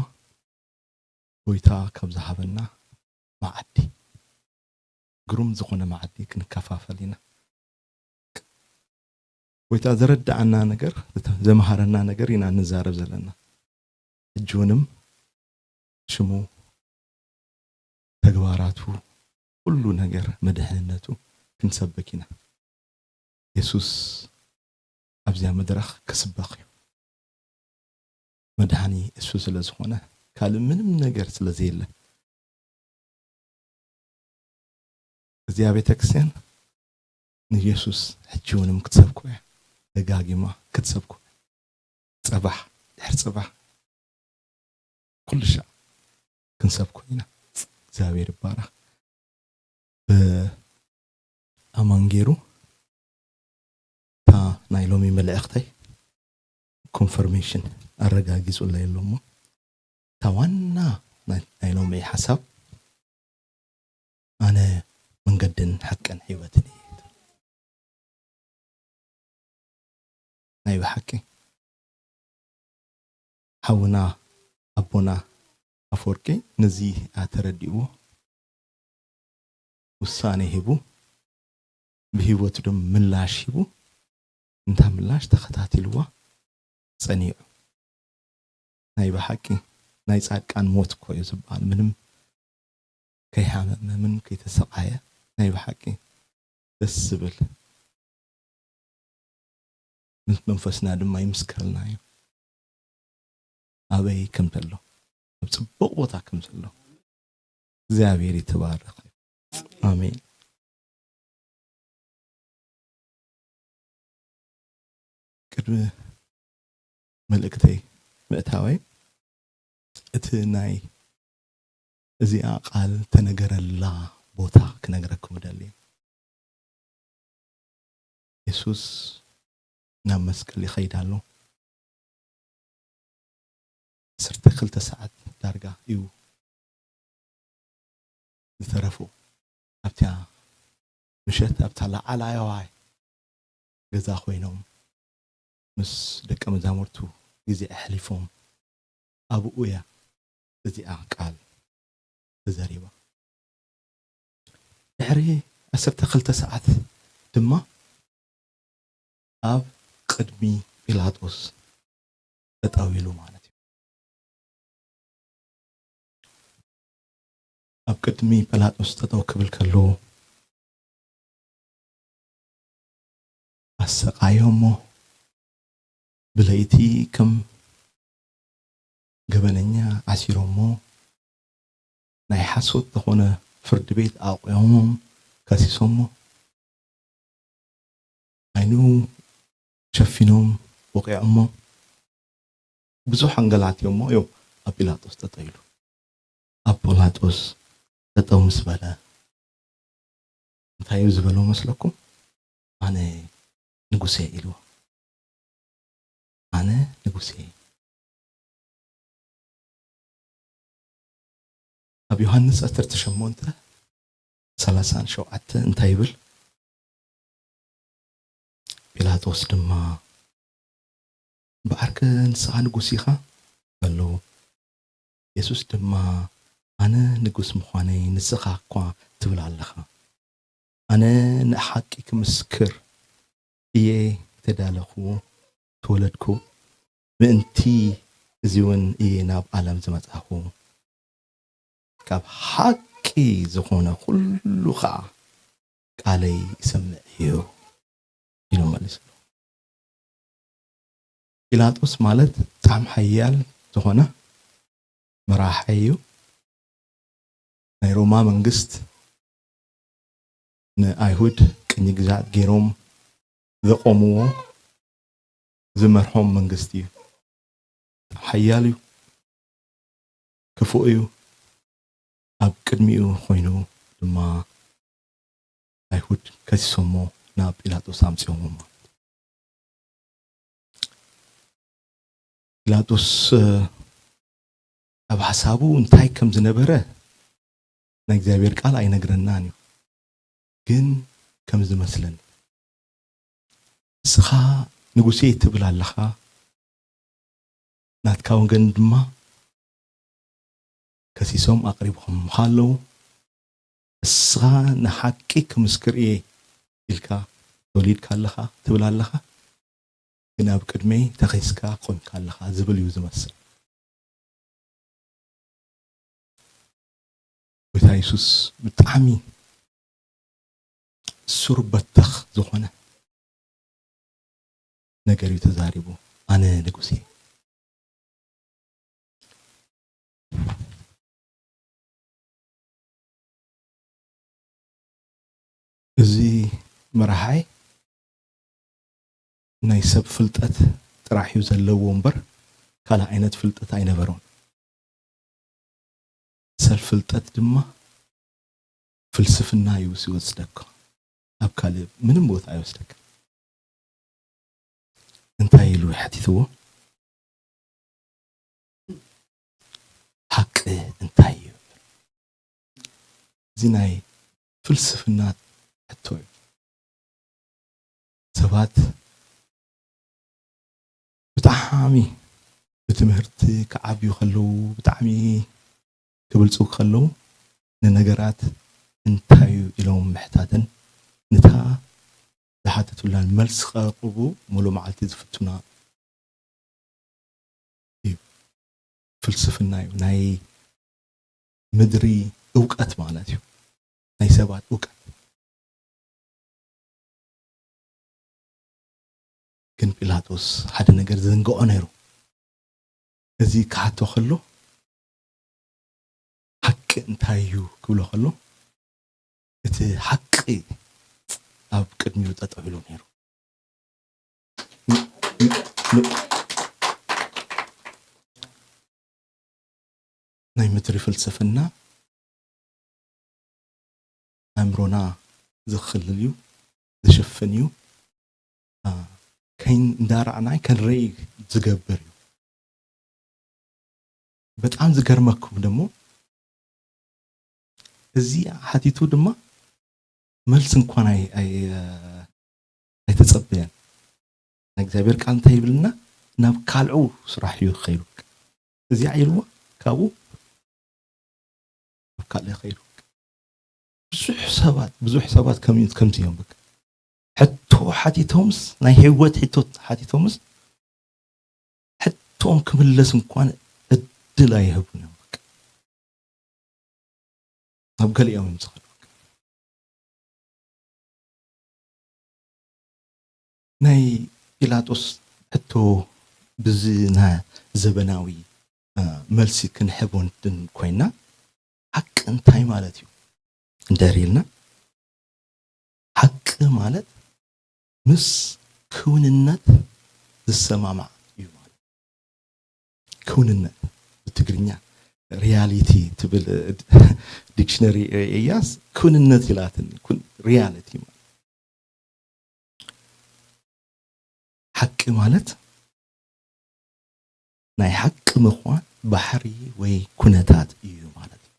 ጎይታ ካብ ዝሃበና መዓዲ ግሩም ዝኾነ መዓዲ ክንከፋፈል ኢና። ጎይታ ዘረዳዓና ነገር ዘመሃረና ነገር ኢና ንዛረብ ዘለና። ሕጂ ውንም ሽሙ ተግባራቱ ኩሉ ነገር መድሕንነቱ ክንሰብክ ኢና። የሱስ ኣብዚኣ መድረኽ ክስበኽ እዩ። መድሓኒ እሱ ስለ ዝኾነ ካልእ ምንም ነገር ስለ ዘየለ እዚኣ ቤተ ክርስቲያን ንየሱስ ሕጂ እውን ክትሰብኮ እያ። ደጋጊማ ክትሰብኮ እያ። ፀባሕ ድሕሪ ፀባሕ ኩሉ ሻዕ ክንሰብኮ ኢና። እግዚኣብሔር ይባረኽ። ብኣማን ገይሩ እታ ናይ ሎሚ መልእኽተይ ኮንፈርሜሽን ኣረጋጊፁለይ ኣሎ እሞ እታ ዋና ናይ ሎሚ ሓሳብ ኣነ መንገድን ሓቅን ህይወትን እየ። ናይ ብሓቂ ሓውና ኣቦና ኣፈወርቂ ነዚ ኣተረዲእዎ ውሳኔ ሂቡ ብህይወቱ ድማ ምላሽ ሂቡ እንታ ምላሽ ተኸታቲልዋ ጸኒዑ። ናይ ብሓቂ ናይ ጻድቃን ሞት እኮ እዩ ዝበሃል። ምንም ከይሓመመ ምንም ከይተሰቃየ ናይ ብሓቂ ደስ ዝብል ምስ መንፈስና ድማ ይምስክረልና እዩ። ኣበይ ከም ዘሎ ኣብ ጽቡቕ ቦታ ከም ዘሎ እግዚኣብሔር ይተባረኽ። ኣሜን። ቅድሚ መልእክተይ ምእታወይ እቲ ናይ እዚኣ ቃል ተነገረላ ቦታ ክነግረኩም እደሊ። የሱስ ናብ መስቀል ይኸይድ ኣሎ። ዓሰርተ ክልተ ሰዓት ዳርጋ እዩ ዝተረፉ ኣብታ ምሸት ኣብታ ላዕላዋይ ገዛ ኮይኖም ምስ ደቀ መዛሙርቱ ግዜ ኣሕሊፎም ኣብኡ እያ እዚኣ ቃል ተዘሪባ። ድሕሪ ዓሰርተ ክልተ ሰዓት ድማ ኣብ ቅድሚ ጲላጦስ ጠጠው ኢሉ ማለት እዩ። ኣብ ቅድሚ ጲላጦስ ጠጠው ክብል ከሎ ኣሰቃዮሞ፣ ብለይቲ ከም ገበነኛ ዓሲሮሞ፣ ናይ ሓሶት ዝኾነ ፍርዲ ቤት ኣቑሞም ከሲሶሞ፣ ዓይኑ ሸፊኖም ወቒዖሞ፣ ብዙሕ ኣንገላትዮሞ እዮም ኣብ ጲላጦስ ጠጠው ኢሉ። ኣብ ጲላጦስ ጠጠው ምስ በለ እንታይ እዩ ዝበሎ መስለኩም? ኣነ ንጉሴ ኢልዎ። ኣነ ንጉሴ። ኣብ ዮሃንስ ዓሰርተ ሸሞንተ ሰላሳን ሸውዓተ እንታይ ይብል? ጲላጦስ ድማ ብዓርከ ንስኻ ንጉስ ኢኻ በሎ። የሱስ ድማ ኣነ ንጉስ ምዃነይ ንስኻ እኳ ትብል ኣለኻ። ኣነ ንሓቂ ክምስክር እየ ተዳለኹ፣ ተወለድኩ፣ ምእንቲ እዚ እውን እየ ናብ ዓለም ዝመጻኹ። ካብ ሓቂ ዝኾነ ኩሉ ኸዓ ቃለይ ይሰምዕ እዩ ኢሉ መሊስሉ። ጲላጦስ ማለት ብጣዕሚ ሓያል ዝኾነ መራሒ እዩ። ናይ ሮማ መንግስት ንኣይሁድ ቅኝ ግዛት ገይሮም ዘቆምዎ ዝመርሖም መንግስቲ እዩ። ሓያል እዩ፣ ክፉእ እዩ። ኣብ ቅድሚኡ ኮይኑ ድማ ኣይሁድ ከሲሶሞ ናብ ጲላጦስ ኣምፅኦሞ ማለት እዩ። ጲላጦስ ኣብ ሓሳቡ እንታይ ከም ዝነበረ ናይ እግዚኣብሔር ቃል ኣይነግረናን እዩ። ግን ከም ዝመስለኒ እስኻ ንጉሴ ትብል ኣለኻ፣ ናትካ ወገን ድማ ከሲሶም ኣቕሪቦምኻ ኣለዉ። እስኻ ንሓቂ ክምስክር እየ ኢልካ ተወሊድካ ኣለኻ ትብል ኣለኻ፣ ግን ኣብ ቅድመይ ተኺስካ ቆምካ ኣለኻ ዝብል እዩ ዝመስል። ጎይታ የሱስ ብጣዕሚ ሱር በተኽ ዝኾነ ነገር እዩ ተዛሪቡ። ኣነ ንጉስ እየ። እዚ መራሓይ ናይ ሰብ ፍልጠት ጥራሕ እዩ ዘለዎ እምበር ካልእ ዓይነት ፍልጠት ኣይነበሮን። ሰብ ፍልጠት ድማ ፍልስፍና እዩ ዝወስደካ። ኣብ ካልእ ምንም ቦታ ኣይወስደካ። እንታይ ኢሉ ሓቲትዎ? ሓቂ እንታይ እዩ? እዚ ናይ ፍልስፍና ሕቶ እዩ። ሰባት ብጣዕሚ ብትምህርቲ ክዓብዩ ከለዉ፣ ብጣዕሚ ክብልፁ ከለዉ፣ ንነገራት እንታይ እዩ ኢሎም ምሕታትን ንታ ዝሓተቱላን መልሲ ከቕርቡ ሙሉ መዓልቲ ዝፍትኑ እዩ። ፍልስፍና እዩ። ናይ ምድሪ እውቀት ማለት እዩ። ናይ ሰባት እውቀት። ግን ጲላጦስ ሓደ ነገር ዝዝንግዖ ነይሩ። እዚ ክሓቶ ከሎ ሓቂ እንታይ እዩ ክብሎ ከሎ እቲ ሓቂ ኣብ ቅድሚኡ ጠጠው ኢሉ ነይሩ። ናይ ምድሪ ፍልስፍና ኣእምሮና ዝኽልል እዩ፣ ዝሽፍን እዩ። አ፣ ከይን-፣ እንዳረኣናይ ከንረይ ዝገብር እዩ። በጣም ዝገርመኩም ደሞ እዚ ሓቲቱ ድማ መልሲ እንኳን ኣይ-፣ ኣይ-፣ ኣይተጸበየን። ናይ እግዚኣብሔር ቃል እንታይ ይብልና? ናብ ካልዑ ስራሕ እዩ ክኸይዱ። እዚኣ ኢልዎ ካብኡ ኣብ ካልእ ይኸይዱ። ብዙሕ ሰባት፣ ብዙሕ ሰባት ከም-፣ ከምዚ እዮም በቃ። ሕቶ ሓቲቶምስ፣ ናይ ህይወት ሕቶ ሓቲቶምስ፣ ሕቶኦም ክምለስ እንኳን እድል ኣይህቡን እዮም በቃ። ኣብ ገሊኦም እዮም ዝኸዱ። ናይ ጲላጦስ ሕቶ ብዚ ና-፣ ዘበናዊ፣ እ፣ መልሲ ክንሕቦ እንትን ኮይና፣ ሓቂ እንታይ ማለት እዩ እንድሕር ኢልና፣ ሓቂ ማለት ምስ ክውንነት ዝሰማማዕ እዩ ማለት። ክውንነት ብትግርኛ ሪያሊቲ ትብል ዲክሽነሪ እያስ ክውንነት ኢላትኒ። ኩን-፣ ሪያሊቲ ማለት፣ ሓቂ ማለት ናይ ሓቂ ምዃን ባህሪ ወይ ኩነታት እዩ ማለት እዩ።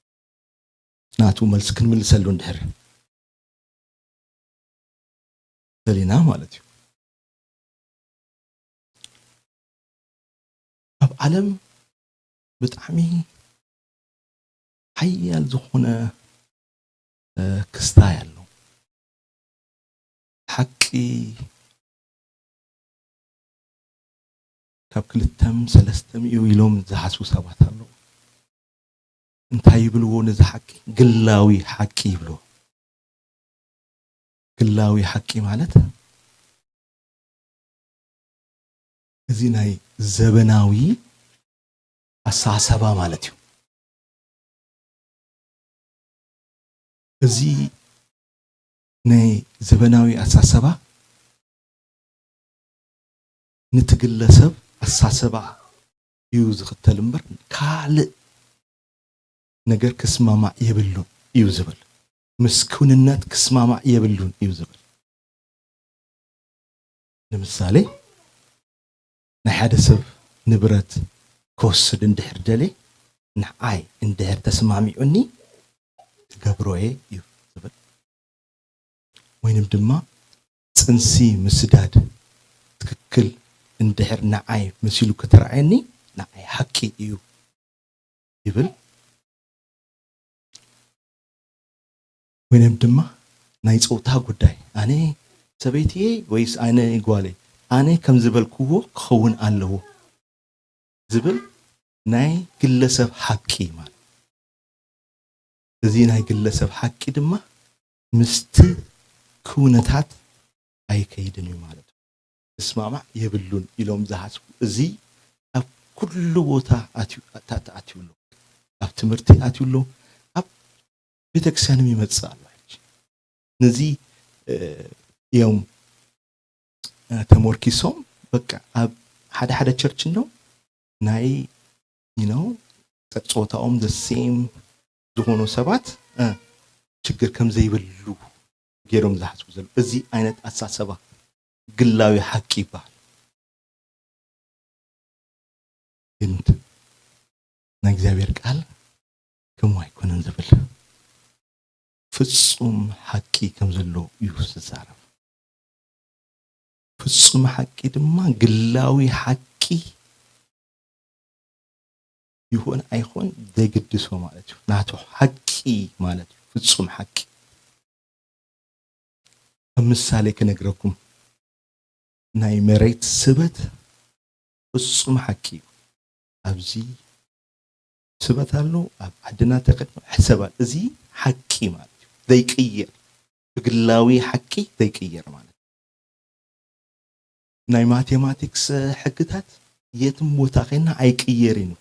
ናቱ መልሲ ክንምልሰሉ እንድሕር ደሊና ማለት እዩ። ኣብ ዓለም ብጣዕሚ ሓያል ዝኾነ፣ እ፣ ክስታይ ኣሎ። ሓቂ ካብ ክልተም ሰለስተም እዩ ኢሎም ዝሓስቡ ሰባት ኣለዉ። እንታይ ይብልዎ ነዚ ሓቂ? ግላዊ ሓቂ ይብልዎ። ግላዊ ሓቂ ማለት እዚ ናይ ዘበናዊ ኣተሓሳሰባ ማለት እዩ። እዚ ናይ ዘበናዊ ኣተሓሳሰባ ነቲ ግለሰብ ኣተሓሳሰባ እዩ ዝኽተል እምበር ካልእ ነገር ክስማማዕ የብሉን እዩ ዝብል። ምስ ክውንነት ክስማማዕ የብሉን እዩ ዝብል። ንምሳሌ ናይ ሓደ ሰብ ንብረት ክወስድ እንድሕር ደልየ ንዓይ እንድሕር ተስማሚዑኒ ክገብሮ እየ እዩ ዝብል። ወይንም ድማ ጽንሲ ምስዳድ ትክክል እንድሕር ንዓይ መሲሉ ከተርኣየኒ ንዓይ ሓቂ እዩ ይብል። ወይንም ድማ ናይ ጾታ ጉዳይ ኣነ ሰበይትየ ወይስ ኣነ ጓለይ ኣነ ከም ዝበልክዎ ክኸውን ኣለዎ ዝብል ናይ ግለሰብ ሓቂ ማለት። እዚ ናይ ግለሰብ ሓቂ ድማ ምስቲ ኩነታት ኣይከይድን እዩ ማለት እዩ። ክስማማዕ የብሉን ኢሎም ዝሓስቡ እዚ ኣብ ኩሉ ቦታ ኣትዩ ኣሎ። ኣብ ትምህርቲ ኣትዩ ኣሎ። ኣብ ቤተክርስትያንም ይመጽእ ኣሎ። ነዚ እዮም ተሞርኪሶም በቃ ኣብ ሓደ ሓደ ቸርች እንዶ ናይ you know ጸጾታኦም the same ዝኾኑ ሰባት ችግር ከም ዘይብሉ ገይሮም ዝሓስቡ ዘለዉ እዚ ዓይነት ኣተሓሳሰባ ግላዊ ሓቂ ይበሃል። ግን ናይ እግዚኣብሔር ቃል ከምኡ ኣይኮነን ዝብል ፍጹም ሓቂ ከም ዘሎ እዩ ዝዛረብ። ፍጹም ሓቂ ድማ ግላዊ ሓቂ ይኹን ኣይኹን ዘይግድሶ ማለት እዩ። ናቱ ሓቂ ማለት እዩ። ፍጹም ሓቂ ከም ምሳሌ ክነግረኩም ናይ መሬት ስበት ፍጹም ሓቂ እዩ። ኣብዚ ስበት ኣሎ ኣብ ዓድና ተኸድኖ ሕሰባል እዚ ሓቂ ማለት እዩ። ዘይቅየር ብግላዊ ሓቂ ዘይቅየር ማለት ናይ ማቴማቲክስ ሕግታት የትም ቦታ ኸና ኣይቅየርን እዩ።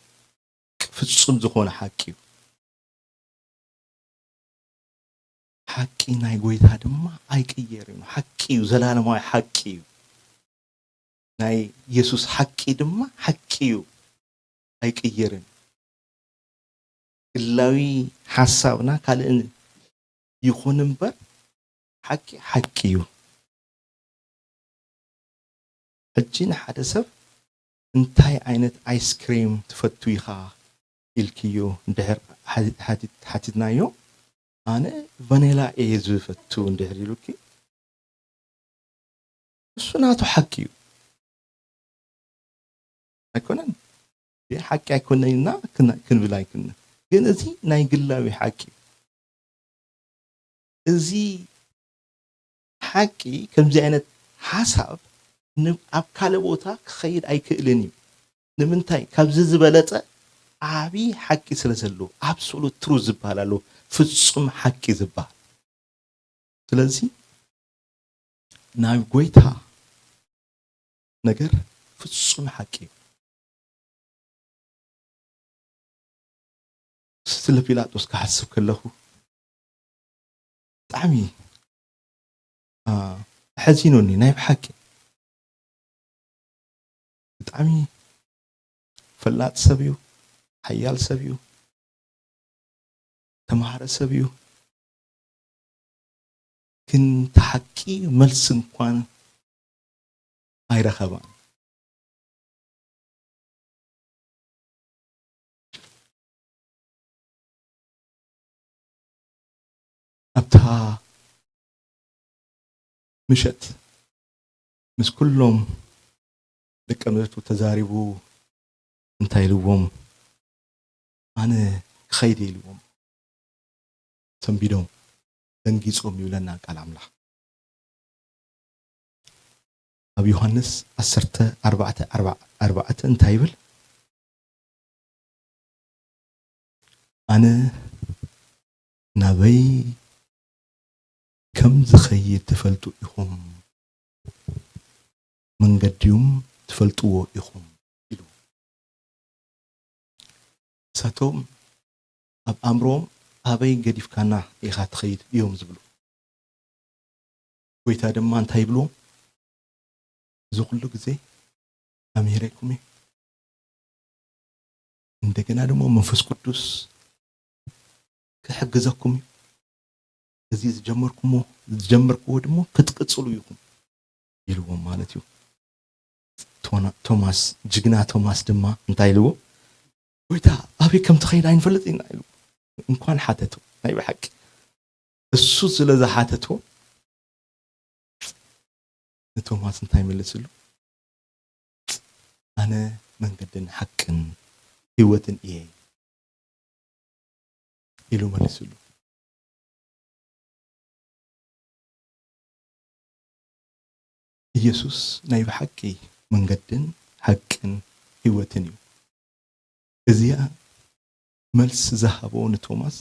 ፍጹም ዝኾነ ሓቂ እዩ። ሓቂ ናይ ጎይታ ድማ ኣይቅየርን እዩ። ሓቂ እዩ፣ ዘላለማዊ ሓቂ እዩ። ናይ የሱስ ሓቂ ድማ ሓቂ እዩ፣ ኣይቅየርን። ግላዊ ሓሳብና ካልእን ይኹን እምበር ሓቂ ሓቂ እዩ። ሕጂ ንሓደ ሰብ እንታይ ዓይነት ኣይስክሪም ትፈቱ ኢኻ ኢልክዮ እንድሕር ሓቲትናዮ ኣነ ቫኔላ እየ ዝፈቱ እንድሕር ኢሉኪ እሱ ናቱ ሓቂ እዩ ኣይኮነን ሓቂ ኣይኮነን ኢልና ክንብል ኣይክነ ግን እዚ ናይ ግላዊ ሓቂ እዩ እዚ ሓቂ ከምዚ ዓይነት ሓሳብ ኣብ ካልእ ቦታ ክኸይድ ኣይክእልን እዩ ንምንታይ ካብዚ ዝበለፀ ዓብዪ ሓቂ ስለ ዘለዎ absolute truth ዝበሃል ኣሎ ፍፁም ሓቂ ዝበሃል ስለዚ ናይ ጎይታ ነገር ፍፁም ሓቂ እዩ ስለ ፒላጦስ ክሓስብ ከለኹ ብጣዕሚ ኣሐዚኑኒ ናይ ብሓቂ ብጣዕሚ ፈላጥ ሰብ እዩ ሓያል ሰብ እዩ ተማሃረ ሰብ እዩ ግን ተሓቂ መልሲ እንኳን ኣይረኸባን ኣብታ ምሸት ምስ ኩሎም ደቀ መዛሙርቱ ተዛሪቡ እንታይ ኢልዎም ኣነ ክኸይድ ኢልዎም ሰንቢዶም ደንጊጾም ይብለና ቃል ኣምላኽ ኣብ ዮሃንስ ዓሰርተ ኣርባዕተ ኣርባዕተ እንታይ ይብል ኣነ ናበይ ከም ዝኸይድ ትፈልጡ ኢኹም መንገዲዩም ትፈልጥዎ ኢኹም ኢሉ። ንሳቶም ኣብ ኣእምሮኦም ኣበይ ገዲፍካና ኢኻ ትኸይድ እዮም ዝብሉ። ጎይታ ድማ እንታይ ይብልዎም? እዚ ኩሉ ግዜ ኣምሂረኩም እየ። እንደገና ድማ መንፈስ ቅዱስ ክሕግዘኩም እዩ። እዚ ዝጀመርኩሞ ዝጀመርክዎ ድማ ክትቅጽሉ ኢኹም ኢልዎም ማለት እዩ። ቶና- ቶማስ ጅግና ቶማስ ድማ እንታይ ኢልዎ? ጎይታ ኣበይ ከም ትኸይድ ኣይንፈልጥ ኢና ኢሉ። እንኳን ሓተቶ ናይ ብሓቂ እሱ ስለ ዝሓተቶ ንቶማስ እንታይ መለስሉ? ኣነ መንገድን ሓቅን ህይወትን እየ ኢሉ መሊስሉ። ኢየሱስ ናይ ብሓቂ መንገድን ሓቅን ህይወትን እዩ። እዚኣ መልስ ዝሃቦ ንቶማስ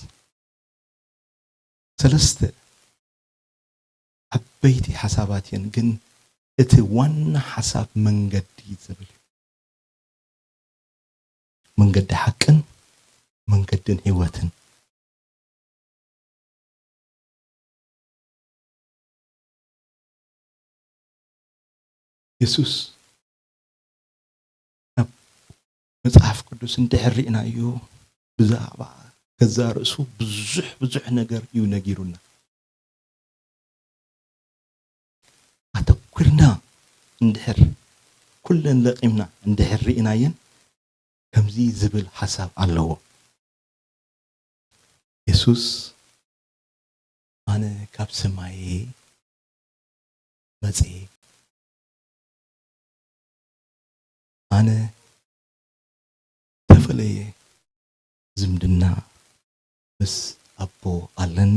ሰለስተ ዓበይቲ ሓሳባት እየን፣ ግን እቲ ዋና ሓሳብ መንገዲ ዝብል እዩ። መንገዲ ሓቅን መንገድን ህይወትን። የሱስ ኣብ መጽሓፍ ቅዱስ እንድሕር ርኢናዮ ብዛዕባ ገዛ ርእሱ ብዙሕ ብዙሕ ነገር እዩ ነጊሩና። ኣተኩርና እንድሕር ኩለን ለቂምና እንድሕር ርኢናየን ከምዚ ዝብል ሓሳብ ኣለዎ። የሱስ ኣነ ካብ ሰማይ መጽኤ፣ ኣነ ተፈለየ ዝምድና ምስ ኣቦ ኣለኒ።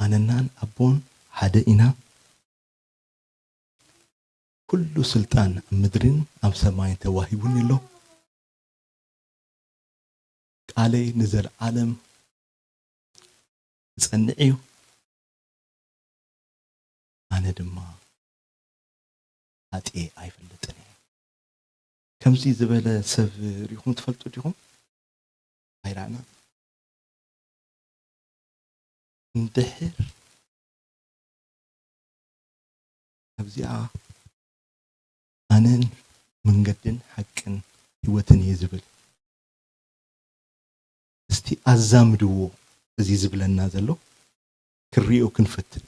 ኣነናን ኣቦን ሓደ ኢና። ኩሉ ስልጣን ኣብ ምድርን ኣብ ሰማይን ተዋሂቡኒ ኣሎ። ቃለይ ንዘለዓለም ክጸንዕ እዩ። ኣነ ድማ ሓጥኤ ኣይፈልጥን እየ። ከምዚ ዝበለ ሰብ ርኢኹም ትፈልጡ ዲኹም? ኣይረኣና። እንድሕር ኣብዚኣ ኣነን መንገድን ሓቅን ህይወትን እየ ዝብል፣ እስቲ ኣዛምድዎ። እዚ ዝብለና ዘሎ ክሪኦ ክንፈትን።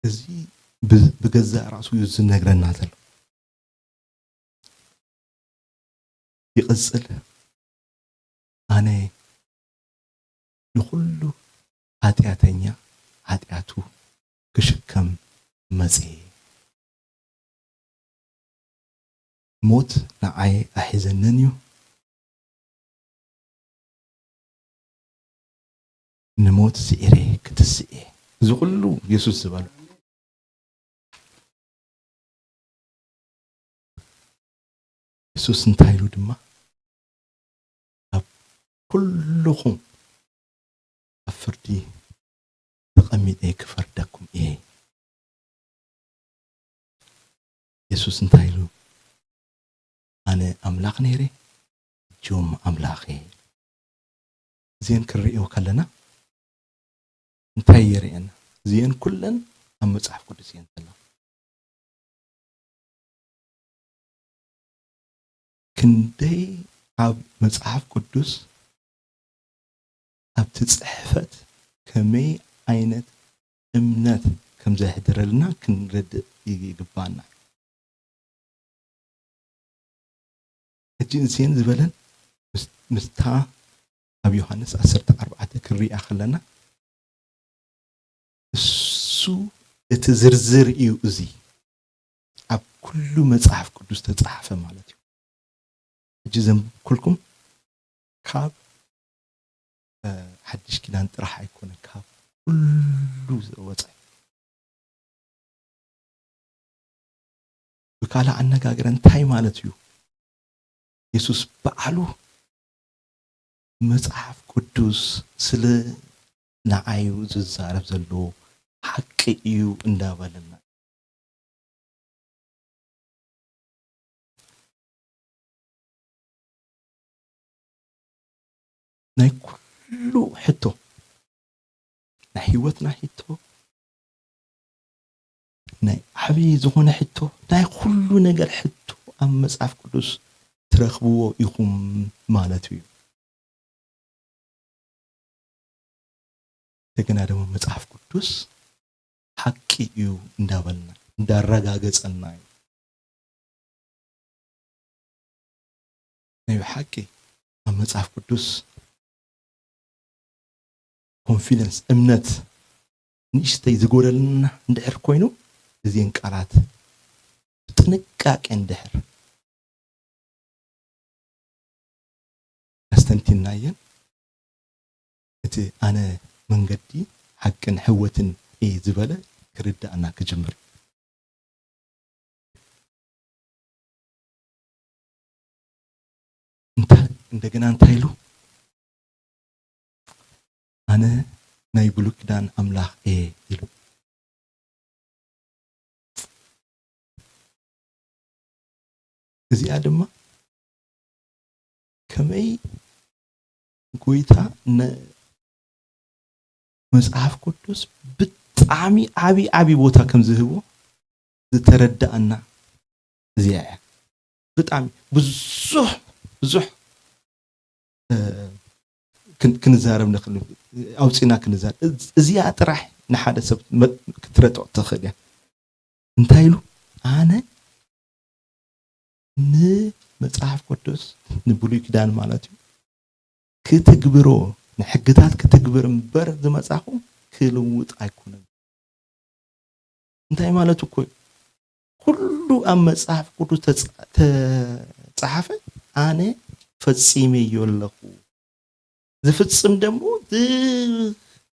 እዚ ብ- ብገዛእ ራእሱ እዩ ዝነግረና ዘሎ። ይቕጽል፣ ኣነ ንኹሉ ሓጢኣተኛ ሓጢኣቱ ክሽከም መጽየ። ሞት ንዓይ ኣሒዘንን እዩ፣ ንሞት ስዒረ ክትስእ እየ። እዚ ኩሉ የሱስ ዝበሎ። የሱስ እንታይ ኢሉ ድማ፣ ኣብ ኩልኹም ኣብ ፍርዲ ተቐሚጠ ክፈርደኩም እየ። የሱስ እንታይ ኢሉ? ኣነ ኣምላኽ ነይረ፣ ሕጂ እውን ኣምላኽ እየ። እዚአን ክንርእዮ ከለና እንታይ የርእየና? እዚአን ኩለን ኣብ መጽሓፍ ቅዱስ እየን ዘለዋ። ክንደይ ኣብ መጽሓፍ ቅዱስ ኣብቲ ጽሕፈት ከመይ ዓይነት እምነት ከም ዘሕድረልና ክንርድእ ይግባና። ሕጂ እዚአን ዝበለን ምስ- ምስታ ኣብ ዮሃንስ ዓሰርተ ኣርባዕተ ክንሪኣ ከለና እሱ እቲ ዝርዝር እዩ። እዚ ኣብ ኩሉ መጽሓፍ ቅዱስ ተጻሕፈ ማለት እዩ። ሕጂ ዘንብብኩልኩም ካብ ሓድሽ ኪዳን ጥራሕ ኣይኮነ፣ ካብ ኩሉ ዝወፀ። ብካልእ ኣነጋግረ እንታይ ማለት እዩ? የሱስ ባዕሉ መጽሓፍ ቅዱስ ስለ ንዓዩ ዝዛረብ ዘሎ ሓቂ እዩ እንዳበለና። ናይ ኩሉ ሕቶ፣ ናይ ህይወትና ሕቶ፣ ናይ ዓብዪ ዝኾነ ሕቶ፣ ናይ ኩሉ ነገር ሕቶ ኣብ መጽሓፍ ቅዱስ ትረኽብዎ ኢኹም ማለት እዩ። እንደገና ድማ መጽሓፍ ቅዱስ ሓቂ እዩ እንዳበልና፣ እንዳረጋገጸልና እዩ። ናይ ብሓቂ ኣብ መጽሓፍ ቅዱስ ኮንፊደንስ፣ እምነት ንእሽተይ ዝጎደለና እንድሕር ኮይኑ፣ እዚአን ቃላት ብጥንቃቄ እንድሕር ኣስተንቲናየን፣ እቲ ኣነ መንገዲ ሓቅን ሕይወትን እየ ዝበለ ክርዳእና ክጅምር እዩ። እንታይ፣ እንደገና እንታይ ኢሉ? ኣነ ናይ ብሉይ ኪዳን ኣምላኽ እየ ኢሉ። እዚኣ ድማ ከመይ ጎይታ ነ-፣ መጽሓፍ ቅዱስ ብጣዕሚ ዓቢ ዓቢ ቦታ ከም ዝህቦ ዝተረዳእና እዚኣ እያ። ብጣዕሚ ብዙሕ ብዙሕ፣ እ፣ ክን-፣ ክንዛረብ ንኽእል፣ ኣውጺእና ክንዛረብ። እዚ-፣ እዚኣ ጥራሕ ንሓደ ሰብ መ-፣ ክትረድኦ ትኽእል እያ። እንታይ ኢሉ? ኣነ ንመጽሓፍ ቅዱስ፣ ንብሉይ ኪዳን ማለት እዩ፣ ክትግብሮ፣ ንሕግታት ክትግብር እምበር ዝመጻኹ ክልውጥ ኣይኮነን። እንታይ ማለት እኮ እዩ? ኩሉ ኣብ መጽሓፍ ቅዱስ ተጻ-፣ ተጻሓፈ ኣነ ፈጺመዮ ኣለኹ። ዝፍጽም ደሞ ዝ-፣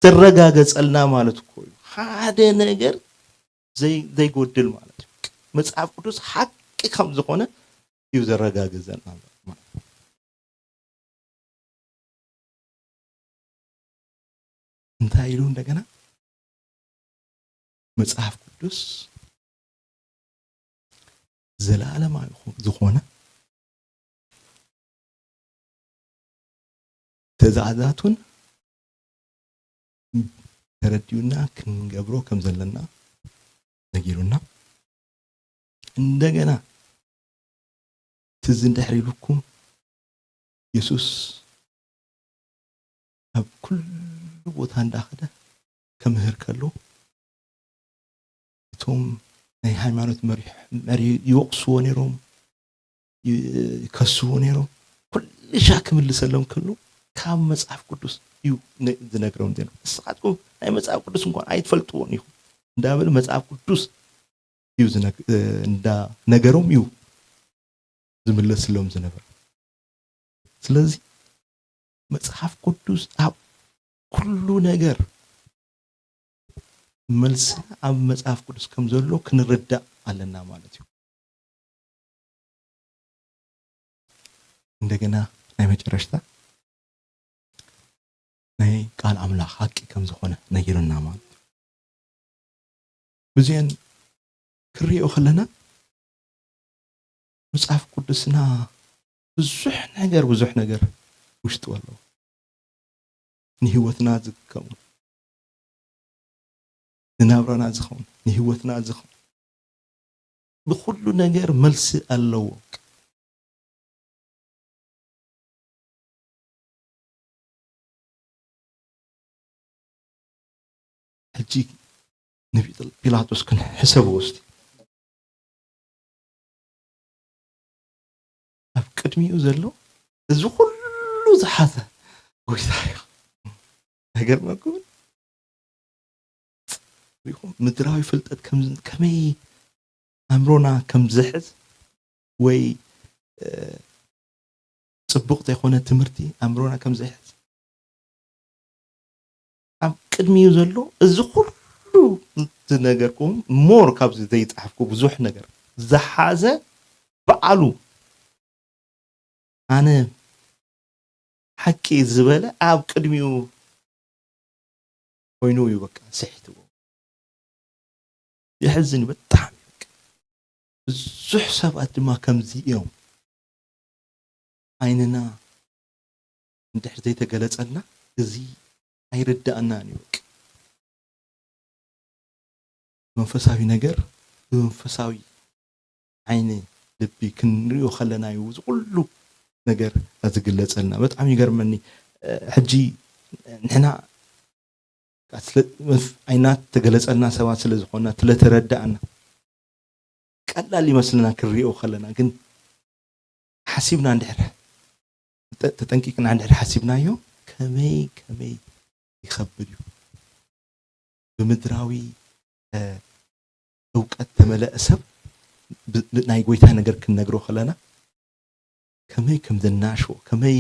ዘረጋገጸልና ማለት እኮ እዩ። ሓደ ነገር ዘይ-፣ ዘይጎድል ማለት እዩ። መጽሓፍ ቅዱስ ሓቂ ከም ዝኾነ እዩ ዘረጋግጸልና ማለት እዩ። እንታይ ኢሉ እንደገና? መጽሓፍ ቅዱስ ዘለዓለማዊ ዝኾነ ትእዛዛቱን ተረዲኡና ክንገብሮ ከም ዘለና ነጊሩና፣ እንደገና ትዝ እንድሕር ኢሉኩም፣ የሱስ ኣብ ኩሉ ቦታ እንዳኸደ ከምህር ከሎ፣ እቶም ናይ ሃይማኖት መሪሕ-፣ መሪ ይወቕስዎ ነይሮም፣ ይ-፣ ይከስዎ ነይሮም። ኩልሻ ክምልሰሎም ከሎ፣ ካብ መጽሓፍ ቅዱስ እዩ ነ-፣ ዝነግሮም ዘሎ። "ንስኻትኩም ናይ መጽሓፍ ቅዱስ እንኳን ኣይትፈልጥዎን ኢኹም" እንዳበለ መጽሓፍ ቅዱስ እዩ ዝነግ-፣ እ፣ እንዳነገሮም እዩ ዝምለስሎም ዝነበረ። ስለዚ መጽሓፍ ቅዱስ ኣብ ኩሉ ነገር መልስና ኣብ መጽሓፍ ቅዱስ ከም ዘሎ ክንርዳእ ኣለና ማለት እዩ። እንደገና ናይ መጨረሽታ ናይ ቃል ኣምላኽ ሓቂ ከም ዝኾነ ነጊሩና ማለት እዩ። ብዚአን ክንሪኦ ከለና መጽሓፍ ቅዱስና ብዙሕ ነገር፣ ብዙሕ ነገር ውሽጡ ኣለዎ። ንህይወትና ዝኸውን፣ ንናብራና ዝኸውን፣ ንህይወትና ዝኸውን፣ ብኹሉ ነገር መልሲ ኣለዎ። ሕጂ ንፒላጦስ ክንሕሰብዎ እስቲ። ኣብ ቅድሚኡ ዘሎ እዚ ኩሉ ዝሓዘ ጎይታ እዩ። ኣይገርመኩምን? ሪኢኹም? ምድራዊ ፍልጠት ከም-፣ ከመይ ኣእምሮና ከም ዝሕዝ ወይ፣ እ፣ ጽቡቕ ዘይኮነ ትምህርቲ ኣእምሮና ከም ዝሕዝ ኣብ ቅድሚኡ ዘሎ እዚ ኩሉ ዝነገርኩም፣ ሞር ካብዚ ዘይጸሓፍኩ ብዙሕ ነገር ዝሓዘ በዓሉ ኣነ ሓቂ ዝበለ ኣብ ቅድሚኡ ኮይኑ እዩ በቃ ስሒትዎ። የሕዝን እዩ ብጣዕሚ። ብዙሕ ሰባት ድማ ከምዚ እዮም። ዓይንና እንድሕር ዘይተገለጸልና እዚ ኣይርዳእናን እዩ። በቃ መንፈሳዊ ነገር ብመንፈሳዊ ዓይኒ ልቢ ክንሪኦ ከለና እዩ እዚ ኩሉ ነገር ዝግለጸልና። በጣም ይገርመኒ። ሕጂ ንሕና ዓይና ተገለጸልና ሰባት ስለ ዝኾንና ስለተረዳእና ቀላል ይመስልና ክንሪኦ ከለና፣ ግን ሓሲብና እንድሕር ተጠንቂቅና እንድሕር ሓሲብናዮ ከመይ ከመይ ይኸብድ እዩ። ብምድራዊ እውቀት ተመለአ ሰብ ናይ ጎይታ ነገር ክንነግሮ ከለና ከመይ ከም ዘናሽዎ ከመይ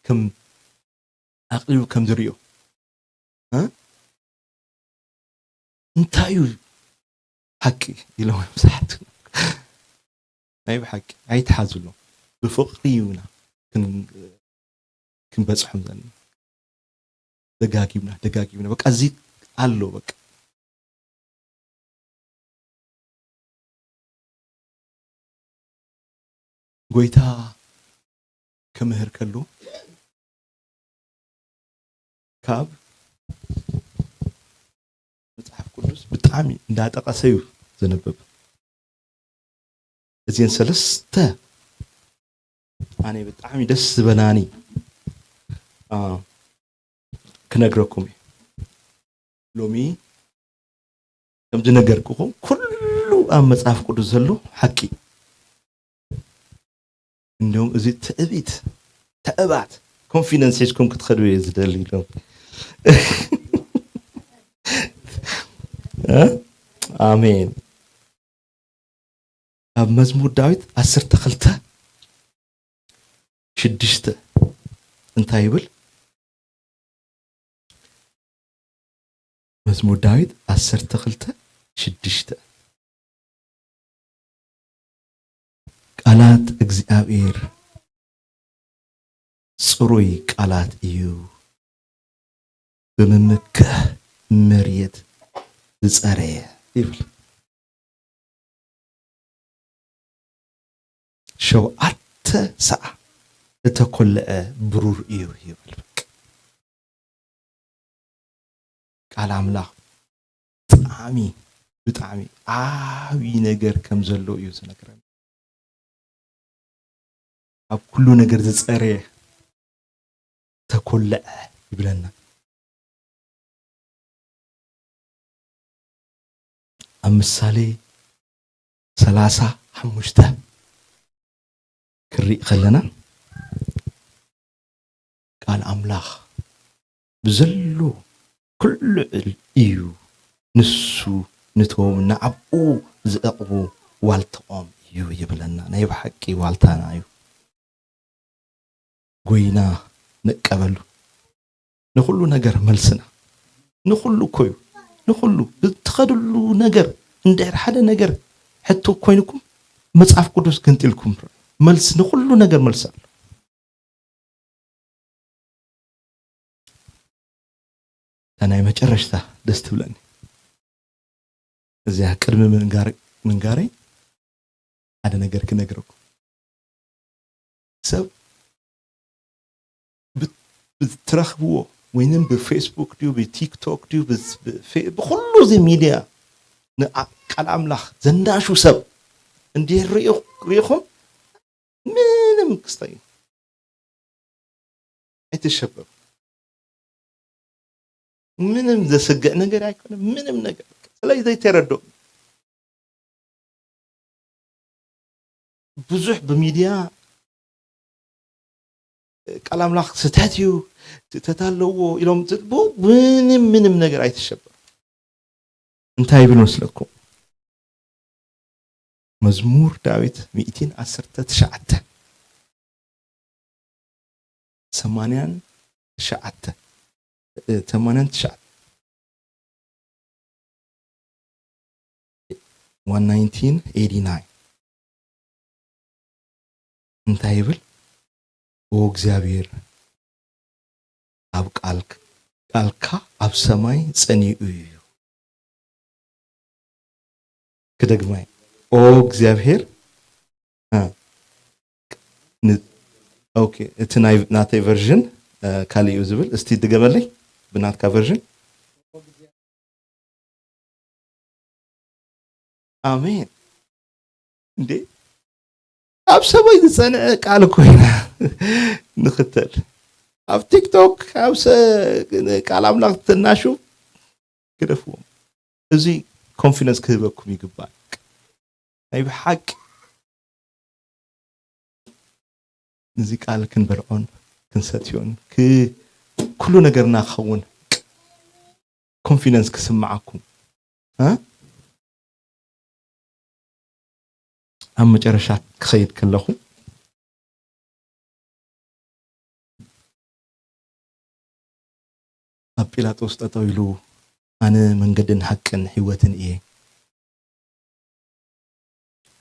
ከም ኣቕሪቡ ከም ዝሪኦ እንታይ እዩ ሓቂ ኢሎም ዝሓቱ ናይ ብሓቂ ኣይትሓዝሎም። ብፍቕሪ እዩና ክንበፅሖም ዘለና። ደጋጊምና ደጋጊምና በቃ እዚ ኣሎ በቃ ጎይታ ክምህር ከሎ ካብ መጽሓፍ ቅዱስ ብጣዕሚ እንዳጠቐሰ እዩ ዘንብብ። እዚን ሰለስተ ኣነ ብጣዕሚ ደስ ዝበላኒ ክነግረኩም እየ። ሎሚ ከም ዝነገርኩኹም ኩሉ ኣብ መጽሓፍ ቅዱስ ዘሎ ሓቂ እንዲሁም እዚ ትዕቢት ተዕባት ኮንፊደንስ ሒዝኩም ክትኸዱ እየ ዝደሊ ኢሎም። ኣሜን። ኣብ መዝሙር ዳዊት ዓሰርተ ክልተ ሽዱሽተ እንታይ ይብል? መዝሙር ዳዊት ዓሰርተ ክልተ ሽዱሽተ ቃላት እግዚኣብሔር ጽሩይ ቃላት እዩ፣ ብምምክሕ መሬት ዝጸረየ ይብል። ሸውዓተ ሰዓ እተኮለዐ ብሩር እዩ ይብል። ቃል ኣምላኽ ብጣዕሚ ብጣዕሚ ዓብዪ ነገር ከም ዘሎ እዩ ዝነግረና። ኣብ ኩሉ ነገር ዝፀረየ ተኮለዐ ይብለና። ኣብ ምሳሌ ሰላሳ ሓሙሽተ ክርኢ ከለና ቃል ኣምላኽ ብዘሎ ኩሉ እዩ፣ ንሱ ንቶም ንዓኡ ዝዕቕቡ ዋልታኦም እዩ ይብለና። ናይ ብሓቂ ዋልታና እዩ። ጎይና ንቀበሉ። ንኹሉ ነገር መልስና ንኹሉ እኮ እዩ። ንኹሉ ብትኸድሉ ነገር እንድሕር ሓደ ነገር ሕቶ ኮይንኩም መጽሓፍ ቅዱስ ገንጢልኩም መልስ ንኹሉ ነገር መልስ ኣሎ። እታ ናይ መጨረሽታ ደስ ትብለኒ እዚኣ ቅድሚ ምንጋረይ ሓደ ነገር ክነግረኩም ሰብ ብትረኽብዎ ወይንም ብፌስቡክ ድዩ ብቲክቶክ ድዩ ብኩሉ እዚ ሚድያ ቃል ኣምላኽ ዘናሹ ሰብ እንዲህ ሪኢኹም ምንም ክስታይ ኣይትሸበሩ። ምንም ዘስግዕ ነገር ኣይኮነ ምንም ነገር ስለዚ ዘይተረድኦ ብዙሕ ብሚድያ ቃል ኣምላኽ ስህተት እዩ ስህተት ኣለዎ ኢሎም ዝልቡ ምንም ምንም ነገር ኣይትሸበሩ። እንታይ ይብል መስለኩም? መዝሙር ዳዊት ሚእትን ዓሰርተ ትሽዓተ ሰማንያን ትሽዓተ ሰማንያን ትሽዓተ one nineteen eighty nine እንታይ ይብል? ኦ እግዚኣብሔር ኣብ ቃልካ ኣብ ሰማይ ጸኒኡ እዩ። ክደግማይ። ኦ እግዚኣብሔር፣ እ፣ ን-፣ ኦኬ፣ እቲ ናይ ናተይ ቨርዥን፣ እ፣ ካልእ እዩ ዝብል። እስቲ ድገመለይ ብናትካ ቨርዥን። ኣሜን። እንዴ፣ ኣብ ሰበይ ዝጸንዐ ቃል እኮ ኢና ንኽተል። ኣብ ቲክቶክ፣ ኣብ ሰ-፣ ቃል ኣምላኽ ትናሹ ግደፍዎም። እዚ ኮንፊደንስ ክህበኩም ይግባእ። ናይ ብሓቂ እዚ ቃል ክንበልዖን ክንሰትዮን ክ-፣ ኩሉ ነገርና ክኸውን ኮንፊደንስ ክስምዓኩም፣ እ? ኣብ መጨረሻ ክኸይድ ከለኹ ኣብ ጲላጦስ ጠጠው ኢሉ፣ "ኣነ መንገድን ሓቅን ህይወትን እየ"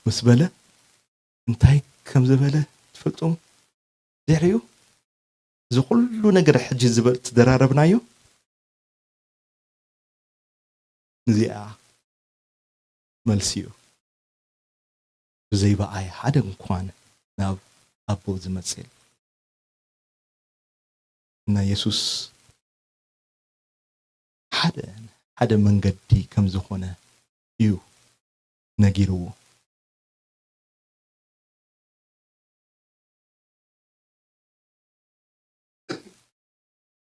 ምስ በለ፣ እንታይ ከም ዝበለ ትፈልጡ? ድሕሪኡ እዚ ኩሉ ነገር ሕጂ ዝበ-፣ ዝደራረብናዮ፣ እዚኣ መልሲ እዩ። ብዘይ ብኣይ ሓደ እንኳን ናብ ኣቦ ዝመጽእ የለን። እና የሱስ ሓደ፣ ሓደ መንገዲ ከም ዝኾነ እዩ ነጊርዎ።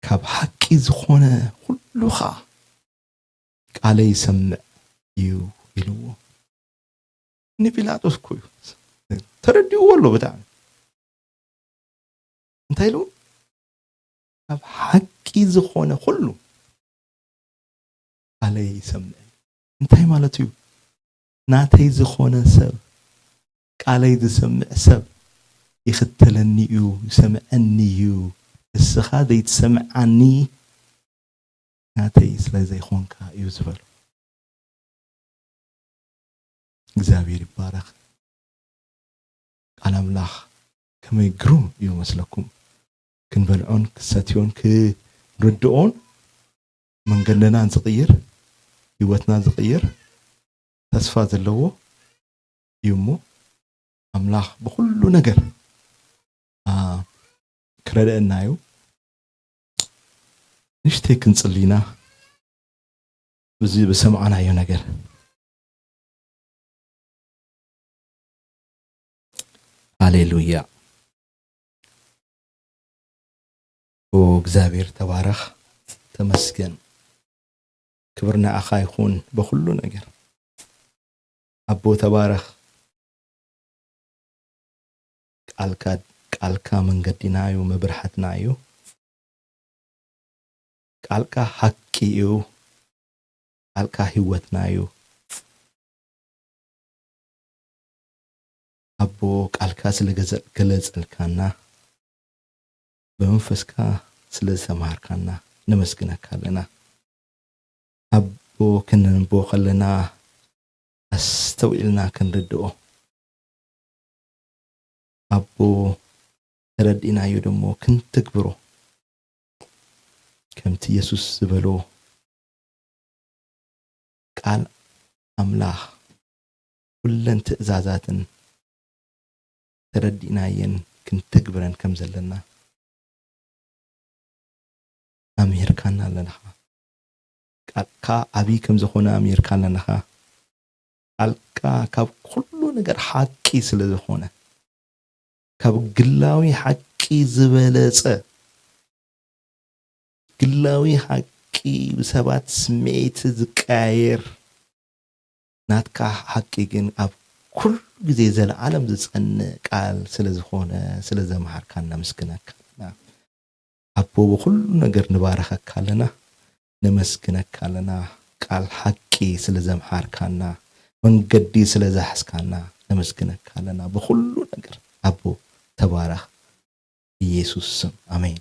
ካብ ሓቂ ዝኾነ ኩሉ ኸኣ ቃለይ ይሰምዕ እዩ ኢልዎ። ንጲላጦስ እኮ እዩ ተረዲእዎ ኣሎ ብጣዕሚ። እንታይ ኢሉ? ካብ ሓቂ ዝኾነ ኩሉ ቃለይ ይሰምዕ። እንታይ ማለት እዩ? ናተይ ዝኾነ ሰብ፣ ቃለይ ዝሰምዕ ሰብ ይኽተለኒ እዩ፣ ይሰምዐኒ እዩ። ንስኻ ዘይትሰምዓኒ ናተይ ስለ ዘይኾንካ እዩ ዝበሎ። እግዚኣብሔር ይባረኽ። ቃል ኣምላኽ ከመይ ግሩም እዩ መስለኩም። ክንበልዖን ክሰትዮን ክንርድኦን መንገድና ዝቕይር፣ ህይወትና ዝቕይር፣ ተስፋ ዘለዎ እዩ እሞ ኣምላኽ ብኹሉ ነገር፣ ኣ፣ ክረድአና እዩ። ንእሽተይ ክንጽሊ ኢና። እዚ ብሰማዕናዮ ነገር። ሃሌሉያ። ኦ እግዚኣብሔር ተባረኽ፣ ተመስገን። ክብር ንኣኻ ይኹን በኹሉ ነገር። ኣቦ ተባረኽ። ቃልካ፣ ቃልካ መንገዲና እዩ፣ መብርሃትና እዩ። ቃልካ ሓቂ እዩ። ቃልካ ህይወትና እዩ። ኣቦ ቃልካ ስለ ገዘ-፣ ገለጸልካና፣ ብመንፈስካ ስለ ዝተማሃርካና ነመስግነካ ኣለና። ኣቦ ክነንብቦ ከለና ኣስተውዒልና ክንርድኦ፣ ኣቦ ተረዲእናዮ ደሞ ክንትግብሮ፣ ከምቲ የሱስ ዝበሎ ቃል ኣምላኽ ኩለን ትእዛዛትን ተረዲእናየን ክንትግብረን ከም ዘለና ኣምሂርካና ኣለኻ። ቃልካ ዓብዪ ከም ዝኾነ ኣምሂርካ ኣለኻ። ቃልካ ካብ ኩሉ ነገር ሓቂ ስለ ዝኾነ፣ ካብ ግላዊ ሓቂ ዝበለጸ፣ ግላዊ ሓቂ ብሰባት ስምዒት ዝቀያየር፣ ናትካ ሓቂ ግን ኣብ ኩሉ ግዜ ዘለዓለም ዝጸንእ ቃል ስለ ዝኾነ፣ ስለ ዘምሃርካና ነመስግነካ ኣለና። ኣቦ፣ ብኹሉ ነገር ንባረኸካ ኣለና፣ ነመስግነካ ኣለና። ቃል ሓቂ ስለ ዘምሃርካና፣ መንገዲ ስለ ዝሓዝካና ነመስግነካ ኣለና። ብኹሉ ነገር ኣቦ ተባረኽ። ኢየሱስ ስም ኣሜን።